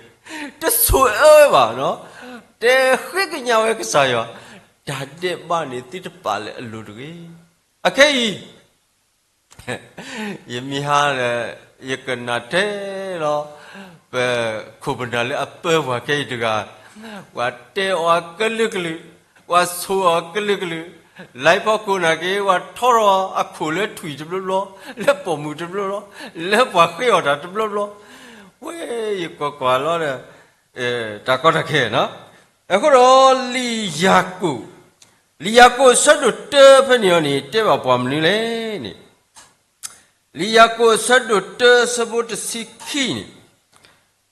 တဆိၣ်အၢဝဲဘၣ်, တဲဃ့ကညးဝဲကစၢ်ယွၤ, တၢ်ဒဲးဘးန့ၣ်သုတပာ်လၢအလိၤတဂ့ၤ. အခဲအံၤ ယမ့ၢ်ဟါလၢ ယကနၣ်ထဲလီၤ, ပခိၣ်ပနၢ်လၢအပၢပှၤခဲအံၤတဂၤ, ပှၤတဲအီၤကလုာ်ကလုာ်, ပှၤဆိၣ်အီၤကလုာ်ကလုာ်, လၢဖီခိၣ်နာ်က့ ပှၤထီထီၣ်အခိၣ်လၢထွံၣ်တဘျီဘျီ, လၢပိာ်မုၣ်တဘျီဘျီ, လၢပှၤဃ့အီၣ်တၢ်တဘျီဘျီ, ဝဲယကွၢ်ကွၢ်လီၤဒီး တၢ်ကီတၢ်ခဲနီၤ. အဃိဒီးလံာ်ယၤကိာ်, လံာ်ယၤကိာ်အဆၢဒိၣ်တၢဖဲန့ၣ်အီၤန့ၣ် တဲဘၣ်ပှၤမနုၤလဲၣ်န့ၣ်, လံာ်ယၤကိာ်အဆၢဒိၣ်တၢဆၢဖိတဆံခံန့ၣ်,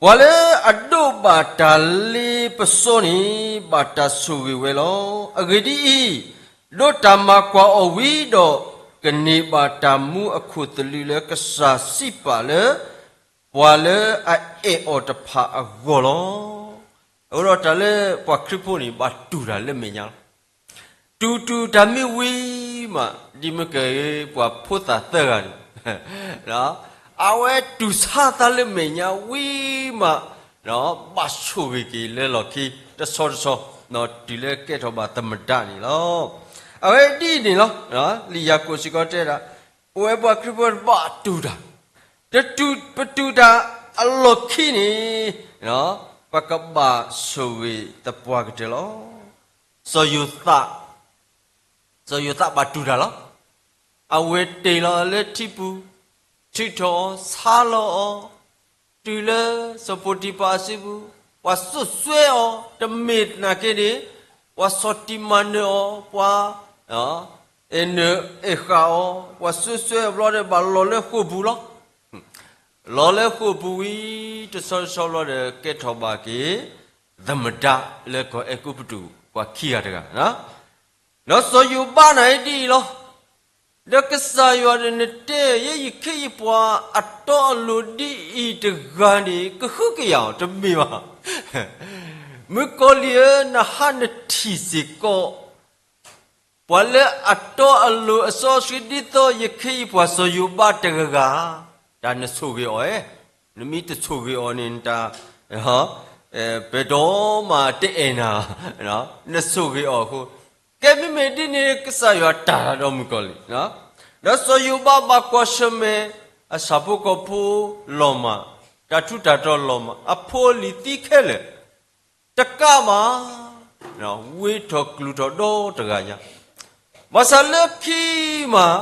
ပှၤလၢအဒိးဘၣ်တၢ်လ့ပစီန့ၣ် ဘၣ်တၢ်ဆိၣ်ဂ့ၤဝဲလီၤ. အဂ့ၢ်ဒ်အံၤ, ဒိးတၢ်မၤကွၢ်အီၤဝံၤဒီး ကန့ၢ်ဘၣ်တၢ်မူအခိၣ်သလုးလၢကစၢ်စံးပာ်လၢ ပှၤလၢအအဲၣ်အီၤတဖၣ်အဂီၢ်လီၤ. အဃိဒီးတၢ်လၢပှၤခရံာ်ဖိန့ၣ် ဘၣ်တူၢ်တၢ်လၢမဲာ်ညါလီၤ. တူၢ်တူၢ်တၢ်မ့ၢ်ဝံၤမး, ဒ်မ့ၢ်ကဲပှၤဖိသၣ်သၢဂၤန့ၣ်, အဝဲတူၢ်ဆါသးလၢမဲာ်ညါဝံၤမး, ဘၣ်ဆိၣ်ဂ့ၤက့ၤလၢလီၢ်ခံတဆီတဆီ, တုၤလၢကဲထီၣ်ဘၣ်သမ္မတန့ၣ်လီၤ. အဝဲဒ်အံၤန့ၣ်လီၤ. လံာ်ယၤကိာ်စ့ၢ်ကီးတဲဒၣ်, ပဝဲပှၤခရံာ်ဖိဘၣ်တူၢ်တၢ်, တတူၢ်ပတူၢ်တၢ်အလီၢ်ခံန့ၣ်, ပကဘၣ်ဆိၣ်ဂ့ၤသပှၢ်ကတၢၢ်လီၤ. စီၤယိၤသး, စီၤယိၤသးဘၣ်တူၢ်တၢ်လီၤ. အဝဲတ့ၢ်လီၤလၢထံပူၤ, ထုးထီၣ်အီၤ, ဆါလီၤအီၤ, တုၤလၢစီၤပီတံၤဖၢ်အစုပူၤ, ပှၤစိာ်စွဲအီၤ, တမ့ၢ်နာ်က့န့ၣ်, ပှၤဆီၣ်တံၢ်မၤနၢၤအီၤ, ပှၤ အဲၣ်နၢၤအဲၣ်ဃာ်အီၤ, ပှၤစိာ်စွဲအီၤဘျီဒီး ဘၣ်လီၤလၢဃိာ်ပူၤလီၤ. လီၤလၢဃိာ်ပူၤဝံၤ တဆီတဆီဘျီဒီး ကဲထီၣ်ဘၣ်က့ၤ သမ္မတ လၢကီၢ်အဲၤကူပတူး ပှၤခံဂၤတဂၤ, ဒီးစီၤယိၤဘးန့ၣ်ဒ်အံၤလီၤ. ဒီးကစၢ်ယွၤဒီးနတဲ, ယဲယခ့ယပှၤအတီအလိၤဒ်အံၤတဂၤန့ၣ် ကဟုကယာ်အီၤတမ့ၢ်ဘၣ်. မုၣ်ကီၤလံၢ်ဧၢ, နဟးနထံၣ်စ့ၢ်ကီး ပှၤလၢအတီအလိၤအစီဆှံ ဒ်သိးယခ့ယပှၤစီၤယိၤဘးတဂၤဂၤ, တၢ်နဆိၣ်ဂ့ၤအီၤဧါ. နမ့ၢ်တဆိၣ်ဂ့ၤအီၤန့ၣ် တၢ် ပဒိၣ်မးတအဲၣ်နၤ, နဆိၣ်ဂ့ၤအီၤအဃိ, ကဲမ့မ့ၢ်ဒ်န့ၣ် ကစၢ်ယွၤတၢ်ဒီးမုၣ်ကီၤလံၢ်, ဒီးစီၤယိၤဘးဘၣ်ကွၢ်ဆၢၣ်မဲာ် အဆၣ်ဖိကီၢ်ဖိလီၤမၢ်, တၢ်ထူးတၢ်တီၤလီၤမၢ်, အဖိအလံၤသံခဲလၢာ် တကးမး, ဝ့ၢ်ထီၣ်ကျူၤထီၣ်ဒီတဂၤညါ, ဘၣ်ဆၣ်လၢခံမး,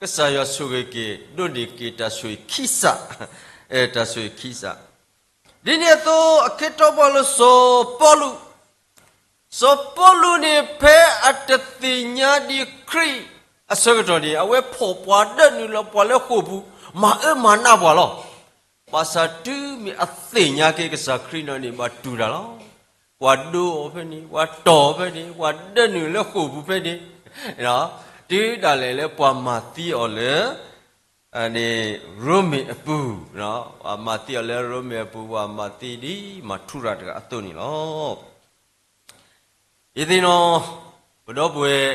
ကစၢ်ယွၤဆိၣ်ဂ့ၤက့ၤ ဒိးန့ၢ်က့ၤတၢ်ဆိၣ်ဂ့ၤခံစး, တၢ်ဆိၣ်ဂ့ၤခံစး. ဒ်န့ၣ်အသိး အခ့အပှၤလၢစီၤပီလူး, စီၤပီလူးန့ၣ် ဖဲအတသ့ၣ်ညါဒံးခရံာ်အဆၢကတီၢ်န့ၣ် အဝဲဖီၣ်ပှၤဒၢနုာ်လီၤပှၤလၢဃိာ်ပူၤ, မၤအၢမၤနးပှၤလီၤ. ဘၣ်ဆၣ်တုၤမ့ၢ်အသ့ၣ်ညါက့ၤကစၢ်ခရံာ်န့ၣ်န့ၣ် ဘၣ်တူၢ်တၢ်လီၤ. ပှၤဒိအီၤဖဲန့ၣ်, ပှၤတီၢ်အီၤဖဲန့ၣ်, ပှၤဒၢနုာ်လၢဃိာ်ပူၤဖဲန့ၣ်, တုၤဒၣ်လဲာ်လၢပှၤမၤသံအီၤလၢ ရိမ့ၤအပူၤ, ပှၤမၤသံအီၤလၢရိမ့ၤအပူၤ, ပှၤမၤသံဒ်မၤထူရၤတဂၤအသိးန့ၣ်လီၤ. ယသ့ၣ်နီၣ် ပဒီပုၢ်ဝဲၢ်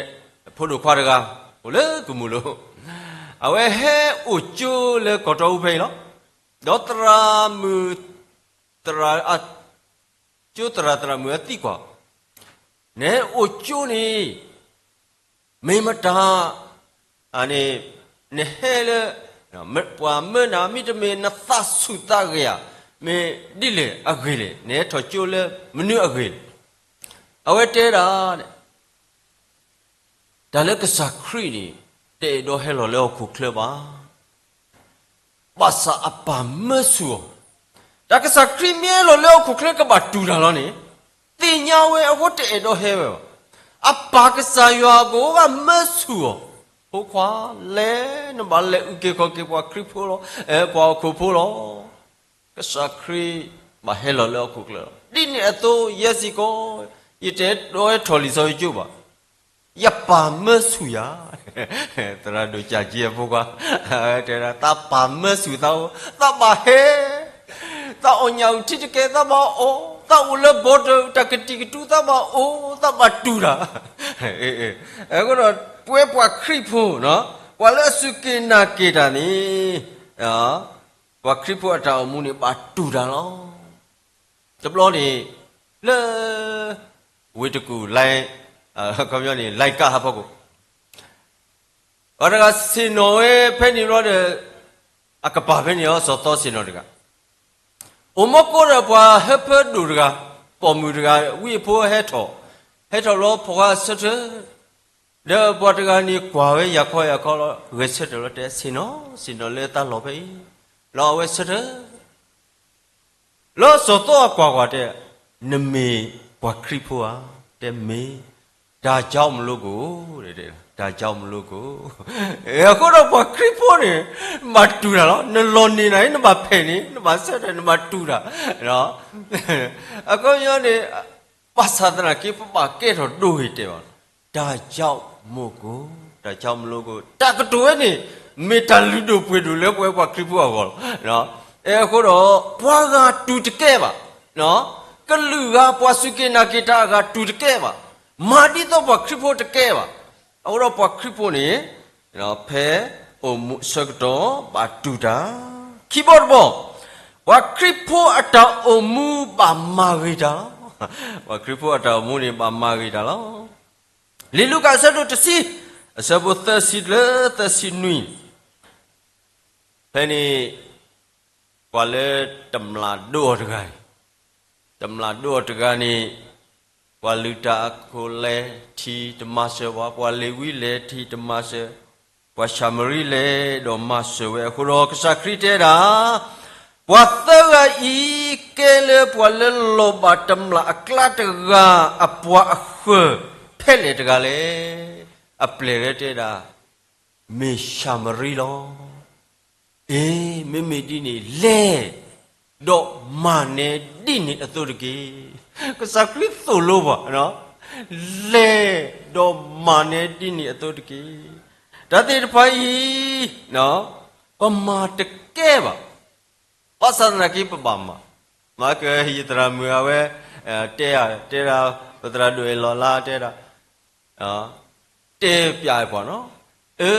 ဖိဒိၣ်ခွါတဂၤ အိၣ်လၢကမူၣ်လိၤ, အဝဲဟဲအိၣ်ကၠိလၢကီၢ်တီအူဖဲအံၤလီၤ. ဒီးသရၣ်မုၣ်, သရၣ်, ကၠိသရၣ်သရၣ်မုၣ်အသံကွၢ်, နဟဲအိၣ်ကၠိန့ၣ် မ့ၢ်မတၤ, န့ၣ်, နဟဲလၢ ပှၤမၢနၤ မ့တမ့ၢ်နသးဆူၣ်သးဂဲၤဧါ, မ့ၢ်ဒ်လဲၣ်အဂ့ၢ်လဲၣ်, နဟဲထီၣ်ကၠိလၢမနုၤအဂ့ၢ်လဲၣ်. အဝဲတဲဒၣ်, တၢ်လၢကစၢ်ခရံာ်န့ၣ် တအဲၣ်ဒိးဟဲလီၤလၢဟီၣ်ခိၣ်ချၢဘၣ်. ဘၣ်ဆၣ်အပၢ်မၢဆူၣ်အီၤ, တၢ်ကစၢ်ခရံာ်မ့ၢ်လီၤလၢဟီၣ်ခိၣ်ချၢကဘၣ်တူၢ်တၢ်လီၤန့ၣ်, သ့ၣ်ညါဝဲအဃိတအဲၣ်ဒိးဟဲဝဲဘၣ်. အပၢ်ကစၢ်ယွၤအကအိၣ်ဘၣ်မၢဆူၣ်အီၤ, ဖိခွါလဲၤ နဘၣ်လဲၤအုၣ်က့ၤခီၣ်က့ၤပှၤခရံာ်ဖိလီၤ, ပှၤဟီၣ်ခိၣ်ဖိလီၤ. ကစၢ်ခရံာ်ဘၣ်ဟဲလီၤလၢဟီၣ်ခိၣ်ချၢလီၤ. ဒ်န့ၣ်အသိးယဲစ့ၢ်ကီး, ယတအဲၣ်ဒိးဟဲထီၣ်လံာ်စီဆှံကၠိဘၣ်. ယပၢ်မၢဆူၣ်ယၤ, သရၣ်ဒိၣ်ကၠးက့အဖိခွါ, တဲဒၣ် သးပၢ်မၢဆူၣ်သးအိၣ်, သးဘၣ်ဟဲ, သးအီၣ်ညၣ်အုၣ်ထံတကဲ သးဘၣ်အီၣ်, သးအိၣ်လၢဘီတၢၣ် တၢ်ကတံာ်ကတူာ် သးဘၣ်အီၣ်, သးဘၣ်တူၢ်တၢ်. အဃိဒီး ပဝဲပှၤခရံာ်ဖိ, ပှၤလၢအစူၢ်က့ၤနာ်က့ၤတၢ်န့ၣ် ပှၤခရံာ်ဖိအတၢ်အိၣ်မူန့ၣ် ဘၣ်တူၢ်တၢ်လီၤ. တဘျီန့ၣ် လၢ ဝ့ၢ်တကူၣ် လိုင်း, အခီပညီန့ၣ် လိုင်းကၣ်ဟးဖီခိၣ်, ပှၤတဂၤဆ့ၣ်နီၤဝဲဖဲန့ၣ်ဘျီဒီး အကပၤဖဲန့ၣ်လီၤ စီၤသီဆ့ၣ်နီၤတဂၤ, အိၣ်မူကိးဒီးပှၤဟၢဖၢဒိၣ်တဂၤ, ပိာ်မုၣ်တဂၤ, ဝံအဖိဟဲထီၣ်, ဟဲထီၣ်လီၤ ဖီၣ်ဃာ်ဆၢထၢၣ်, ဒီးပှၤတဂၤန့ၣ်ကွၢ်ဝဲယၤခီယၤခီလီၤ ဂဲၤဆၢထၢၣ်လီၤ တဲ ဆ့ၣ်နီၤ, ဆ့ၣ်နီၤလၢတၢ်လီၢ်ဖဲအံၤ, လီၤအဝဲဆၢထၢၣ် လၢစီၤသီအကွၢ်ကွၢ်တဲ, နမ့ၢ်ပှၤခရံာ်ဖိဧါ, တဲမ့ၢ်, ဒါကြောင့်မလို့ကို, ဒါကြောင့်မလို့ကို, အဃိဒီးပှၤခရံာ်ဖိန့ၣ် ဘၣ်တူၢ်တၢ်လီၤ. နလီၤန့ၢ်နၤအံၤ နဘၣ်ဖဲးန့ၣ် နဘၣ်ဆၢထၢၣ် နဘၣ်တူၢ်တၢ်, အခီပညီန့ၣ် ဘၣ်ဆၣ်သနာ်က့ ပဘၣ်ကဲထီၣ်ဒိဂ့ၤတဲာ်ဘၣ်, ဒါကြောင့်မလို့ကို, ဒါကြောင့်မလို့ကို, တၢ်ကတိၤဝဲန့ၣ် မ့ၢ်တၢ်လုၢ်ဒိၣ်ပှ့ၤဒိၣ်လၢပဝဲပှၤခရံာ်ဖိအဂီၢ်လီၤ. အဃိဒီး ပှၤဂၤတူၢ်တကဲဘၣ်, ကလုာ်ဂၤပှၤစူၢ်က့ၤနာ်က့ၤတၢ်အဂၤတူၢ်တကဲဘၣ်, မၤဒ်သိးပှၤခရံာ်ဖိတကဲဘၣ်. အဃိဒီးပှၤခရံာ်ဖိန့ၣ် ဖဲအိၣ်မူဆၢကတီၢ်ဘၣ်တူၢ်တၢ်, ခံဘီတဘီ, ပှၤခရံာ်ဖိအတၢ်အိၣ်မူဘၣ်မၤဂ့ၤတၢ်လီၤ. ပှၤခရံာ်ဖိအတၢ်အိၣ်မူန့ၣ်ဘၣ်မၤဂ့ၤတၢ်လီၤ. လံာ်လူၤကၣ်အဆၢဒိၣ်တဆံ, အဆၢဖိသၢဆံလၢသၢဆံနွံ, ဖဲန့ၣ် ပှၤလၢတမျၢ်ဒိၣ်အီၤတဂၤန့ၣ်, တမျၢ်ဒိၣ်အီၤတဂၤန့ၣ်, ပှၤလုၢ်တၢ်အခိၣ်လဲၤထံၣ်တမၤစၢၤပှၤ, ပှၤလ့ၤဝံလဲၤထံၣ်တမၤစၢၤ, ပှၤၡၤမရံလဲၤဒီးမၤစၢၤဝဲအဃိဒီး ကစၢ်ခရံာ်တဲဒၣ်, ပှၤသၢဂၤအံၤ ကဲလၢပှၤလၢလီၤဘၣ်တမျၢ်အကျါတဂၤ အပှၤအဃၢၤဖဲလဲၣ်တဂၤလဲၣ်. အပျဲၢ်လၢတဲဒၣ် မ့ၢ်ၡၤမရံလီၤ. အ့ မ့မ့ၢ်ဒ်န့ၣ် လဲၤ, ဒီးမၤနၢၤဒ်န့ၣ်အသိးတက့ၢ်. ကစၢ်ခရံာ်သိၣ်လိပှၤ, လဲၤ, ဒီးမၤနၢၤဒ်န့ၣ်အသိးတက့ၢ်. တၢ်သ့ၣ်တဖၣ်အံၤ ပမၤတကဲဘၣ်. ဘၣ်ဆၣ်သနာ်က့ပဘၣ်မၤ, မၤကယသရၣ်မုၣ်အဝဲ တဲ, တဲဒၣ် ပသရၣ်ဒိၣ်အဲၣ်လီၤလါတဲဒၣ် တဲပျဲပှၤနီၤ, အၢ,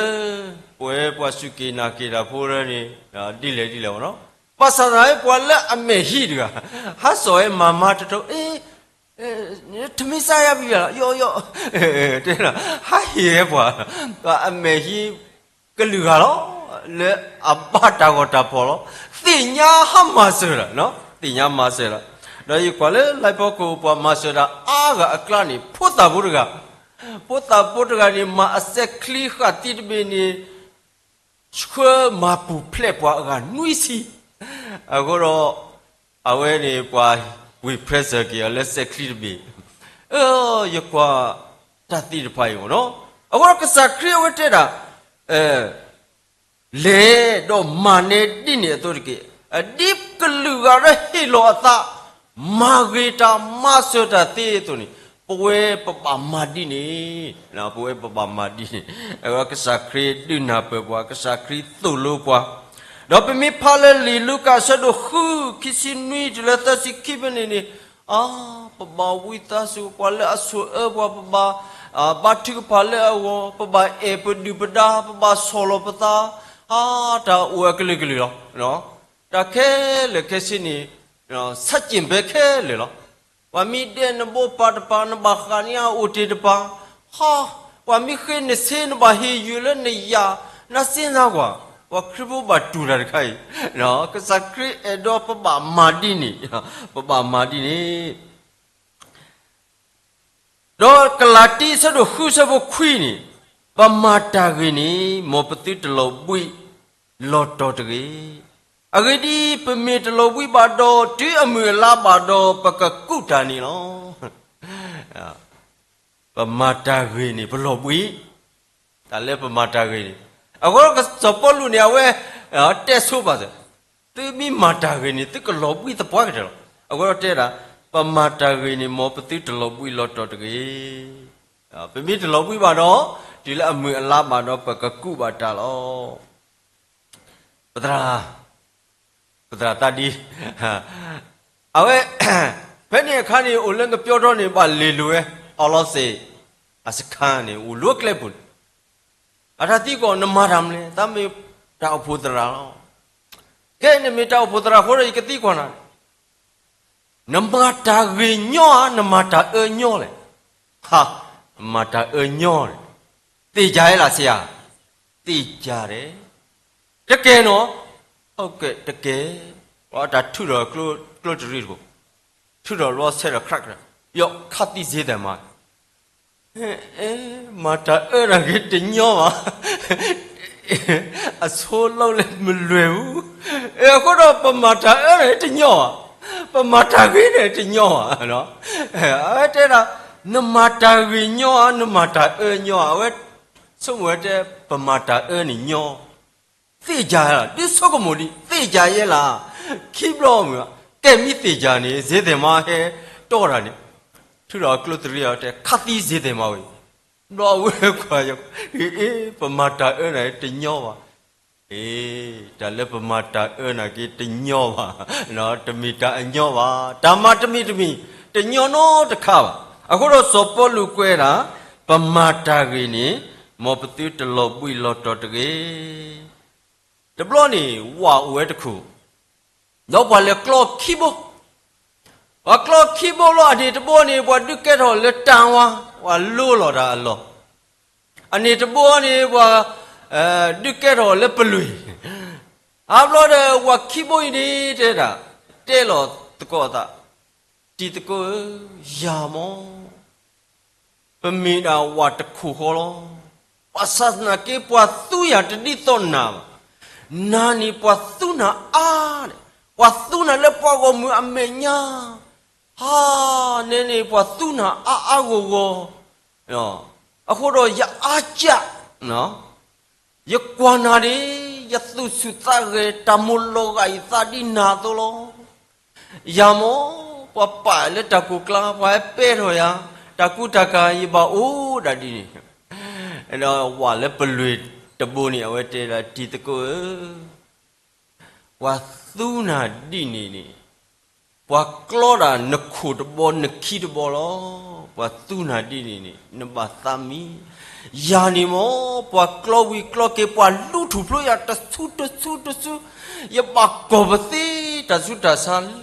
ပဝဲပှၤစူၢ်က့ၤနာ်က့ၤတၢ်ဖိလၢန့ၣ် ဒ်လဲၣ်ဒ်လဲၣ်နီၤ, ဘၣ်ဆၣ်သနာ်က့ ပှၤလၢအမဲာ်ဟံးတဂၤ ဟးစိာ်ဝဲမၤမၤတထီ, အ့, ထမင်းစားရပြီလား, ယီၢ်ယီၢ်, တဲ, ဟးဟ့ၣ်ဝဲပှၤ, အမဲာ်ဟံး ကလုာ်ဂၤလီၤ, လၢအဘၣ်တၢ်ဂီၤတၢ်ဖီၣ်လီၤ, သ့ၣ်ညါဟးမၤစၢၤတၢ်, သ့ၣ်ညါမၤစၢၤတၢ်, ဒီးယကွၢ်လၢလါဖီခိၣ်ပှၤမၤစၢၤတၢ်အါဂၤအကျါန့ၣ် ဖိသၣ်ဖိတဂၤ, ဖိသၣ်ဖိတဂၤန့ၣ် မၤအစဲးချံဃာ်သံတဘ့ၣ်န့ၣ် ဆှၢမၤပူၤဖျဲးပှၤအဂၤနွံဆံ, အဃိဒီး အဝဲန့ၣ်ပှၤဝ့ၢ် present က့ၤအီၤလၢစဲးချံတဘ့ၣ်, အၢ ယကွၢ်တၢ်သ့ၣ်တဖၣ်အံၤမ့ၢ်နီၤ, အဃိဒီးကစၢ်ခရံာ်အဝဲတဲဒၣ် လဲၤဒီးမၤနၢၤဒ်န့ၣ်အသိးတက့ၢ်. ဒ်ကလုာ်ဂၤလၢဟ့ၣ်လီၤအသး မၤဂ့ၤတၢ်မၤစၢၤတၢ်သ့အသိးန့ၣ် ပဝဲပဘၣ်မၤဒ်န့ၣ်, ပဝဲပဘၣ်မၤဒ်န့ၣ်, အဝဲကစၢ်ခရံာ်ဒုးနၢ်ပၢၢ်ပှၤ, ကစၢ်ခရံာ်သိၣ်လိပှၤ, ဒီးပမ့ၢ်ဖးလၢလံာ်လူၤကၣ်အဆၢဒိၣ်ဃု ခံဆံနွံတုၤလၢသၢဆံခံဖဲန့ၣ်န့ၣ်, အါ, ပဘၣ်ဝံသးစူၤပှၤလၢအဆိၣ်အၢပှၤ, ပဘၣ်, ဘါထုကဖၣ်လၢအဂီၢ်, ပဘၣ်အဲၣ်ပဒုၣ်ပဒါ, ပဘၣ်ဆီၣ်လီၤပသး, အါ, တၢ်အိၣ်အကလုာ်ကလုာ်လီၤ. တၢ်ခဲလၢာ်ခဲဆ့န့ၣ် ဆန့်ကျင်ဘက်ခဲလၢာ်လီၤ. ပှၤမ့ၢ်ဒဲးနဘိပၢ်တပၤ နဘၣ်ဃးန့ၢ်အအိၣ်တ့ၢ်တပၤ, ဟါ, ပှၤမ့ၢ်ဃ့နဆ့ နဘၣ်ဟ့ၣ်ယုာ်လၢနယၤ, နစ့နကွၢ်, ပှၤခရံာ်ဖိဘၣ်တူၢ်တၢ်တခါအံၤ, ကစၢ်ခရံာ်အဲၣ်ဒိးပဘၣ်မၤဒ်န့ၣ်, ပဘၣ်မၤဒ်န့ၣ် ဒီးကလၤတံ အဆၢဒိၣ်ဃု အဆၢဖိခွံန့ၣ် ပမၤတၢ်ဂ့ၤန့ၣ် မ်ပသုတလီၤဘှံးလီၤတီၤတဂ့ၤ. အဂ့ၢ်ဒ်အံၤ, ပမ့ၢ်တလီၤဘှံးဘၣ်ဒီး တုၤအမုၢ်အလါဘၣ်ဒီး ပကကူးတၢ်န့ၣ်လီၤ. ပမၤတၢ်ဂ့ၤန့ၣ် ပလီၤဘှံး, တၢ်လၢပမၤတၢ်ဂ့ၤန့ၣ်, အဃိစီၤပီလူးန့ၣ် အဝဲ တဲဆိပာ်စၢၤ, သုမ့ၢ်မၤတၢ်ဂ့ၤန့ၣ် သုကလီၤဘှံးသပှၢ်ကတၢၢ်လီၤ. အဃိဒီးတဲဒၣ်, ပမၤတၢ်ဂ့ၤန့ၣ် မ်ပသုတလီၤဘှံးလီၤတီၤတဂ့ၤ. ပမ့ၢ်တလီၤဘှံးဘၣ်ဒီး တုၤလၢအမုၢ်အလါဘၣ်ဒီး ပကကူးဘၣ်တၢ်လီၤ. ပသရၣ်, ပသရၣ်သးဒံ, အဝဲ ဖဲန့ၣ်အခါန့ၣ် အိၣ်လၢကပျီထီန့ၣ် ဘၣ်လဲၤလိာ်ဝဲ အလီၤစ့ၣ် အစခါန့ၣ် အိၣ်လၢကျဲပူၤန့ၣ်, အတၢ်သံကွၢ် နမၤတၢ်မနုၤလဲၣ်, တၢ်မ့ၢ်တၢ်အိၣ်ဖှိၣ်သရၣ်လီၤ. ကဲ နမ့ၢ်တၢ်အိၣ်ဖှိၣ်သရၣ်အဃိဒီး ယကသံကွၢ်နၤ, နမၤတၢ်ဂ့ၤညီဧါ, နမၤတၢ်အၢညီလဲၣ်. ဟါ, မၤတၢ်အၢညီန့ၣ် သ့ၣ်ညါယဲလၢ်ဆ့ဧါ, သ့ၣ်ညါဒဲး, တကဲနီၤ, ဟုတ်ကဲ့ တကဲ, အတၢ်ထုးဒီးကျိတရံးတကိး, ထုးဒီးလီၤဆဲးဒီး ခရးခရး, ယီၤ ခါသံစ့သဲးမါ, အဲ မၤတၢ်အၢနၤက့ၤတညီဘၣ်, အဆိလီၤလၢမလွဲၢ်ဘူး, အဃိဒီးပမၤတၢ်အၢနၤတညီဘၣ်, ပမၤတၢ်ဂ့ၤန့ၣ်တညီဘၣ်, အဝဲတဲဒၣ်, နမၤတၢ်ဂ့ၤညီဧါ, နမၤတၢ်အၢညီဧါ, အဝဲဆိကမိၣ်ဝဲတဲ ပမၤတၢ်အၢန့ၣ်ညီ, သ့ၣ်ညါလီၤ, ဒုးဆိကမိၣ်ဒံး သ့ၣ်ညါယဲလၢ်, ခံဘျီမုၢ်, ကဲမ့ၢ်သ့ၣ်ညါန့ၣ် စ့သဲးမါဟဲတီၢ်တၢ်န့ၣ်, ထုးဒီးကျိတရံးအီၤတဲ ခါသံစ့သဲးမါဝံၤ, ဘျီအဝဲကွၢ်, အ့ ပမၤတၢ်အၢနၤတညီဘၣ်, အ့ တၢ်လၢပမၤတၢ်အၢနၤက့ၤတညီဘၣ်, တမ့ၢ်တၢ်အညီဘၣ်, တၢ်မၤတမံၤတမံၤ တညီနီတခါဘၣ်. အဃိဒီးစီၤပီလူးကွဲးဒၣ်, ပမၤတၢ်ဂ့ၤန့ၣ် မ်ပသုတလီၤဘှံးလီၤတီၤတဂ့ၤ. တဘျီန့ၣ် ဝၣ်အိၣ်ဝဲတခိၣ်, ဒီးပှၤလဲၤကျီခံဘိ, ပှၤကျီခံဘိလီၤ. အန့ၣ်တဘိန့ၣ် ပှၤဒုးကဲထီၣ်လၢတၢ်ဝါ, ပှၤလိလီၤတၢ်အလီၢ်, အန့ၣ်တဘိန့ၣ် ပှၤ ဒုးကဲထီၣ်လၢပလွံၢ်, အါဘျီဒီး ဝၣ်ခံဘိအံၤန့ၣ် တဲဒၣ်, တဲလီၤသကိးအသး, တံၤသကိးဧၢ, ယၤမီၢ် ပမ့ၢ်ဒၣ်ဝၣ်တခိၣ်ဃီလီၤ. ဘၣ်ဆၣ်သနာ်က့ ပှၤသူယၤတဒ်သိးနၤဘၣ်. နၤန့ၣ်ပှၤသူနၤအါန့ၣ်, ပှၤသူနၤလၢပှၤဂီၢ်မုၢ်အမဲာ်ညါ, ဟါ, နဲန့ၣ်ပှၤသူနၤအါအါဂီၢ်ဂီၢ်, အဃိဒီးယအါကၢ်, ယကွၢ်နၤန့ၣ် ယသူၣ်ဆူၣ်သးဂဲၤ တၢ်မိၣ်လီၤဂာ်ယသးဒ်နၤအသိးလီၤ. ယၤမီၢ် ပှၤပာ်လၢတၢ်ကိၢ်ကျါ ပှၤဟဲပဲထီၣ်ယၤ, တၢ်ကူတၢ်ကၤယဘၣ်အိၣ်ဒၣ်ဒ်န့ၣ်, ဒီးဝၣ်လၢပလွံၢ်တဘိန့ၣ် အဝဲတဲဒၣ် တံၤသကိးဧၢ, ပှၤသူနၤဒ်န့ၣ်န့ၣ်, ပှၤကျီဒၣ်နခိၣ်တဘီနခံတဘီလီၤ. ပှၤသူနၤဒ်န့ၣ်န့ၣ် နဘၣ်သးမံ. ယၤန့ၣ်မီၢ် ပှၤကျီဝံၤကျီက့ၤ ပှၤလူထူၣ်ဖျိယၤတဆူတဆူတဆူ, ယဘၣ်ကီၢ်ပသ့တၢ်ဆူးတၢ်ဆါလီ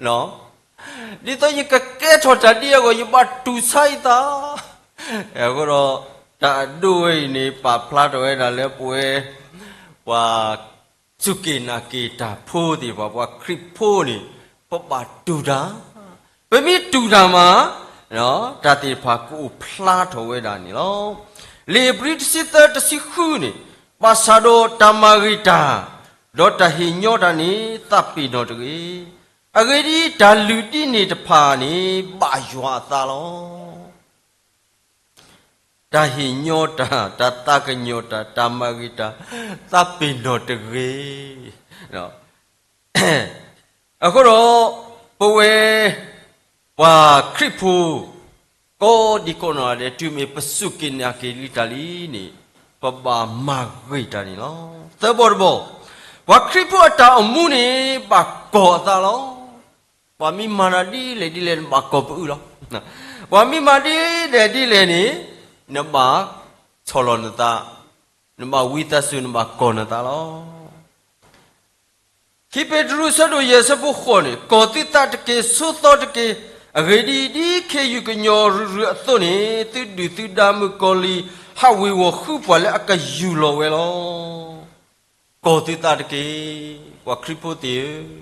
ၤ. ဒ်သိးယကကဲထီၣ်တၢ်ဒ်အဂီၢ် ယဘၣ်တူၢ်ဆါယသး. အဃိဒီး တၢ်အဒိၣ်ဝဲအံၤန့ၣ် ပာ်ဖျါထီၣ်ဝဲဒၣ်လၢပဝဲ ပှၤစူၢ်က့ၤနာ်က့ၤတၢ်ဖိသ့ၣ်တဖၣ်, ပှၤခရံာ်ဖိန့ၣ် ပဘၣ်တူၢ်တၢ်, ပမ့ၢ်တူၢ်တၢ်မး, တၢ်သ့ၣ်တဖၣ်ကအိၣ်ဖျါထီၣ်ဝဲဒၣ်န့ၣ်လီၤ. လံာ်ဧ့ၤဘြံၤတဆံသၢ တဆံဃုန့ၣ်, ဘၣ်ဆၣ်ဒီးတၢ်မၤဂ့ၤတၢ်, ဒီးတၢ်ဟ့ၣ်ညီတၢ်န့ၣ် သးပ့ၤနီၣ်တဂ့ၤ. အဂ့ၢ်ဒ်အံၤ, တၢ်လုၢ်ဒ်န့ၣ်တဖၣ်န့ၣ် ဘၣ်ယွၤအသးလီၤ. တၢ်ဟ့ၣ်ညီတၢ်, တၢ်သးကညီၤတၢ်, တၢ်မၤဂ့ၤတၢ်, သးပ့ၤနီၣ်တဂ့ၤ. အဃိဒီး ပဝဲ ပှၤခရံာ်ဖိ ကိးဒံကိးနီၢ်ဂၤဒဲး တုၤမ့ၢ်ပစူၢ်က့ၤနာ်က့ၤလံတၢ်လံန့ၣ် ပဘၣ်မၤဂ့ၤတၢ်န့ၣ်လီၤ. သၢဘီတဘီ, ပှၤခရံာ်ဖိအတၢ်အိၣ်မူန့ၣ် ဘၣ်ကီၢ်အသးလီၤ. ပှၤမ့ၢ်မၤနၤဒ်လဲၣ်ဒ်လဲၣ် နဘၣ်ကီၢ်ပအုၣ်လီၤ. ပှၤမ့ၢ်မၤဒ်လဲၣ်ဒ်လဲၣ်န့ၣ် နဘၣ်ဆီၣ်လီၤနသး, နဘၣ်ဝံသးစူၤ နဘၣ်ကီၢ်နသးလီၤ. ခံပ့းတရူး အဆၢဒိၣ်ယဲၢ် အဆၢဖိဃိးန့ၣ်, ကီၢ်သုသးတက့ၢ်, ဆိးသီတက့ၢ်. အဂ့ၢ်ဒ်အံၤ, ဒ်ခ့ယုၢ်ကညီၤရုၢ်ရုၢ်အသိးန့ၣ်, သုဒုၣ်သုဒါမုၣ်ကီၤလံၤ ဟးဝ့ၤဝီၤဃုပှၤလၢအကယူၢ်လီၤဝဲလီၤ. ကီၢ်သုသးတက့ၢ်, ပှၤခရံာ်ဖိသ့ၣ်ဧၢ,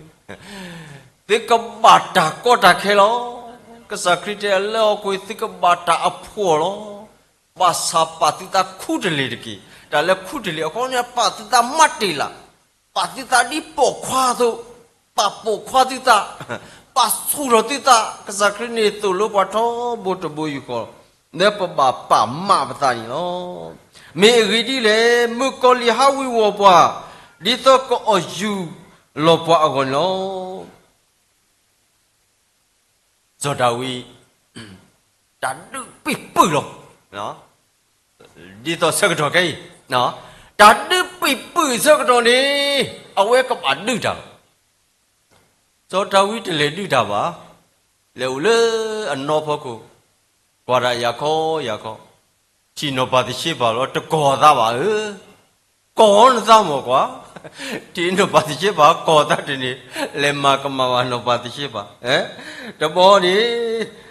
သုကဘၣ်တၢ်ကီတၢ်ခဲလီၤ. ကစၢ်ခရံာ်တဲလၢဟီၣ်ခိၣ် သုကဘၣ်တၢ်အဖှီၣ်လီၤ. ဘၣ်ဆၣ်ပာ်သုသးခူတလ့ၢ်တက့ၢ်. တၢ်လၢခူတလ့ၢ်အဃိန့ၣ် ပာ်သုသးမးတ့ၢ်လၢ်, ပာ်သုသးဒ်ပိာ်ခွါအသိး, ပာ်ပိာ်ခွါသုသး, ပာ်ဆူၣ်ထီၣ်သုသး, ကစၢ်ခရံာ်န့ၣ်သိၣ်လိပှၤထီဘိတဘိယူၢ်ဃီ, လၢပဘၣ်ပာ်မးပသးန့ၣ်လီၤ. မ့ၢ်အဂ့ၢ်ဒ်လဲၣ်, မုၣ်ကီၤလံၢ်ဟးဝ့ၤဝီၤပှၤ, ဒ်သိးကအီၣ်ယူၢ်လီၤပှၤအဂီၢ်န့ၣ်လီၤ. စီၤဒၤဝံး တၢ်ဒုးပံာ်ပုၢ်လီၤ. ဒ်သိးဆၢကတီၢ်ခဲအံၤ, တၢ်ဒုးပံာ်ပုၢ်ဆၢကတီၢ်န့ၣ် အဝဲကဘၣ်ဒုးတၢ်လီၤ. စီၤဒၤဝံးတလဲၤဒုးတၢ်ဘၣ်, လဲၤအိၣ်လၢအနီၢ်ဖီခိၣ်, ကွၢ်တၢ်ယၤခီယၤခီ, ထံၣ်နီၢ်ပၤသရှ့ဘၣ်လီၤ တကီၢ်သးဘၣ်ဧၢ, ကီၢ်နသးမ့ၢ်ကွၢ်, ထံၣ်နီၢ်ပၤသရှ့ဘၣ် ကီၢ်သးတန့ၢ်, လဲၤမၤကမၣ်ဘၣ်နီၢ်ပၤသရှ့ဘၣ်, တဘျီန့ၣ်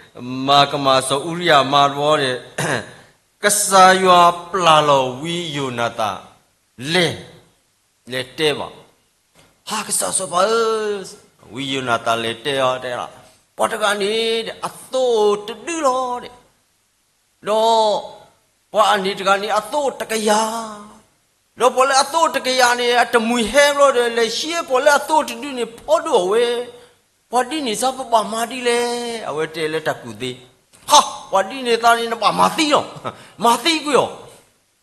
မၤကမၣ်စီၤအူရံယၤမါတဘျီန့ၣ်, ကစၢ်ယွၤပျၢ်လီၤဝံယိၤနၤသၣ်, လဲၤ, လဲၤတဲဘၣ်, ဟါကစၢ်စီၤပၤဧၢ, ဝံယိၤနၤသၣ်လဲၤတဲအီၤတဲဒၣ်, ပှၤတဂၤန့ၣ် အသိတဒုလီၤ, ဒီးပှၤအန့ၣ်တဂၤန့ၣ် အသိတကယၤ, ဒီးပှၤလၢအသိတကယၤန့ၣ် အတမှံၤဟဲဘျီဒီး လဲၤဟံးပှၤလၢအသိတဒုန့ၣ် ဖီဒိၣ်အဝဲ, ပှၤဒ်န့ၣ်စ့ၢ်ပဘၣ်မၤဒ်လဲၣ်, အဝဲတဲလၢတၢ်ကူၣ်သ့, ဟါ, ပှၤဒ်န့ၣ်သးန့ၣ် နဘၣ်မၤသံလီၤ, မၤသံကွံာ်အီၤ,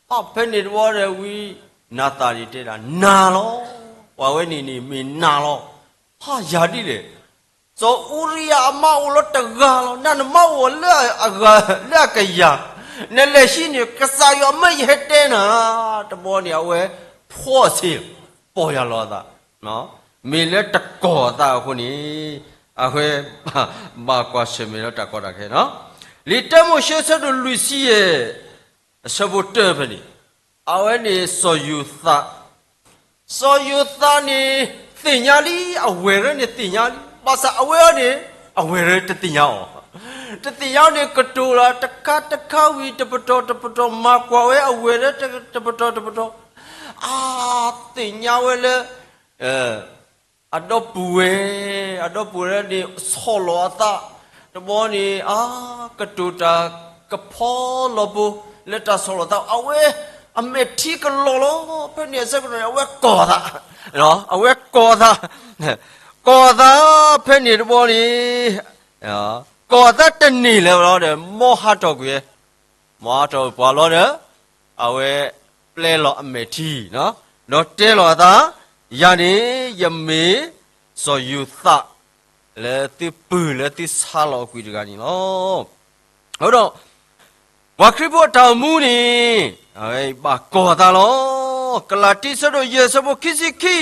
ဟါ, ဖဲန့ၣ်တဘျီဒီး ဝံနၤသၣ်န့ၣ်တဲဒၣ် နၤလီၤ, ပှၤဝဲန့ၣ်န့ၣ်မ့ၢ်နၤလီၤ, ဟါ, ယၤဒ်လဲၣ် စီၤအူရံယၤအမါအိၣ်လီၤတဂၤလီၤ, နနမါအိၣ်လၢအဂၤလၢအကယၤ, နလဲၤဟံးန့ၣ် ကစၢ်ယွၤမၢယဟဲတဲနၤ, တဘျီန့ၣ် အဝဲဖှီၣ်ဆ့, ပီၢ်ယၢ်လီၤအသး, မ့ၢ်လၢတကီၢ်အသးအဃိန့ၣ်, အဝဲဘၣ်ကွၢ်ဆၢၣ်မဲာ်လၢတၢ်ကီတၢ်ခဲ, လံာ်တၢမိၤၡ့ဆၢဒိၣ်လွံၢ်ဆံယဲၢ် အဆၢဖိတၢဖဲန့ၣ်, အဝဲန့ၣ်စီၤယိၤသး, စီၤယိၤသးန့ၣ် သ့ၣ်ညါလံ, အဝဲၢ်ရၢန့ၣ်သ့ၣ်ညါလံ, ဘၣ်ဆၣ်အဝဲအံၤန့ၣ် အဝဲၢ်ရၢတသ့ၣ်ညါအီၤ, တသ့ၣ်ညါအီၤန့ၣ် ကတိၤလီၤတခါတခါဝံၤ တပတီၢ်တပတီၢ် မၤကွၢ်ဝဲအဝဲၢ်ရၢတပတီၢ်တပတီၢ်, အါ, သ့ၣ်ညါဝဲလၢ အဒီပုၢ်ဝဲၢ်, အဒီပုၢ်ဝဲၢ်န့ၣ် ဆီၣ်လီၤအသး, တဘျီန့ၣ် အါ, ကတိၤတၢ်ကဖီလီၤပူၤ လၢတၢ်ဆီၣ်လီၤသး အဝဲအမဲာ်ထံကလီၤလီၤ, ဖဲန့ၣ်အဆၢကတီၢ်န့ၣ် အဝဲကီၢ်သး, အဝဲကီၢ်သး, ကီၢ်သးဖဲန့ၣ်တဘျီန့ၣ်, ကီၢ်သးတန့ၢ်လၢၤဘၣ်လီၤဒီး မ်ဟါထီၣ်ကွံာ် မ်အါထီၣ်ပှၤလီၤဒီး အဝဲပျဲလီၤအမဲာ်ထံ, ဒီးတဲလီၤအသး, ယၤန့ၣ် ယမ့ၢ်စီၤယိၤသး လၢသုပုၢ်လၢသုဆါလီၤအကွံာ်တဂၤန့ၣ်လီၤ. အဃိဒီး ပှၤခရံာ်ဖိအတၢ်အိၣ်မူန့ၣ် အဝဲဘၣ်ကီၢ်သးလီၤ. ကလၤတံဆၢဒိၣ်ယဲၢ်ဆၢဖိခံဆံခံ,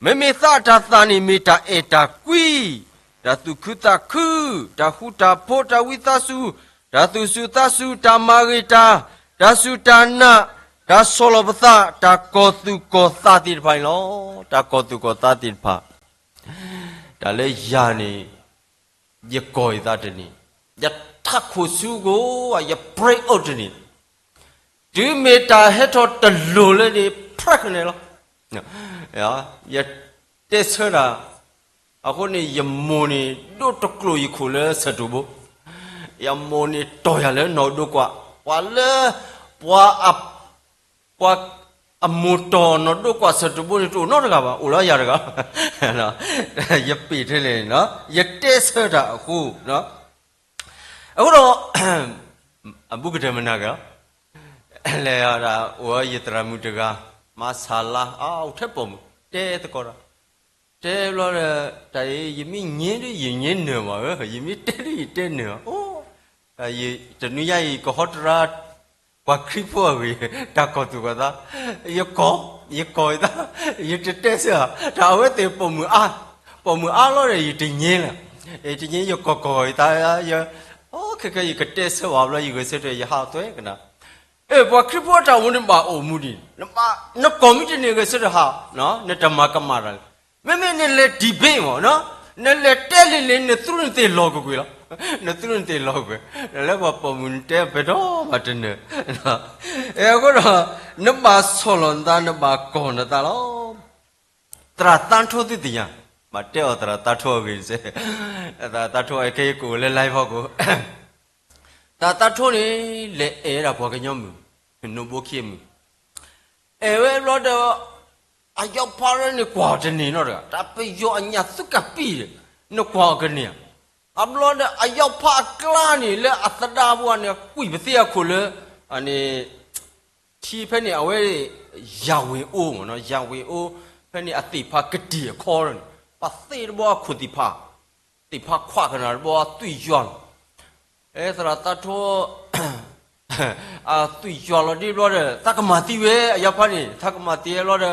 မ့မ့ၢ်သးအတၢ်သၣ်န့ၣ်မ့ၢ်တၢ်အဲၣ်တၢ်ကွံ, တၢ်သူၣ်ခုသးခု, တၢ်ဃူတၢ်ဖိး, တၢ်ဝံသးစူၤ, တၢ်သူၣ်စူၤသးစူၤ, တၢ်မၤဂ့ၤတၢ်, တၢ်စူၢ်တၢ်နာ်, တၢ်ဆီၣ်လီၤပသး, တၢ်ကီၢ်သူၣ်ကီၢ်သးသ့ၣ်တဖၣ်န့ၣ်လီၤ. တၢ်ကီၢ်သူၣ်ကီၢ်သးသ့ၣ်တဖၣ်, တၢ်လၢယၤန့ၣ် ယကီၢ်ယသးတန့ၢ်, ယထးခိၣ်ဆူကိးဂၤ ယ break out တန့ၢ်, တုၤမ့ၢ်တၢ်ဟဲထီၣ်တလိၤလၢန့ၣ် ဖျဲးကနဲလီၤ. ယတဲဆၢတၢ်, အဃိန့ၣ် ယမိၢ်န့ၣ် ဒိတကျိာ်ယခိၣ်လၢဆၢၣ်တိၢ်ဘိ, ယမိၢ်န့ၣ်တီၢ်ယၤလၢနီၢ်ဒိကွာ်, ပှၤလၢ ပှၤ ပှၤအမိၢ်တီၢ်နီၢ်ဒိကွာ်ဆၢၣ်တိၢ်ဘိန့ၣ် တအိၣ်နီတဂၤဘၣ်, အိၣ်လၢယၤတဂၤ, ယပ့ၢ်ထဲလဲၣ်န့ၣ်, ယတဲဆၢတၢ်အဃိ, အဃိဒီး အဘူးကတၢၢ်မနၤက့ၤလီၤ, လဲၤဒၣ်အိၣ်ယသရၣ်မုၣ်တဂၤ, မၤဆါလါ, အအိၣ်ထဲပိာ်မုၣ်, တဲသကိးတၢ်, တဲဘျီဒီး, တၢ်အံၤ ယမ့ၢ်ညါဒီး ယညါနၢၤဘၣ်ဧၢ, ယမ့ၢ်တဲဒီး ယတဲနၢၤဘၣ်, တနွံညါအံၤ ကဟီတရါ ပှၤခရံာ်ဖိအဂ့ၢ် တၢ်ကီၢ်သူၣ်ကီၢ်သး, ယကီၢ်, ယကီၢ်ယသး, ယတတဲဆၢဧါ, တၢ်အဝဲသ့ၣ်ပိာ်မုၣ်အါ, ပိာ်မုၣ်အါလီၤဒီး ယတညါလၢၤ, ယတညါ ယကီၢ်ကီၢ်ယသး, ယ, အိၣ်ခဲခဲ ယကတဲဆၢဘၣ်ဘျီ ယဂဲၤဆၢထၢၣ် ယဟးသွဲကနၣ်, အဲ ပှၤခရံာ်ဖိတၢ်အိၣ်မူန့ၣ် ဘၣ်အိၣ်မူဒ်န့ၣ်, နကီၢ်မ့ၢ်တန့ၢ်ဂဲၤဆၢထၢၣ်ဟး, နတမၤကမၣ်တၢ်လၢၤ, မ့မ့ၢ်နလဲၤ debate မ့ၢ်, နလဲၤတဲလံာ်လံာ် နသူနသ့ၣ်လီၤကကွံာ်လီၤ, နသူနသ့ၣ်လီၤကကွံာ်, နလၢပှၤပိာ်မုၣ်နတဲဖဲထီၣ်ဘၣ်တနၢၤ, အဃိဒီး နဘၣ်ဆီၣ်လီၤနသး နဘၣ်ကီၢ်နသးလီၤ. သရၣ်သးထိသုသ့ၣ်ညါ, ဘၣ်တဲအီၤသရၣ်သးထိအဂ့ၢ်စ့ၢ်, သရၣ်သးထိအခဲအံၤကအိၣ်လၢ live ဖီခိၣ်, တၢ်သးထိန့ၣ် လဲၤအဲၣ်ဝဲဒၣ်ပှၤကညီမုၣ်, နိၣ်ဘိခံအမုၣ်, အဲၣ်ဝဲဘျီဒီး အယီၢ်ဖးရၢန့ၣ်ကွၢ်တန့ၢ်နီတဂၤ, တၢ်ပယီၤအညၣ်သုကပံၢ်ဒီး နကွၢ်အီၤကန့ၢ်ဧါ. အဘျီဒီးအယီၢ်ဖးအကျါန့ၣ် လၢအသဒါပူၤန့ၣ် ကွံာ်ပသ့အခိၣ်လၢ န့ၣ် ထံဖဲန့ၣ် အဝဲ ယၤဝ့ၤအိမ့ၢ်နီၤ, ယၤဝ့ၤအိ ဖဲန့ၣ်အသ့ၣ်ဖးကတံၢ်အခီန့ၣ် ပှၤသ့ၣ်တဘျီအခိၣ်သ့ၣ်ဖး, သ့ၣ်ဖးခွါကနၣ်တဘျီသွံၣ်ယွၤလီၤ. အဲသရၣ်သးထိ အသွံၣ်ယွၤလီၤဒ်ဘျီဒီး သးကမၤသံဝဲ အယီၢ်ဖးန့ၣ် သးကမၤသံဝဲဘျီ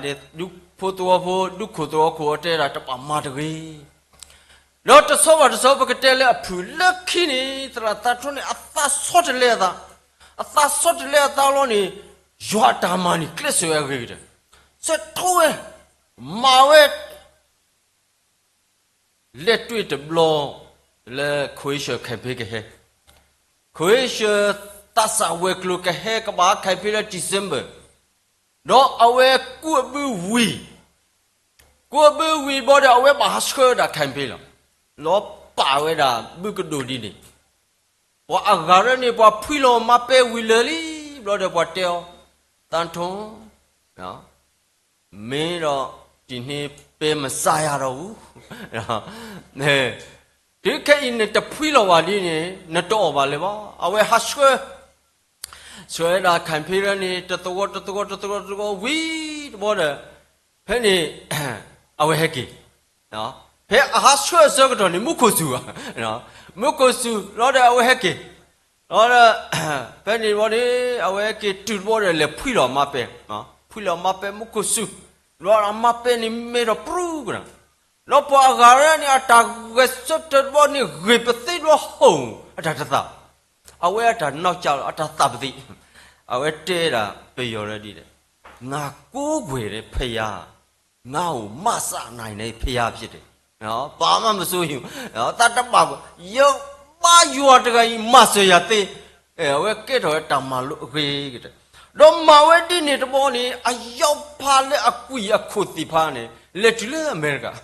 ဒီး ဒူဖိသဝီဖိ ဒူခိၣ်သဝီခိၣ် အတဲဒၣ်တဘၣ်မၤတဂ့ၤ ဒီးတဆီဘၣ်တဆီ ပကတဲလၢအဖုၣ်လၢခံန့ၣ် သရၣ်သးထိန့ၣ် အသးဆီတလဲအသး, အသးဆီတလဲအသးလီၤန့ၣ် ယွၤအတၢ်မၤန့ၣ် ကျဲးစၢးဝဲအဂ့ၤကတၢၢ်, စဲးထီၣ်ဝဲ, မၤဝဲ လဲၤတွ့ၢ်တဘျီ လၢ Croatia campaign ကဟဲ, Croatia သးစၢ်ဝဲၤကျိၤကဟဲကဘၣ် campaign လၢ December, ဒီးအဝဲကူးအဘုဝံၤ, ကူးအဘုဝံၤဘျီဒီး အဝဲဘၣ်ဟးဆှၢဒၣ် campaign လီၤ, လီၤပာ်ဝဲဒၣ်ဘုကဒိၣ်ဒ်န့ၣ်, ပှၤအဂၤရၢန့ၣ် ပှၤဖှံလီၤမၤပဲဝံၤလၢာ်လံ, ဘျီဒီးပှၤတဲအီၤ, သးထိ မ့ၢ်ဒီး တနံၤပဲမစၢ်ယၤဒီးအူ, တုၤခဲအံၤနတဖှံလီၤဘၣ်ဒ်န့ၣ် နတအီၣ်ဘၣ်လၢၤဘၣ်. အဝဲဟးဆှၢ, ဆှၢဝဲဒၣ် campaign န့ၣ် တသဝီတသဝီတသဝီတသဝီဝံၤတဘျီဒီး ဖဲန့ၣ် အဝဲဟဲက့ၤ, ဖဲအဟးဆှၢအဆၢကတီၢ်န့ၣ် မူခိၣ်စူၤ, မူခိၣ်စူၤလီၤဒီး အဝဲဟဲက့ၤ, လီၤဒီး ဖဲန့ၣ်တဘျီန့ၣ် အဝဲဟဲက့ၤတုၤတဘျီဒီး လဲၤဖှံလီၤမၤပဲ, ဖှံလီၤမၤပဲမူခိၣ်စူၤ, လီၤဒီးမၤပဲန့ၣ်မ့ၢ်ဒီးပြူကနၣ်, ဒီးပှၤအဂၤရၢန့ၣ် အတၢ်ဂဲၤဆၢထၢၣ်တဘျီန့ၣ် ဂ့ၤပသ့တဘျီဟိၣ် အတၢ်တသး, အဝဲအတၢ်နီၢ်ကၠၢလီၤ အတၢ်သးပသံး, အဝဲတဲဒၣ်ပယီၤရၢဒ်လဲၣ်, ငါကိုးကွယ်တဲ့ဘုရား, ငါ့ကိုမစနိုင်တဲ့ဘုရားဖြစ်တယ်, ဘာမှမစိုးရိမ်ဘူး, သးတဘၣ်ဘၣ်, ယဘါယွၤတဂၤအံၤ မၤစၢၤယၤသ့, အဝဲကဲထီၣ်ဝဲတၢ်မၤလိအဂ့ၤကတၢၢ်, ဒီးမၤဝဲဒ်န့ၣ်တဘျီန့ၣ် အယီၢ်ဖးလၢအကွံာ်အခိၣ်သ့ၣ်ဖးန့ၣ် လဲၤတုၤလၢအမဲရကၤ,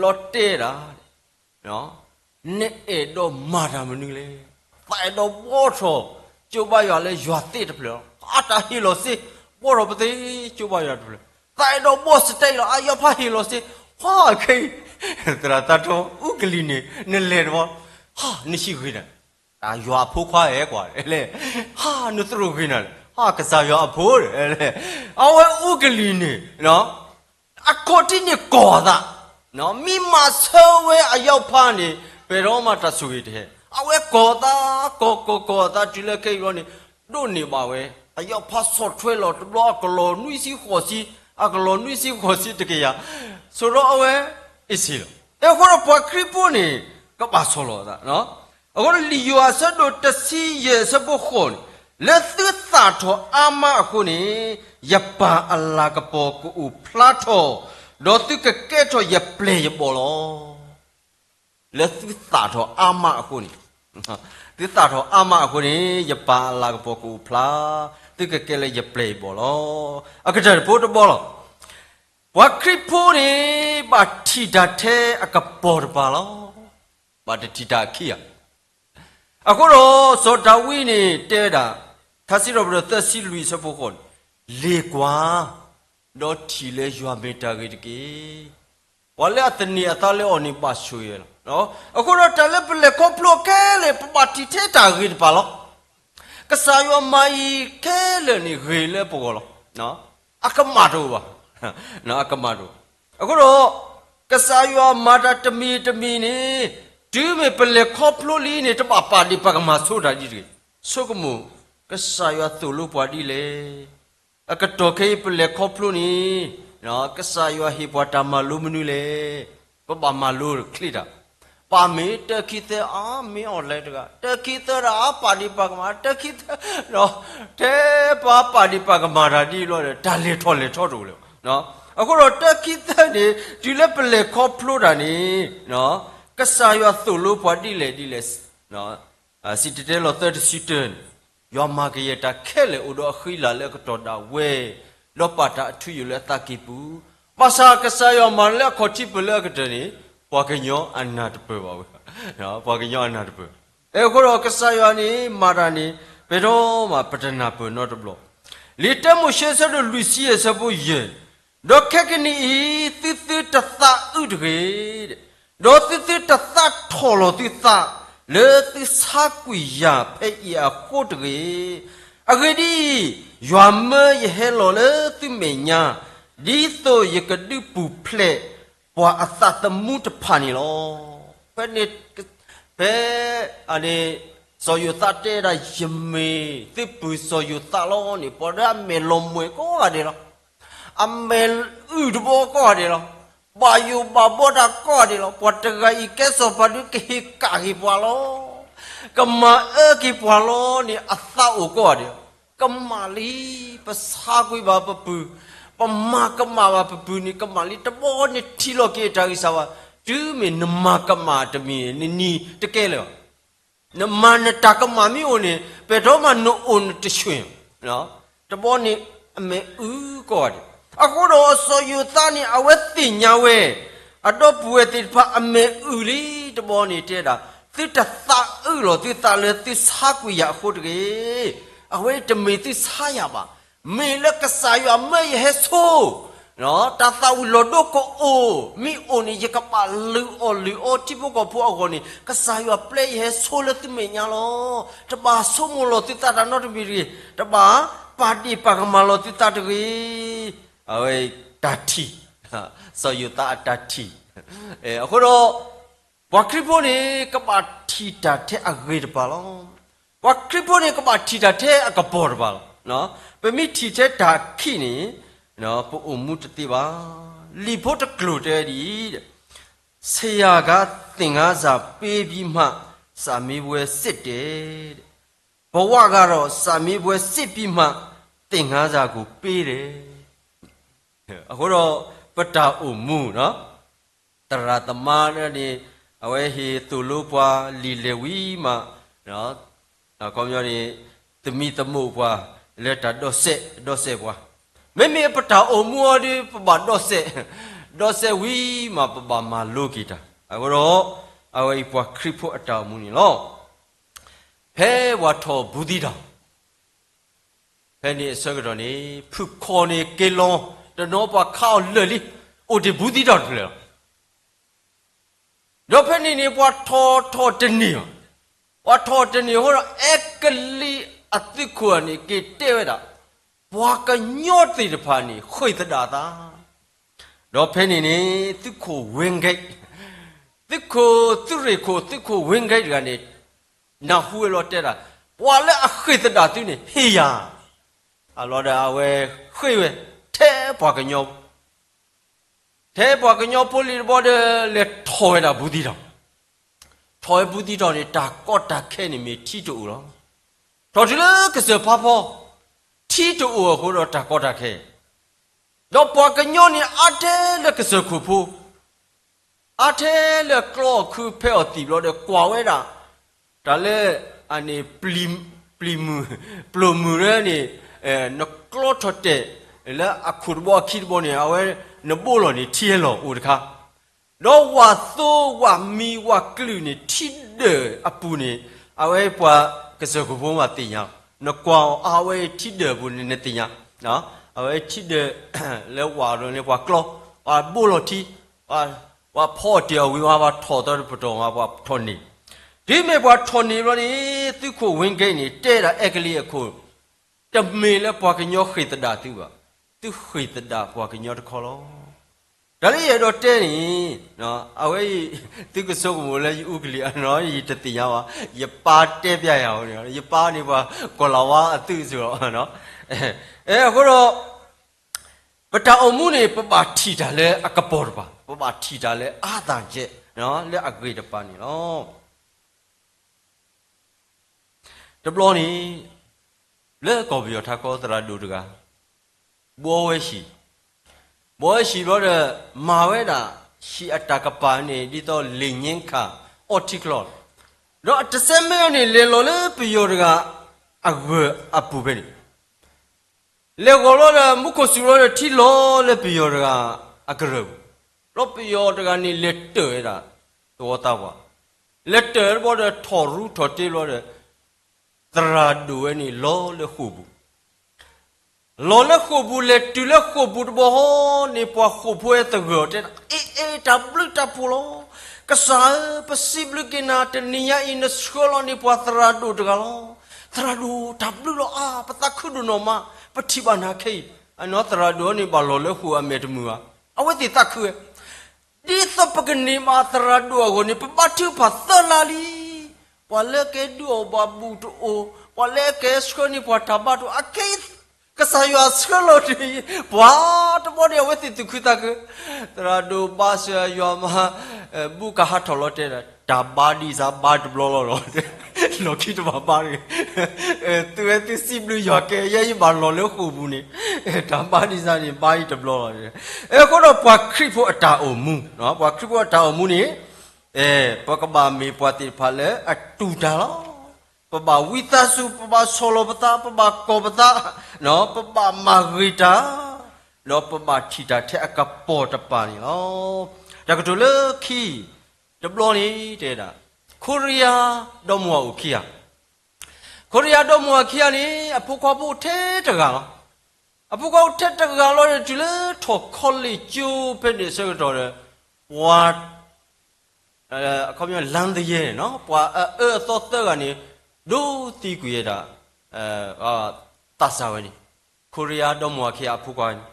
လီၤတဲဒၣ် နအဲၣ်ဒိးမၤတၢ်မနုၤလဲၣ်. သးအဲၣ်ဒိးဘှီထီၣ်ကၠိဘါယွၤလၢယွၤသ့တဖျၢၣ်လီၤ. အတၢ်ဟ့ၣ်လီၤစ့ ဘှီထီၣ်ပသ့ကၠိဘါယွၤတဖျၢၣ်. သးအဲၣ်ဒိးဘှီစတဲလီၤ အယီၢ်ဖးဟ့ၣ်လီၤစ့, ဟါခဲအံၤ သရၣ်သးထီ အူကလံၤန့ၣ် နလဲၤတဘျီ, ဟါ နဆံးဂ့ၤနၤ, တၢ်ယွၤအဖိခွါဧဲကွၢ်လဲၣ်, ဟါ နသရိာ်ဂ့ၤနၤလဲၣ်, ဟါ ကစၢ်ယွၤအဖိ, အဝဲအူကလံၤန့ၣ် အခီၣ်ထံးန့ၣ်ကီၤအသး, မ့ၢ်မၤဆၢဝဲအယီၢ်ဖးန့ၣ် ပဲၤထီၣ်မးတၢ်ဆိၣ်ဂ့ၤတဟဲ, အဝဲကီၤသး, ကီၤကီၤကီၤအသးတုၤလၢခဲအံၤဘျီန့ၣ် ဒိးန့ၢ်ဘၣ်ဝဲ, အယီၢ်ဖးဆီၣ်ထွဲလီၤတဘျီ အကလီၤနွံဆံဃိးဆံ, အကလီၤနွံဆံဃိးဆံတကယၤ, ဆိဒီးအဝဲ အ့ၣ်စ့လီၤ. အဃိဒီးပှၤခရံာ်ဖိန့ၣ် ကဘၣ်ဆီၣ်လီၤအသး အဃိဒီးလံာ်ယိၤဟၣ်အဆၢဒိၣ်တဆံယဲၢ်အဆၢဖိဃိးန့ၣ်, လၢသုသၣ်ထီၣ်အါမးအဃိန့ၣ်, ယပၢ်အလၤကပီၤကအိၣ်ဖျါထီၣ်, ဒီးသုကကဲထီၣ်ယပျဲၢ်ယဘီၣ်လီၤ. လၢသုသၣ်ထီၣ်အါမးအဃိန့ၣ်, သုသၣ်ထီၣ်အါမးအဃိန့ၣ် ယပၢ်အလၤကပီၤကအိၣ်ဖျါ, သုကကဲလၢယပျဲၢ်ယဘီၣ်လီၤ. အကတၢၢ်တဘိတဘီလီၤ. ပှၤခရံာ်ဖိန့ၣ် ဘၣ်ထံၣ်တၢ်ထဲအကပီၤတပၤလီၤ. ဘၣ်တထံၣ်တၢ်အခံဧါ. အဃိဒီးစီၤဒၤဝံးန့ၣ်တဲဝဲဒၣ်, ထါစံးထီၣ်ပတြၢၤသၢဆံလွံၢ်အဆၢဖိဃိးန့ၣ်, လ့ၣ်ကွၢ်, ဒီးထံၣ်လၢယွၤမ့ၢ်တၢ်ဂ့ၤတက့ၢ်. ပှၤလၢအသန့ၤအသးလၢအီၤန့ၣ်ဘၣ်ဆိၣ်ဂ့ၤလီၤ. အဃိဒီးတၢ်လၢပလဲၤခီဖျိခဲလၢာ် ပဘၣ်ထံၣ်ထဲတၢ်ဂ့ၤတပၤလီၤ. ကစၢ်ယွၤမၤအံၤခဲလၢာ်န့ၣ်ဂ့ၤလၢပဂီၢ်လီၤ. အကမၣ်တအိၣ်ဘၣ်. အကမၣ်တအိၣ်. အဃိဒီး ကစၢ်ယွၤမၤတၢ်တမံၤတမံၤန့ၣ် တုၤမ့ၢ်ပလဲၤခီဖျိလံန့ၣ် တဘၣ်ပာ်ဒံးပာ်ကမၣ်ဆိတၢ်ဒ်တဂ့ၤ. ဆိကမိၣ် ကစၢ်ယွၤသိၣ်လိပှၤဒ်လဲၣ်. အကတီၢ်ခဲအံၤပလဲၤခီဖျိန့ၣ် ကစၢ်ယွၤဟ့ၣ်ပှၤတၢ်မၤလိမနုၤလဲၣ်. ပဘၣ်မၤလိချ့တၢ်. ပာ်မ့ၢ်တၢ်ခံသၢအါမ့ၢ်အီၣ်လဲတဂၤ, တၢ်ခံသၢတၢ်အါပာ်ဒံးပာ်ကမၣ်, တၢ်ခံသၢ ထဲပှၤပာ်ဒံးပာ်ကမၣ်တၢ်ဒ်လဲၣ်ဒီး တၢ်လဲၤထီၣ်လဲၤထီတအိၣ်လၢၤ. အဃိဒီးတၢ်ခံသၢန့ၣ် တုၤလၢပလဲၤခီဖျိတၢ်န့ၣ် ကစၢ်ယွၤသိၣ်လိပှၤဒ်လဲၣ်ဒ်လဲၣ်. စံၣ်တဲၤတဲလီၤသၢတဆံတၢန့ၣ်, ယွၤမၤကယဲၢ်တၢ်ခဲလၢာ်အိၣ်ဒီးအဃံအလၤလၢအကတီၢ်ဒၣ်ဝဲ, ဒီးပာ်တၢ်အထူအယိာ်လၢအသးကံၢ်ပူၤ, ဘၣ်ဆၣ်ကစၢ်ယွၤမၤလၢအခီၣ်ထံးပၢၢ်လၢအကတၢၢ်န့ၣ် ပှၤကညီအနၢ်တပၢၢ်ဘၣ်ဝဲ, ပှၤကညီအနၢ်တပၢၢ် အဃိဒီးကစၢ်ယွၤန့ၣ် မၤတၢ်န့ၣ် ပထီမးပတနၢ်ပၢၢ်နီတဘျီ. လံာ်တၢမိၤၡ့အဆၢဒိၣ်လွံၢ်ဆံအဆၢဖိယဲၢ်, ဒီးခဲကနံၣ်အံၤ သုသုတသးအုးတဂ့ၤ, ဒီးသုသုတသးထီၣ်လီၤသုသး လၢသုဆါကွံာ်ယၤဖဲအံၤအဃိတဂ့ၤ. အဂ့ၢ်ဒ်အံၤ, ယွၤမၢယဟဲလီၤလၢသုမဲာ်ညါ, ဒ်သိးယကဒုးပူၤဖျဲး ပှၤအသးသမူတဖၣ်န့ၣ်လီၤ. ဖဲန့ၣ်, ဖဲ, အန့ၣ်, စီၤယိၤသးတဲဒၣ် ယမ့ၢ်သုပုၢ်စီၤယိၤသးလီၤန့ၣ် ပှၤလၢအမဲာ်လီၤမှဲၤကိးဂၤဒဲးလီၤ. အမဲာ်အုၣ်တဘီကိးဂၤဒဲးလီၤ. ဘၣ်ယိၣ်ဘၣ်ဘီတၢ်ကိးဂၤဒဲးလီၤ. ပှၤတဂၤအံၤကဲစီၤပၤဒုးကဟ့ၣ်ကၣ်က့ၤပှၤလီၤ. ကမၤအၢက့ၤပှၤလီၤန့ၣ် အသးအိၣ်ကိးဂၤဒဲးလီၤ. ကမၣ်လံ, ပဆါကွံာ်ဘၣ်ပပုၢ်, ပမၤကမၣ်ဘၣ်ပပုၢ်န့ၣ် ကမၣ်လံ. တဘီန့ၣ်ထံၣ်လီၤက့ၤတၢ်ဂံၢ်စၢ်ဘၣ်, တုၤမ့ၢ်နမၤကမၣ်တမံၤန့ၣ် နနံၤတကဲလၢၤဘၣ်. နမၤနတၢ်ကမၣ်မ့ၢ်အိၣ်န့ၣ် ပဲာ်ထီၣ်မးနအိၣ်နတဆှဲၣ်, တဘီန့ၣ်အမဲာ်အုၣ်ကိးဂၤဒဲး. အဃိဒီးစီၤယိၤသးန့ၣ် အဝဲသ့ၣ်ညါဝဲ အဒီပုၢ်ဝဲၢ်သ့ၣ်တဖၣ်အမဲာ်အုၣ်လံ. တဘီန့ၣ်တဲဒၣ် သုတသးအုးလီၤသုသးလၢသုဆါကွံာ်ယၤအဃိတဂ့ၤ. အဝဲတမ့ၢ်သုဆါယၤဘၣ်. မ့ၢ်လၢကစၢ်ယွၤမၢယဟဲဆိ တၢ်သၣ်ဝံၤလီၤဒိကအိၣ်, မ့ၢ်အိၣ်န့ၣ် ယကဘၣ်လုၢ်အီၣ်လုၢ်အီထံဖိကီၢ်ဖိအဂီၢ်န့ၣ် ကစၢ်ယွၤပျဲယဟဲဆိလၢသုမဲာ်ညါလီၤ. တဘၣ်ဆိကမိၣ်လီၤသုသးတၢ်နီတမံၤတဂ့ၤ, တဘၣ်ပာ်ဒ့ၣ်ပာ်ကမၣ်လီၤသုသးတဂ့ၤ. အဝဲတၢ်ထံၣ်, စီၤယိၤသးအတၢ်ထံၣ်, အဃိဒီး ပှၤခရံာ်ဖိန့ၣ် ကဘၣ်ထံၣ်တၢ်ထဲအဂ့ၤတပၤလီၤ. ပှၤခရံာ်ဖိန့ၣ် ကဘၣ်ထံၣ်တၢ်ထဲအကပီၤတပၤလီၤ. ပမ့ၢ်ထံၣ်ထဲတၢ်ခံးန့ၣ် ပအိၣ်မူတသ့ဘၣ်. လံာ်ဖိတကျိာ်တဲဒ်အံၤ, ဆရာက သင်ခန်းစာပေးပြီးမှ စာမေးပွဲစစ်တယ်, ဘဝကတော့ စာမေးပွဲစစ်ပြီးမှ သင်ခန်းစာကိုပေးတယ်. အဃိဒီး ပတၢ်အိၣ်မူ သရၣ်သမါန့ၣ် အဝဲဟ့ၣ်သိၣ်လိပှၤလံာ်လဲၢ်ဝံၤမး, အခီပညီန့ၣ် သမံသမိးပှၤ လၢတၢ်ဒီးစဲး, ဒီးစဲးပှၤ, မ့မ့ၢ်ပတၢ်အိၣ်မူအံၤဒီး ပဘၣ်ဒီးစဲး, ဒီးစဲးဝံၤမး ပဘၣ်မၤလိက့ၤတၢ်. အဃိဒီး အဝဲအံၤပှၤခရံာ်ဖိအတၢ်အိၣ်မူန့ၣ်လီၤ. ဖဲပှၤထီၣ်ဘူးသံတၢ် ဖဲန့ၣ်အဆၢကတီၢ်န့ၣ် ဖုၣ်ခီၣ်န့ၣ်က့ၤလီၤ, တနီၤပှၤခးအီၤလၢာ်လံ, အိၣ်တ့ၢ်ဘူးသံတၢ်တဖျၢၣ်လီၤ. ဒီးဖဲန့ၣ်န့ၣ် ပှၤထီၣ်ထီၣ်တန့ၢ်ဘၣ်, ပှၤထီၣ်တန့ၢ်အဃိဒီး အဲကလံးအသုးခိၣ်န့ၣ် က့ၤတဲဝဲဒၣ်, ပှၤကညီသ့ၣ်တဖၣ်န့ၣ် ဃ့ၢ်သဒၣ်သး ဒီးဖဲန့ၣ်န့ၣ် သုးခိၣ်ဝ့ကဲး, သုးခိၣ်သုးရ့ၣ်ခိၣ် သုးခိၣ်ဝ့ကဲးတဂၤန့ၣ် နၢ်ဟူဝဲလီၤတဲဒၣ်, ပှၤလၢအဃ့ၢ်သဒၣ်သုန့ၣ် ဟ့ၣ်ယၤ, အလီၤဒီးအဝဲဃ့ၢ်ဝဲ ထဲပှၤကညီ ထဲပှၤကညီဖိလံၤတဘီဒီး လဲၤထီၣ်ဝဲဒၣ်ဘူးသံးတီၢ်, ထီၣ်ဝဲဘူးသံးတီၢ်န့ၣ် တၢ်ကီတၢ်ခဲန့ၣ်မ့ၢ်ထံတအိၣ်လီၤ. ထီၣ်တုၤလၢကစၢၢ်ဖးဖီ, ထံတအိၣ်အဃိဒီးတၢ်ကီတၢ်ခဲ, ဒီးပှၤကညီန့ၣ်အါထဲလၢကစၢၢ်ခိၣ်ဖိ အါထဲလၢကျီအီၣ်ခုဖဲအီၣ်သံးဘျီဒီး ကွၢ်ဝဲဒၣ် တၢ်လၢ အန့ၣ် ပျံၤမုၢ်, ပျိာ်မုၢ်လၢန့ၣ် နကျီထီၣ်တဲာ် လၢအခိၣ်တဘီအခံတဘီန့ၣ် အဝဲ နဘိလီၤန့ၣ်ထံဟဲလီၤအိၣ်တခါ, ဒီးဝၣ်သိဝၣ်မံဝၣ်ကလုာ်န့ၣ် ထံဒၢၣ်အပူၤန့ၣ် အဝဲပှၤကစၢၢ်ခိၣ်ဖိမးသ့ၣ်ညါ, နကွၢ်အီၤ အဝဲထံဒၢၣ်အပူၤန့ၣ် နသ့ၣ်ညါ, အဝဲထံဒၢၣ် လၢဝၣ်ဒီးန့ၣ် ပှၤကျီ, ပှၤဘိလီၤထံ, ပှၤဖီအီၣ်တ့ၢ်အီၣ်ဝံၤ ပှၤထီၣ်သီတပတီၢ်မး ပှၤထီၣ်န့ၢ်, တုၤမ့ၢ်ပှၤထီၣ်န့ၢ်ဘျီန့ၣ် သုးခိၣ်ဝ့ကဲးန့ၣ် တဲဒၣ်အဲကလံးအခိၣ်, တမ့ၢ်လၢပှၤကညီဃ့ၢ်သဒၣ်သုဘၣ်, သုဃ့ၢ်သဒၣ်ပှၤကညီတခီလီၤ. တၢ်လၢယအဲၣ်ဒိးတဲန့ၣ် အဝဲအံၤ သုကဆိကမိၣ်လၢယအူကလံၤအနီၢ် ယတသ့ၣ်ညါဘၣ်, ယပၢ်တဲပျးယၤ, ယပၢ်န့ၣ်ပှၤကီၢ်လၤဝါအသုးစ့ၢ်ကီး, အဃိဒီး ပတၢ်အိၣ်မူန့ၣ် ပဘၣ်ထံၣ်တၢ်လၢအကပီၤတပၤ, ပဘၣ်ထံၣ်တၢ်လၢအါသၣ်ကဲး လၢအဂ့ၤတပၤန့ၣ်လီၤ. တဘျီန့ၣ် လၢကီၢ်ပယီၤထါခီသရၣ်ဒိၣ်တဂၤ ဘှီဝဲဟံၣ်, ဘှီဝဲဟံၣ်ဘျီဒီး မၤဝဲဒၣ် ဟံၣ်အတၢ်ကပၤန့ၣ် ဒ်သိးလ့ၣ်ညဲခၣ်အီထံချီ, ဒီးအတစဲးမ့ၢ်အီၤန့ၣ် လဲၤလီၤလၢပယီၤတဂၤအဂၢၢ်အပူၤဖဲန့ၣ်, လဲၤဂီၤလီၤဒီး မူခိၣ်စူၤလီၤဒီး ထံလီၤလၢပယီၤတဂၤအကရၢၢ်ပူၤ, ဒီးပယီၤတဂၤန့ၣ် လဲၤတၢၢ်ဝဲဒၣ် သဝီသးပှၢ် လဲၤတၢၢ်တဘျီဒီး ထီၣ်ရူထီၣ်တ့ဘျီဒီး သရၣ်ဒိၣ်ဝဲန့ၣ်လီၤလၢဃိာ်ပူၤ လီၤလၢဃိာ်ပူၤလဲၤတုၤလၢဃိာ်ပူၤတဘျီဃီန့ၣ် ပှၤဃိာ်ဖိဝဲသဂၢၢ်အီၤတဲဒၣ်, အ့ အ့ တၢ်ဘျုးတၢ်ဖှိၣ်လီၤ. ကစၢ်ဧၢ, ပစံးဘျုးက့ၤနၤ တနံၤညါအံၤ နဆှၢလီၤန့ၢ်ပှၤသရၣ်ဒိၣ်တဂၤလီၤ. သရၣ်ဒိၣ် တၢ်ဘျုးလီၤအါ, ပသးခုဒိၣ်နီၢ်မး, ပထံၣ်ဘၣ်နၤခဲအံၤ. အနီၢ်သရၣ်ဒိၣ်န့ၣ် ဘၣ်လီၤလၢဃိာ်အမဲာ်တမုာ်ဘၣ်. အဝဲသ့ၣ်သးခုဝဲ ဒ်သိးပကန့ၢ်ဘၣ်သရၣ်ဒိၣ်အဂီၢ်န့ၣ် ပဘါထုကဖၣ်သၢလါလံ. ပှၤလၢကဲဒုးအီၣ်ဘၣ်ဘူၣ်တအိၣ်, ပှၤလၢကဲဆှၢန့ၢ်ပှၤတၢ်ဘါတအိၣ်, အခဲအံၤ ကစၢ်ယွၤဆှၢလီၤတ့ၢ် ပှၤတဘျီန့ၣ် အဝဲသ့ၣ်သူၣ်ခုသးခု, သရၣ်ဒိၣ်ဘါစၢၤယွၤမၤ ဘူၣ်ကဟးထီၣ်လီၤတဲဒၣ်, တၢ်ဘါဒ်စၢ်ဘါတဘျီလီၤလီၤ, လီၢ်ခံတဘၣ်ဘါတဂ့ၤ. သုဝဲသုစံးဘျုးယွၤကဲ ယဲယဘၣ်လီၤလၢဃိာ်ပူၤန့ၣ်, တၢ်ဘါဒ်စၢ်န့ၣ် ဘါအံၤတဘျီလီၤ. အဃိဒီးပှၤခရံာ်ဖိအတၢ်အိၣ်မူ, ပှၤခရံာ်ဖိအတၢ်အိၣ်မူန့ၣ် ပကဘၣ်မ့ၢ်ပှၤသ့ၣ်တဖၣ်လၢအတူၢ်တၢ်လီၤ. ပဘၣ်ဝံသးစူၤ, ပဘၣ်ဆီၣ်လီၤပသး, ပဘၣ်ကီၢ်ပသး, ပဘၣ်မၤဂ့ၤတၢ်, ဒီးပဘၣ်ထံၣ်တၢ်ထဲအကပီၤတပၤန့ၣ်လီၤ. တၢ်ကတိၤလၢခံ တဘျီန့ၣ်တဲဒၣ်, ခိရံယါဒီမါဝၤအိၣ်ခံဂၤ, ခိရံယါဒီမါဝၤခံဂၤန့ၣ် အဖိခွါဖိအိၣ်ထဲတဂၤလီၤ. အဖိခွါအိၣ်ထဲတဂၤလီၤဒီး တုၤလၢထီၣ်ခီလ့ၣ်ကၠိဖဲန့ၣ်အဆၢကတီၢ်ဒီး ပှၤ လါသယဲၢ်န့ၣ် ပှၤအအၢအသီသၢဂၤန့ၣ် ဒိးသံကွံာ်ဝဲဒၣ် သးစၢ်ဝဲန့ၣ်, ခိရံယါဒီမါဝၤခံဂၤအဖိခွါန့ၣ်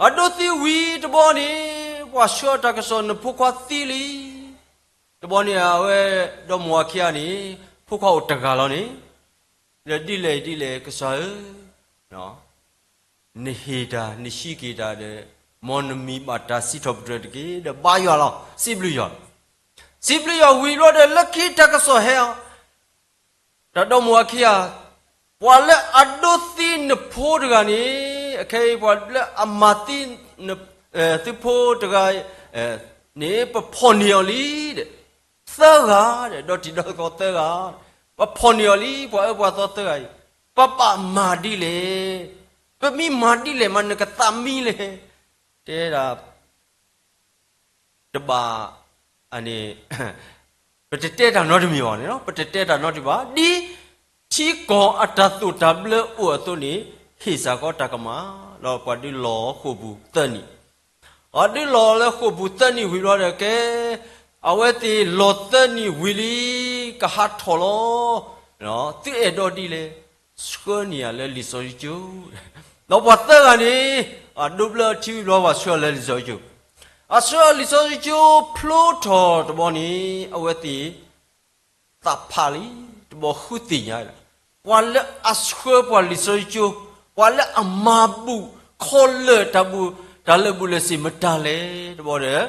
အဒိးသံဝံၤတဘျီန့ၣ် ပှၤဆှၢတၢ်ကစီၣ် နဖိခွါသံလံ. တဘျီန့ၣ် အဝဲဒီမါဝၤခံဂၤန့ၣ် ဖိခွါအိၣ်တဂၤလီၤန့ၣ်, ဒီးဒ်လဲၣ်ဒ်လဲၣ် ကစၢ်ဧၢ နဟ့ၣ်တၢ် နဟံးက့ၤတၢ်ဒီး မ်နမံၤဘၣ်တၢ်စံးထီၣ်ပတြၢၤတက့ၢ်. ဒီးဘါယွၤလီၤ, စံးဘျုးယွၤ, စံးဘျုးယွၤဝံၤဘျီဒီး လၢခံတၢ်ကစီၣ်ဟဲအီၤ, တၢ်ဒီမါဝၤခံဂၤ, ပှၤလၢအဒိးသံနဖိတဂၤန့ၣ်, အခဲအံၤပှၤလၢအမၤသံ သုဖိတဂၤန့ၣ် ပဖီၣ်န့ၢ်အီၤလံဒီး သၢဂၤဒီး ဒီတံၤဒီသကိးသၢဂၤ, ပဖီၣ်န့ၢ်အီၤလံ ပှၤအၢပှၤသီသၢဂၤအံၤ, ပဘၣ်မၤဒ်လဲၣ်, ပမ့ၢ်မၤဒ်လဲၣ်မး နကသးမံလဲၣ်, တဲဒၣ် တဘၣ်, န့ၣ်, ပတတဲတၢ်နီတမံၤဘၣ်န့ၣ်လီၤ. ပတတဲတၢ်နီတမံၤဘၣ်. ဒ်ထံကီၢ်အတၢ်သိၣ်တၢ်ဘျၢအိၣ်အသိးန့ၣ် ဟ့ၣ်စ့ၢ်ကီးတၢ်ကမၣ်, ဒီးပှၤဒုးလီၤဃိာ်ပူၤသၢနံၣ်, အဒုးလီၤလၢဃိာ်ပူၤသၢနံၣ်ဝံၤဘျီဒီး ကဲ, အဝဲသ့ၣ်လီၤသၢနံၣ်ဝံၤလံ, ကဟးထီၣ်လီၤ. သုအဲၣ်ဒိးဒ်လဲၣ်, ဆှၢန့ၢ်ယၤလၢလံာ်စီဆှံကၠိ, ဒီးပှၤသၢဂၤန့ၣ် အဒိးဘျၢထံဝံၤဘျီ ပှၤဆှၢလၢလံာ်စီဆှံကၠိ, အဆှၢလံာ်စီဆှံကၠိဖျိထီၣ်တဘျီန့ၣ် အဝဲသ့ၣ် သးဖးလံ, တဘျီဃုသ့ၣ်ညါဒၣ်, ပှၤလၢအဆှၢပှၤလံာ်စီဆှံကၠိ, ပှၤလၢအမၤဘူၣ်ခီလၢၢ်တၢ်ဘူၣ်တၢ်လၢာ်ဘူၣ်လၢာ်စ့ၢ်မတၤလဲၣ်, တဘျီဒီး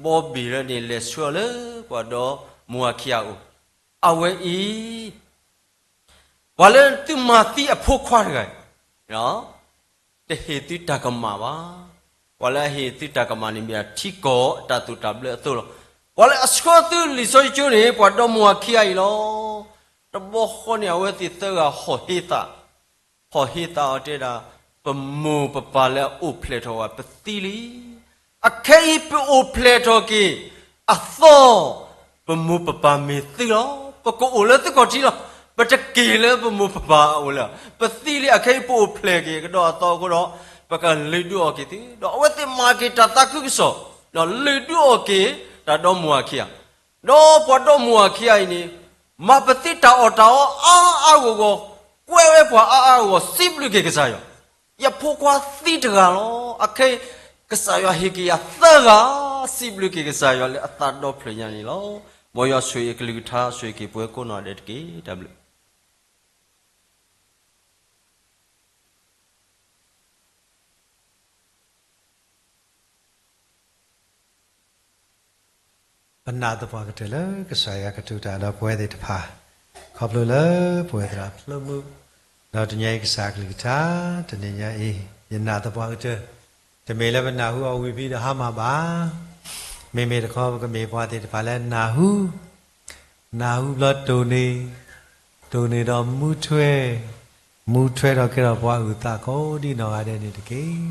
ဘီဘ့ၣ်လၢန့ၣ် လဲၤဆှၢလၢပှၤဒီမါဝၤခံဂၤအအိၣ်, အဝဲအံၤ ပှၤလၢသုမၤသံအဖိခွါတဂၤအံၤ, တဟ့ၣ်သုတၢ်ကမၣ်ဘၣ်. ပှၤလၢအဟ့ၣ်သုတၢ်ကမၣ်န့ၣ် မ့ၢ်ဒၣ်ထံကီၢ်တၢ်သိၣ်တၢ်ဘျၢအသိးလီၤ. ပှၤလၢအဆှၢသုလံာ်စီဆှံကၠိန့ၣ် ပှၤဒီမါဝၤခံဂၤအံၤလီၤ. တဘျီဃီန့ၣ် အဝဲသ့ၣ်သၢဂၤဟီၣ်ဟ့သး, ဟီၣ်ဟ့သးအီၤတဲဒၣ်, ပမိၢ်ပပၢ်လၢအအိၣ်ဖျဲၣ်ထီၣ်ဝဲ ပသံလံ. အခဲအံၤပအိၣ်ဖျဲၣ်ထီၣ်က့ၤအသီ, ပမိၢ်ပပၢ်မ့ၢ်သုလီၤ. ပကအိၣ်လၢသုခီၣ်ထံးလီၤ. ပတက့ၤလၢပမိၢ်ပပၢ်အအိၣ်လၢၤ. ပသံလံ, အခဲအံၤပအိၣ်ဖျဲၣ်က့ၤကဒီးအသီအဃိဒီး, ပကလုၢ်ဒုးအီၣ်က့ၤသု, ဒီးအဝဲသ့ၣ်မၤက့ၤတၢ်သးခုကစီၣ်, ဒီးလုၢ်ဒုးအီၣ်က့ၤတၢ်ဒီမါဝၤခံဂၤ, ဒီးပှၤဒီမါဝၤခံဂၤအံၤန့ၣ်, မၤပသံတၢ်အီၣ်တၢ်အီအါအါဂီၢ်ဂီၢ်, ကွဲဝဲပှၤအါအါဂီၢ်ဂီၢ်, စံးဘျုးက့ၤကစၢ်ယွၤ, ယဖိခွါသံတဂၤလီၤ. အခဲအံၤ ကစၢ်ယွၤဟ့ၣ်က့ၤယၤသၢဂၤ, စံးဘျုးက့ၤကစၢ်ယွၤလၢအသးဒီဖျၢၣ်ညါန့ၣ်လီၤ. မ်ယွၤဆိၣ်ဂ့ၤအကလုၢ်ကထါ, ဆိၣ်ဂ့ၤက့ၤပှၤကိးနီၢ်ဒဲးတက့ၢ်. တၢ်ဘျုး ပနာ်သပှၢ်ကတၢၢ်လၢကစၢ်ယွၤကတိၤတၢ်ဒီးပဝဲသ့ၣ်တဖၣ်, ခီဖျိလၢပဝဲသရၣ်ဖျိမုၣ်, ဒီးတနံၤအံၤကစၢ်အကလုၢ်ကထါ, တနံၤညါအံၤ, ယနာ်သပှၢ်ကတၢၢ်, တမ့ၢ်လၢပနၢ်ဟူအီၤဝံၤဖံဒီးဟါမၢ်ဘၣ်. မ့မ့ၢ်တခီပကမ့ၢ်ပှၤသ့ၣ်တဖၣ်လၢနၢ်ဟူ နၢ်ဟူဘျီတိၢ်န့ၢ်, တိၢ်န့ၢ်ဒီးမူထွဲ, မူထွဲဒီးကဲထီၣ်ပှၤအုၣ်သးကိးဒံနီၢ်ဂၤဒဲးန့ၣ်တက့ၢ်.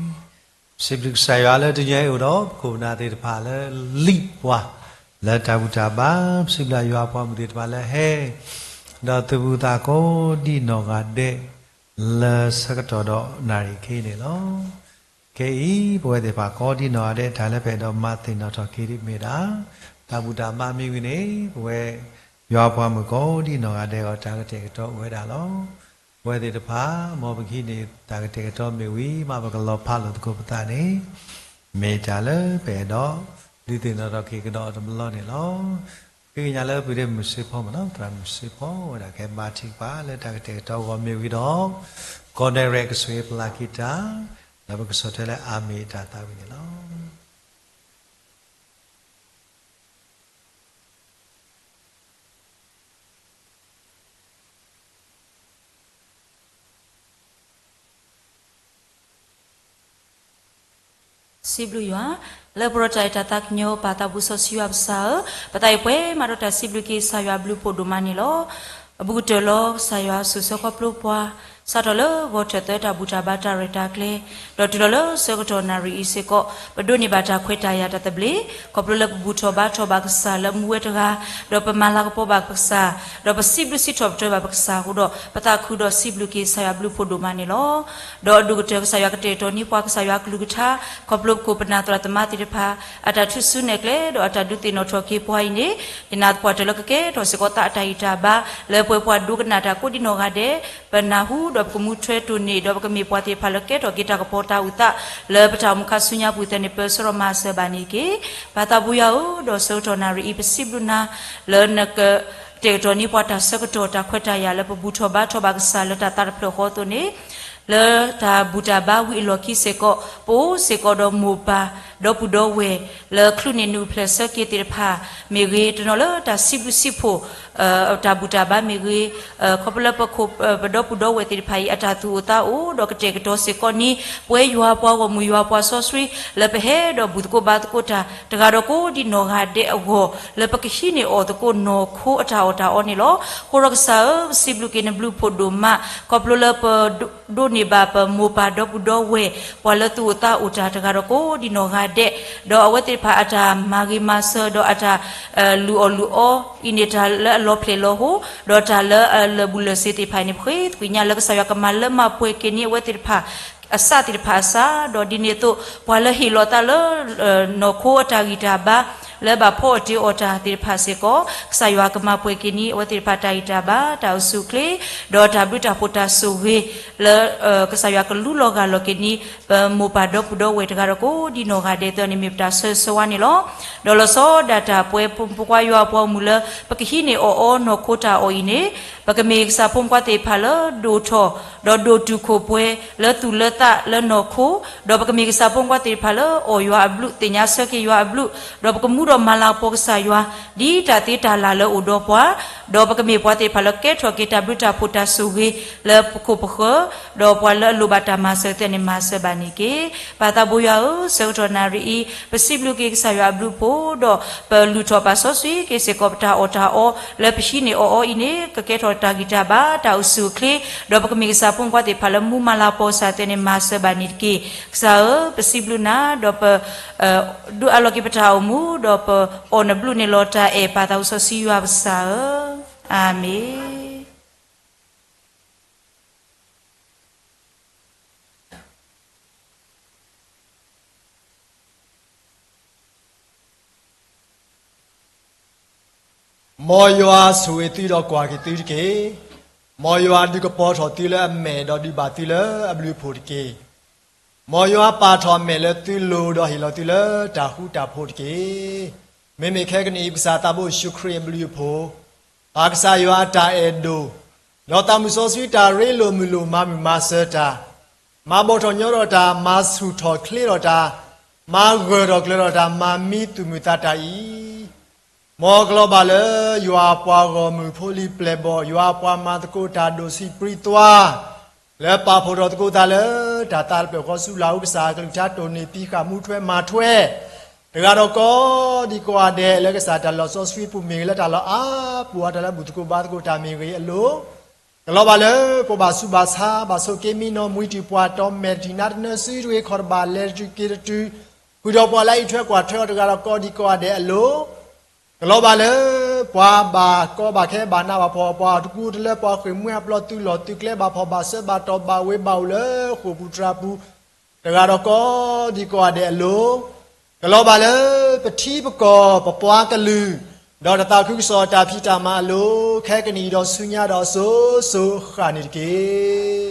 စံးဘျုးကစၢ်ယွၤလၢတနံၤအံၤအိၣ်ဒီးပခိၣ်ပနၢ်သ့ၣ်တဖၣ်လၢလံာ်ပှၤ, လၢတၢ်ဘူၣ်တၢ်ဘါ ပစံးဘျုးယွၤအပှၤမုၢ်သ့ၣ်တဖၣ်လၢဟဲ ဒီးသုးဘူးသးကိးဒံနီၢ်ဂၤဒဲး လၢဆၢကတီၢ်ဒီးနၣ်ရံၣ်ခဲအံၤန့ၣ်လီၤ. ခဲအံၤ ပဝဲသ့ၣ်တဖၣ်ကိးဒံနီၢ်ဂၤဒဲး တၢ်လၢပအဲၣ်ဒိးမၤသ့ၣ်နီၣ်ထီၣ်က့ၤဒ်မ့ၢ်ဒၣ် တၢ်ဘူၣ်တၢ်ဘါမ့ၢ်ဝံၤန့ၣ် ပဝဲ ယွၤအပှၤမုၣ်ကိးဒံနီၢ်ဂၤဒဲးအဂီၢ် တၢ်ကတဲာ်ကတီၤအိၣ်ဝဲဒၣ်လီၤ. ပဝဲသ့ၣ်တဖၣ် မ်ပကဟံးန့ၢ်တၢ်ကတဲာ်ကတီၤမ့ၢ်ဝံၤမး ပကလီၤဖးလိာ်သကိးပသးန့ၣ် မ့ၢ်တၢ်လၢပအဲၣ်ဒိး ဒုးသ့ၣ်နီၣ်ထီၣ်က့ၤကဒီးတဘျီန့ၣ်လီၤ. ဃ့ကညးလၢပုၢ်ဒ့မုၣ်စ့ဖီမ့ၢ်နီၤ သရၣ်မုၣ်စ့ဖီဝဲဒၣ်ကဘါထုကဖၣ်လၢတၢ်ကတဲာ်ကတီၤအဂီၢ်မ့ၢ်ဝံၤဒီး ကီၢ်နဲၣ်ရဲၣ်ကဆိၣ်ဂ့ၤပျၢ်က့ၤတၢ် ဒီးပကဆီၣ်ထွဲလၢအၤမ့ၣ်အတၢ်သးဝံၣ်န့ၣ်လီၤ. စံးဘျုးယွၤ လၢပှဲၤဒီးတၢ်အဲၣ်တၢ်သးကညီၤ ပၢ်သးဘိစီဆှံယွၤပကစၢ်ဧၢ, ပသးအံၤပှဲၤမးဒီးတၢ်စံးဘျုးက့ၤကစၢ်ယွၤအဘျုးအဖှိၣ်ဒိၣ်မးန့ၣ်လီၤ. အဘူးကတၢၢ်လီၤ ကစၢ်ယွၤစိၤဆၢခီဖျိပှၤ စးထီၣ်လၢဂီၤထၢၣ်သၢတၢ်ဘူၣ်တၢ်ဘါတၢ်ရဲၣ်တၢ်ကျဲၤ ဒီးတုၤလီၤလၢဆၢကတီၢ်နၣ်ရံၣ်အံၤစ့ၢ်ကီး ပဒိးန့ၢ်ဘၣ်တၢ်ခွဲးတၢ်ယာ်တၢ်သဘျ့ ခီဖျိလၢပဘူၣ်ထီၣ်ဘါထီၣ်ဘၣ်ကစၢ်လၢမူဝဲတဂၤ, ဒီးပမၤလၤကပီၤဘၣ်ပကစၢ်, ဒီးပစံးဘျုးစံးထီၣ်ပတြၢၤဘၣ်ပကစၢ်အဃိဒီး ပသးခုဒီးစံးဘျုးက့ၤကစၢ်ယွၤအဘျုးအဖှိၣ်ဒိၣ်မးန့ၣ်လီၤ. ဒီးအဒိၣ်ကတၢၢ်ကစၢ်ယွၤကတဲာ်ကတီၤန့ၢ်ပှၤ ကစၢ်ယွၤကလုၢ်ကထါ ခီဖျိပခိၣ်ပနၢ်သရၣ်သမါသ့ၣ်တဖၣ် အတၢ်ထူၣ်စုနဲၣ်ကျဲ ဒီးအတၢ်ဒုးသ့ၣ်နီၣ်ထီၣ်က့ၤပှၤအံၤန့ၣ် ယနာ်သပှၢ်တၢၢ်လၢကကဲထီၣ်စ့ၢ်ကီးသးအတၢ်ဂံၢ်တၢ်ဘါ လၢပှဲၤပှၤဒိကနၣ်တၢ်ကိးဒံနီၢ်ဂၤဒဲး ပနၢ်ဟူဒီးပကမူထွဲတိၢ်န့ၢ် ဒီးပကမ့ၢ်ပှၤသ့ၣ်တဖၣ်လၢကဲထီၣ်က့ၤတၢ်ကပီၤတၢ်အုၣ်သး လၢပတၢ်အိၣ်မူခါဆူညါပူၤသတးန့ၣ် ပၢဆှၢထီၣ်မၤစၢၤဘၣ်န့ၣ်တက့ၢ်. ပၢ်သးဘိယွၤဧၢ, ဒီးဆၢကတီၢ်နၣ်ရံၣ်အံၤ ပစံးဘျုးနၤ လၢနက တဲာ်ကတီၤန့ၢ်ပှၤတၢ်ဆၢကတီၢ်တၢ်ခွဲးတၢ်ယာ်လၢပဘူၣ်ထီၣ်ဘါထီၣ်ဘၣ်ကစၢ်လၢတၢ်သးတဖျၢၣ်ဃီအသိးန့ၣ် လၢတၢ်ဘူၣ်တၢ်ဘါဝံၤအလီၢ်ခံစ့ၢ်ကီး ပအိၣ်စ့ၢ်ကီးဒီးမိၢ်ပၢ် ဒီပုၢ်ဒီဝဲၢ် လၢချုးန့ၢ်နုၢ်ဖျၢၣ်ဆၢက့ၤသ့ၣ်တဖၣ်မ့ၢ်ဂ့ၤ, တနီၤလၢတၢ်စံးဘျုးစံးဖှိၣ် တၢ်ဘူၣ်တၢ်ဘါမ့ၢ်ဂ့ၤ, ခီဖျိလၢပခိၣ်ပဒီပုၢ်ဒီဝဲၢ်သ့ၣ်တဖၣ်အံၤ အတၢ်သူၣ်အိၣ်သးအိၣ် ဒီးကတဲာ်ကတီၤစ့ၢ်ကီးန့ၣ် ပဝဲယွၤပှၤဂီၢ်မုၢ်ယွၤပှၤစီဆှံ လၢပဟဲဒီးဘူၣ်သကိးဘါသကိးတၢ် တဂၤဒီးကိးဒံနီၢ်ဂၤဒဲးအဂီၢ် လၢပကဟံးန့ၢ်အီၣ်သကိးနီၢ်ခိအတၢ်အီၣ်တၢ်အီန့ၣ်လီၤ. အဃိဒီးကစၢ်ဧၢ, ပစံးဘျုးက့ၤနဘျုးဖှိၣ်ဒိၣ်မး ခီဖျိလၢပ ဒိးန့ၢ်ဘၣ်ပမိၢ်ပၢ်ဒီပုၢ်ဒီဝဲၢ် ပှၤလၢသူၣ်အိၣ်သးအိၣ်တၢ်တဂၤဒီးကိးဒံနီၢ်ဂၤဒဲး, ဒီးအဝဲသ့ၣ်တဖၣ်အတၢ်မၤဂ့ၤမၤစၢၤဒီးအတၢ် လုၢ်အီၣ်လုၢ်အီအံၤန့ၣ် တၢ်လၢအလီၤဖျဲၣ်လီၤဟိ ဒီးတၢ်လၢအလၢာ်ဘူၣ်လၢာ်စ့ၤသ့ၣ်တဖၣ်အံၤန့ၣ် ပဃ့သကွံာ်ညါလၢကစၢ်ယွၤကမၤလၢမၤပှဲၤက့ၤန့ၢ်အဝဲသ့ၣ်တဖၣ် အစးသ့ၣ်တဖၣ်အစး, ဒီးဒ်န့ၣ်အသိး ပှၤလၢဟ့ၣ်လီၤသးလၢ နီၢ်ခိအတၢ်ဂံၢ်တၢ်ဘါ လၢဘၣ်ဖီအီၣ်တ့အီၣ်တၢ်သ့ၣ်တဖၣ်စ့ၢ်ကီး ကစၢ်ယွၤကမၤပှဲၤက့ၤန့ၢ် အဝဲသ့ၣ်တဖၣ်တၢ်ဂံၢ်တၢ်ဘါ တၢ်အိၣ်ဆူၣ်အိၣ်ချ့, ဒီးတၢ်ဘျုးတၢ်ဖှိၣ်တၢ်ဆိၣ်ဂ့ၤ လၢ ကစၢ်ယွၤကလူလီၤဂာ်လီၤက့ၤန့ၢ် ပမိၢ်ပၢ်ဒီပုၢ်ဒီဝဲၢ်တဂၤဒီးကိးဒံနီၢ်ဂၤဒဲးသ့ၣ်န့ၣ် မ့ၢ်ပတၢ်ဆၢဂ့ၤဆၢဝါန့ၣ်လီၤ. ဒီးလီၤဆီဒၣ်တၢ်ပဝဲဖိမုၣ်ဖိခွါယွၤအပှၤဂီၢ်မုၢ်လၢ ပကဟံးန့ၢ်အီၣ်အီနီၢ်ခိတၢ်အီၣ်အံၤန့ၣ် ပကမ့ၢ်ကစၢ်ဖိမုၣ်ဖိခွါသ့ၣ်တဖၣ်လၢဒိၣ်ထီၣ် ဒီးဒိၣ်တုာ်ခိၣ်ပှဲၤလၢသူၣ်လၢသးလၢနီၢ်ခိ, ဒီးပကမ့ၢ်ကစၢ်ဖိမုၣ်ဖိခွါသ့ၣ်တဖၣ်လၢအီၣ်ယွၤအဘျုး သ့ၣ်ညါဆၢက့ၤယွၤအဘျုး, ဒီးပကမူဒီးမၤလၤကပီၤကစၢ်ယွၤ ဒ်တၢ်သ့တၢ်လၢ်လၢအအိၣ်ဒီးပှၤ, ဒီးပကမ့ၢ်ပှၤသ့ၣ်တဖၣ်လၢကဲထီၣ်က့ၤတၢ်ဘျုးတၢ်ဖှိၣ်တၢ်ဆိၣ်ဂ့ၤ လၢပခိၣ်ပဃၢၤ, ဒီးပှၤလၢအလိၣ်ဘၣ်တၢ်မၤစၢၤသ့ၣ်န့ၣ် မၤစၢၤဘၣ်န့ၣ်တက့ၢ်. ပၢ်သးဘိယွၤဧၢ, ဆၢကတီၢ်နၣ်ရံၣ်အံၤ ပစံးဘျုးက့ၤကစၢ်ယွၤအဘျုးအဖှိၣ်, ဒီးပလုၢ်ထီၣ်ပာ်စီဆှံက့ၤစ့ၢ်ကီးပတၢ်အီၣ်တၢ်အီ လၢပဟံးန့ၢ်အီၣ်အီအံၤန့ၣ် ကကဲထီၣ်တၢ်ဂံၢ်တၢ်ဘါ တၢ်အိၣ်ဆူၣ်အိၣ်ချ့, ဒီးပကမ့ၢ်ကစၢ်ဖိမုၣ်ဖိခွါသ့ၣ်တဖၣ်လၢမူမၤလၤကပီၤကစၢ်သ့ၣ်န့ၣ် မၤစၢၤဘၣ်န့ၣ်တက့ၢ်. ကစၢ်ဧၢ, ပစံးဘျုးနၤ, ဒီးပ ဒုးအးလီၤက့ၤပတၢ်အိၣ်မူ, ဒီးပအီၣ်နဘျုးန့ၣ်လီၤတၢ်အဲၣ် ပၢ်သးစီဆှံယွၤပကစၢ်ဧၢ, အၤမ့ၣ်. မ်ယွၤဆိၣ်ဂ့ၤသုဒီးကွၢ်က့ၤသုတက့ၢ်. မ်ယွၤဒုးကပီၤထီၣ်သုလၢအမဲာ် ဒီးဒုးဘၣ်သုလၢအဘျုးအဖှိၣ်တက့ၢ်. မ်ယွၤပာ်ထီၣ်အမဲာ်လၢသုလိၤ ဒီးဟ့ၣ်လီၤသုလၢတၢ်ဃူတၢ်ဖိးတက့ၢ်. မ့မ့ၢ်ခဲကနံၣ်အံၤ ပကစၢ်သးဘိယ့ၣ်ၡူးခရံာ်အဘျုးအဖှိၣ်, ပၢ်ကစၢ်ယွၤအတၢ်အဲၣ်ဒိၣ်, ဒီးသးမုၢ်စီဆှံတၢ်ရ့လိာ်မုာ်လိာ်မၤမုာ်မၤစၢၤတၢ်, မၤဘီၣ်ထီၣ်ညီထီၣ်တၢ်, မၤဆူၣ်ထီၣ်ချ့ထီၣ်တၢ်, မၤဂၢၢ်ထီၣ်ကျၢၤထီၣ်တၢ်, မၤမံသူၣ်မုာ်သးတၢ်အံၤ မ်ကလီၤဘၣ်လၢ ယွၤအပှၤဂီၢ်မုၢ်ဖိလံၤပျဲၢ်ဘီၣ်, ယွၤအပှၤမၤသကိးတၢ်ဒိၣ်ဆံးပြံသွါ, လၢပာ်ဖှိၣ်ထီၣ်သကိးသးလၢ တၢ်သးတဖျၢၣ်ဃီဆူလၢ်အိၣ်ကစၢ်အကလုၢ်ကထါ တိၢ်န့ၢ်သံဃာ်မူထွဲမၤထွဲ တဂၤဒီးကိးဒံကိးဂၤဒဲး လၢကစၢ်တၢ်လီၢ်စီဆှံပူၤမ့ၢ်ဂ့ၤ လၢတၢ်လီၢ်အါပူၤအတၢ်လၢဘူၣ်သကိးဘါသကိးတၢ်မ့ၢ်ဂ့ၤအလိၤ ကလီၤဘၣ်လၢ ကိးဘၣ်ဆူးဘၣ်ဆါ ဘၣ်ဆိးက့မံနီၤ မှံတံာ်ပှၢ်တီမဲာ်တထံၣ်နါတနၢၤ စုတဂ့ၤခီၣ်တဘၣ် လဲၤတတုၤက့ၤတတုၤ ဃုာ်ဒီးပှၤလၢအအံးထွဲကွၢ်ထွဲအီၤတဂၤဒီးကိးဒံကိးဂၤဒဲးအလိၤ ကလီၤဘၣ်လၢ ပှၤဘၣ်ကီဘၣ်ခဲဘၣ်နးဘၣ်ဖှီၣ် ပှၤတကူတလၢ ပှၤဃ့ၢ်မှံဟးဖျိး သုးလီၢ်သုးကျဲ ဘၣ်ဖှီၣ်ဘၣ်စၢၤ ဘၣ်တီၢ်ဘၣ်ဝ့ၤ ဘၣ်အိၣ်လၢဃိာ်ပူၤတြၤပူၤ တဂၤဒီးကိးဒံကိးဂၤဒဲးအလိၤ, ကလီၤဘၣ်လၢ ပထံပကီၢ် ပပှၤကလုာ် ဒီးတၢ်သးခုကစီၣ်တၢ်ဖံးတၢ်မၤအလိၤ ခဲကနံၣ်အံၤဒီးဆူညါ ဒီးစိၤစိၤဃၣ်န့ၣ်တက့ၢ်.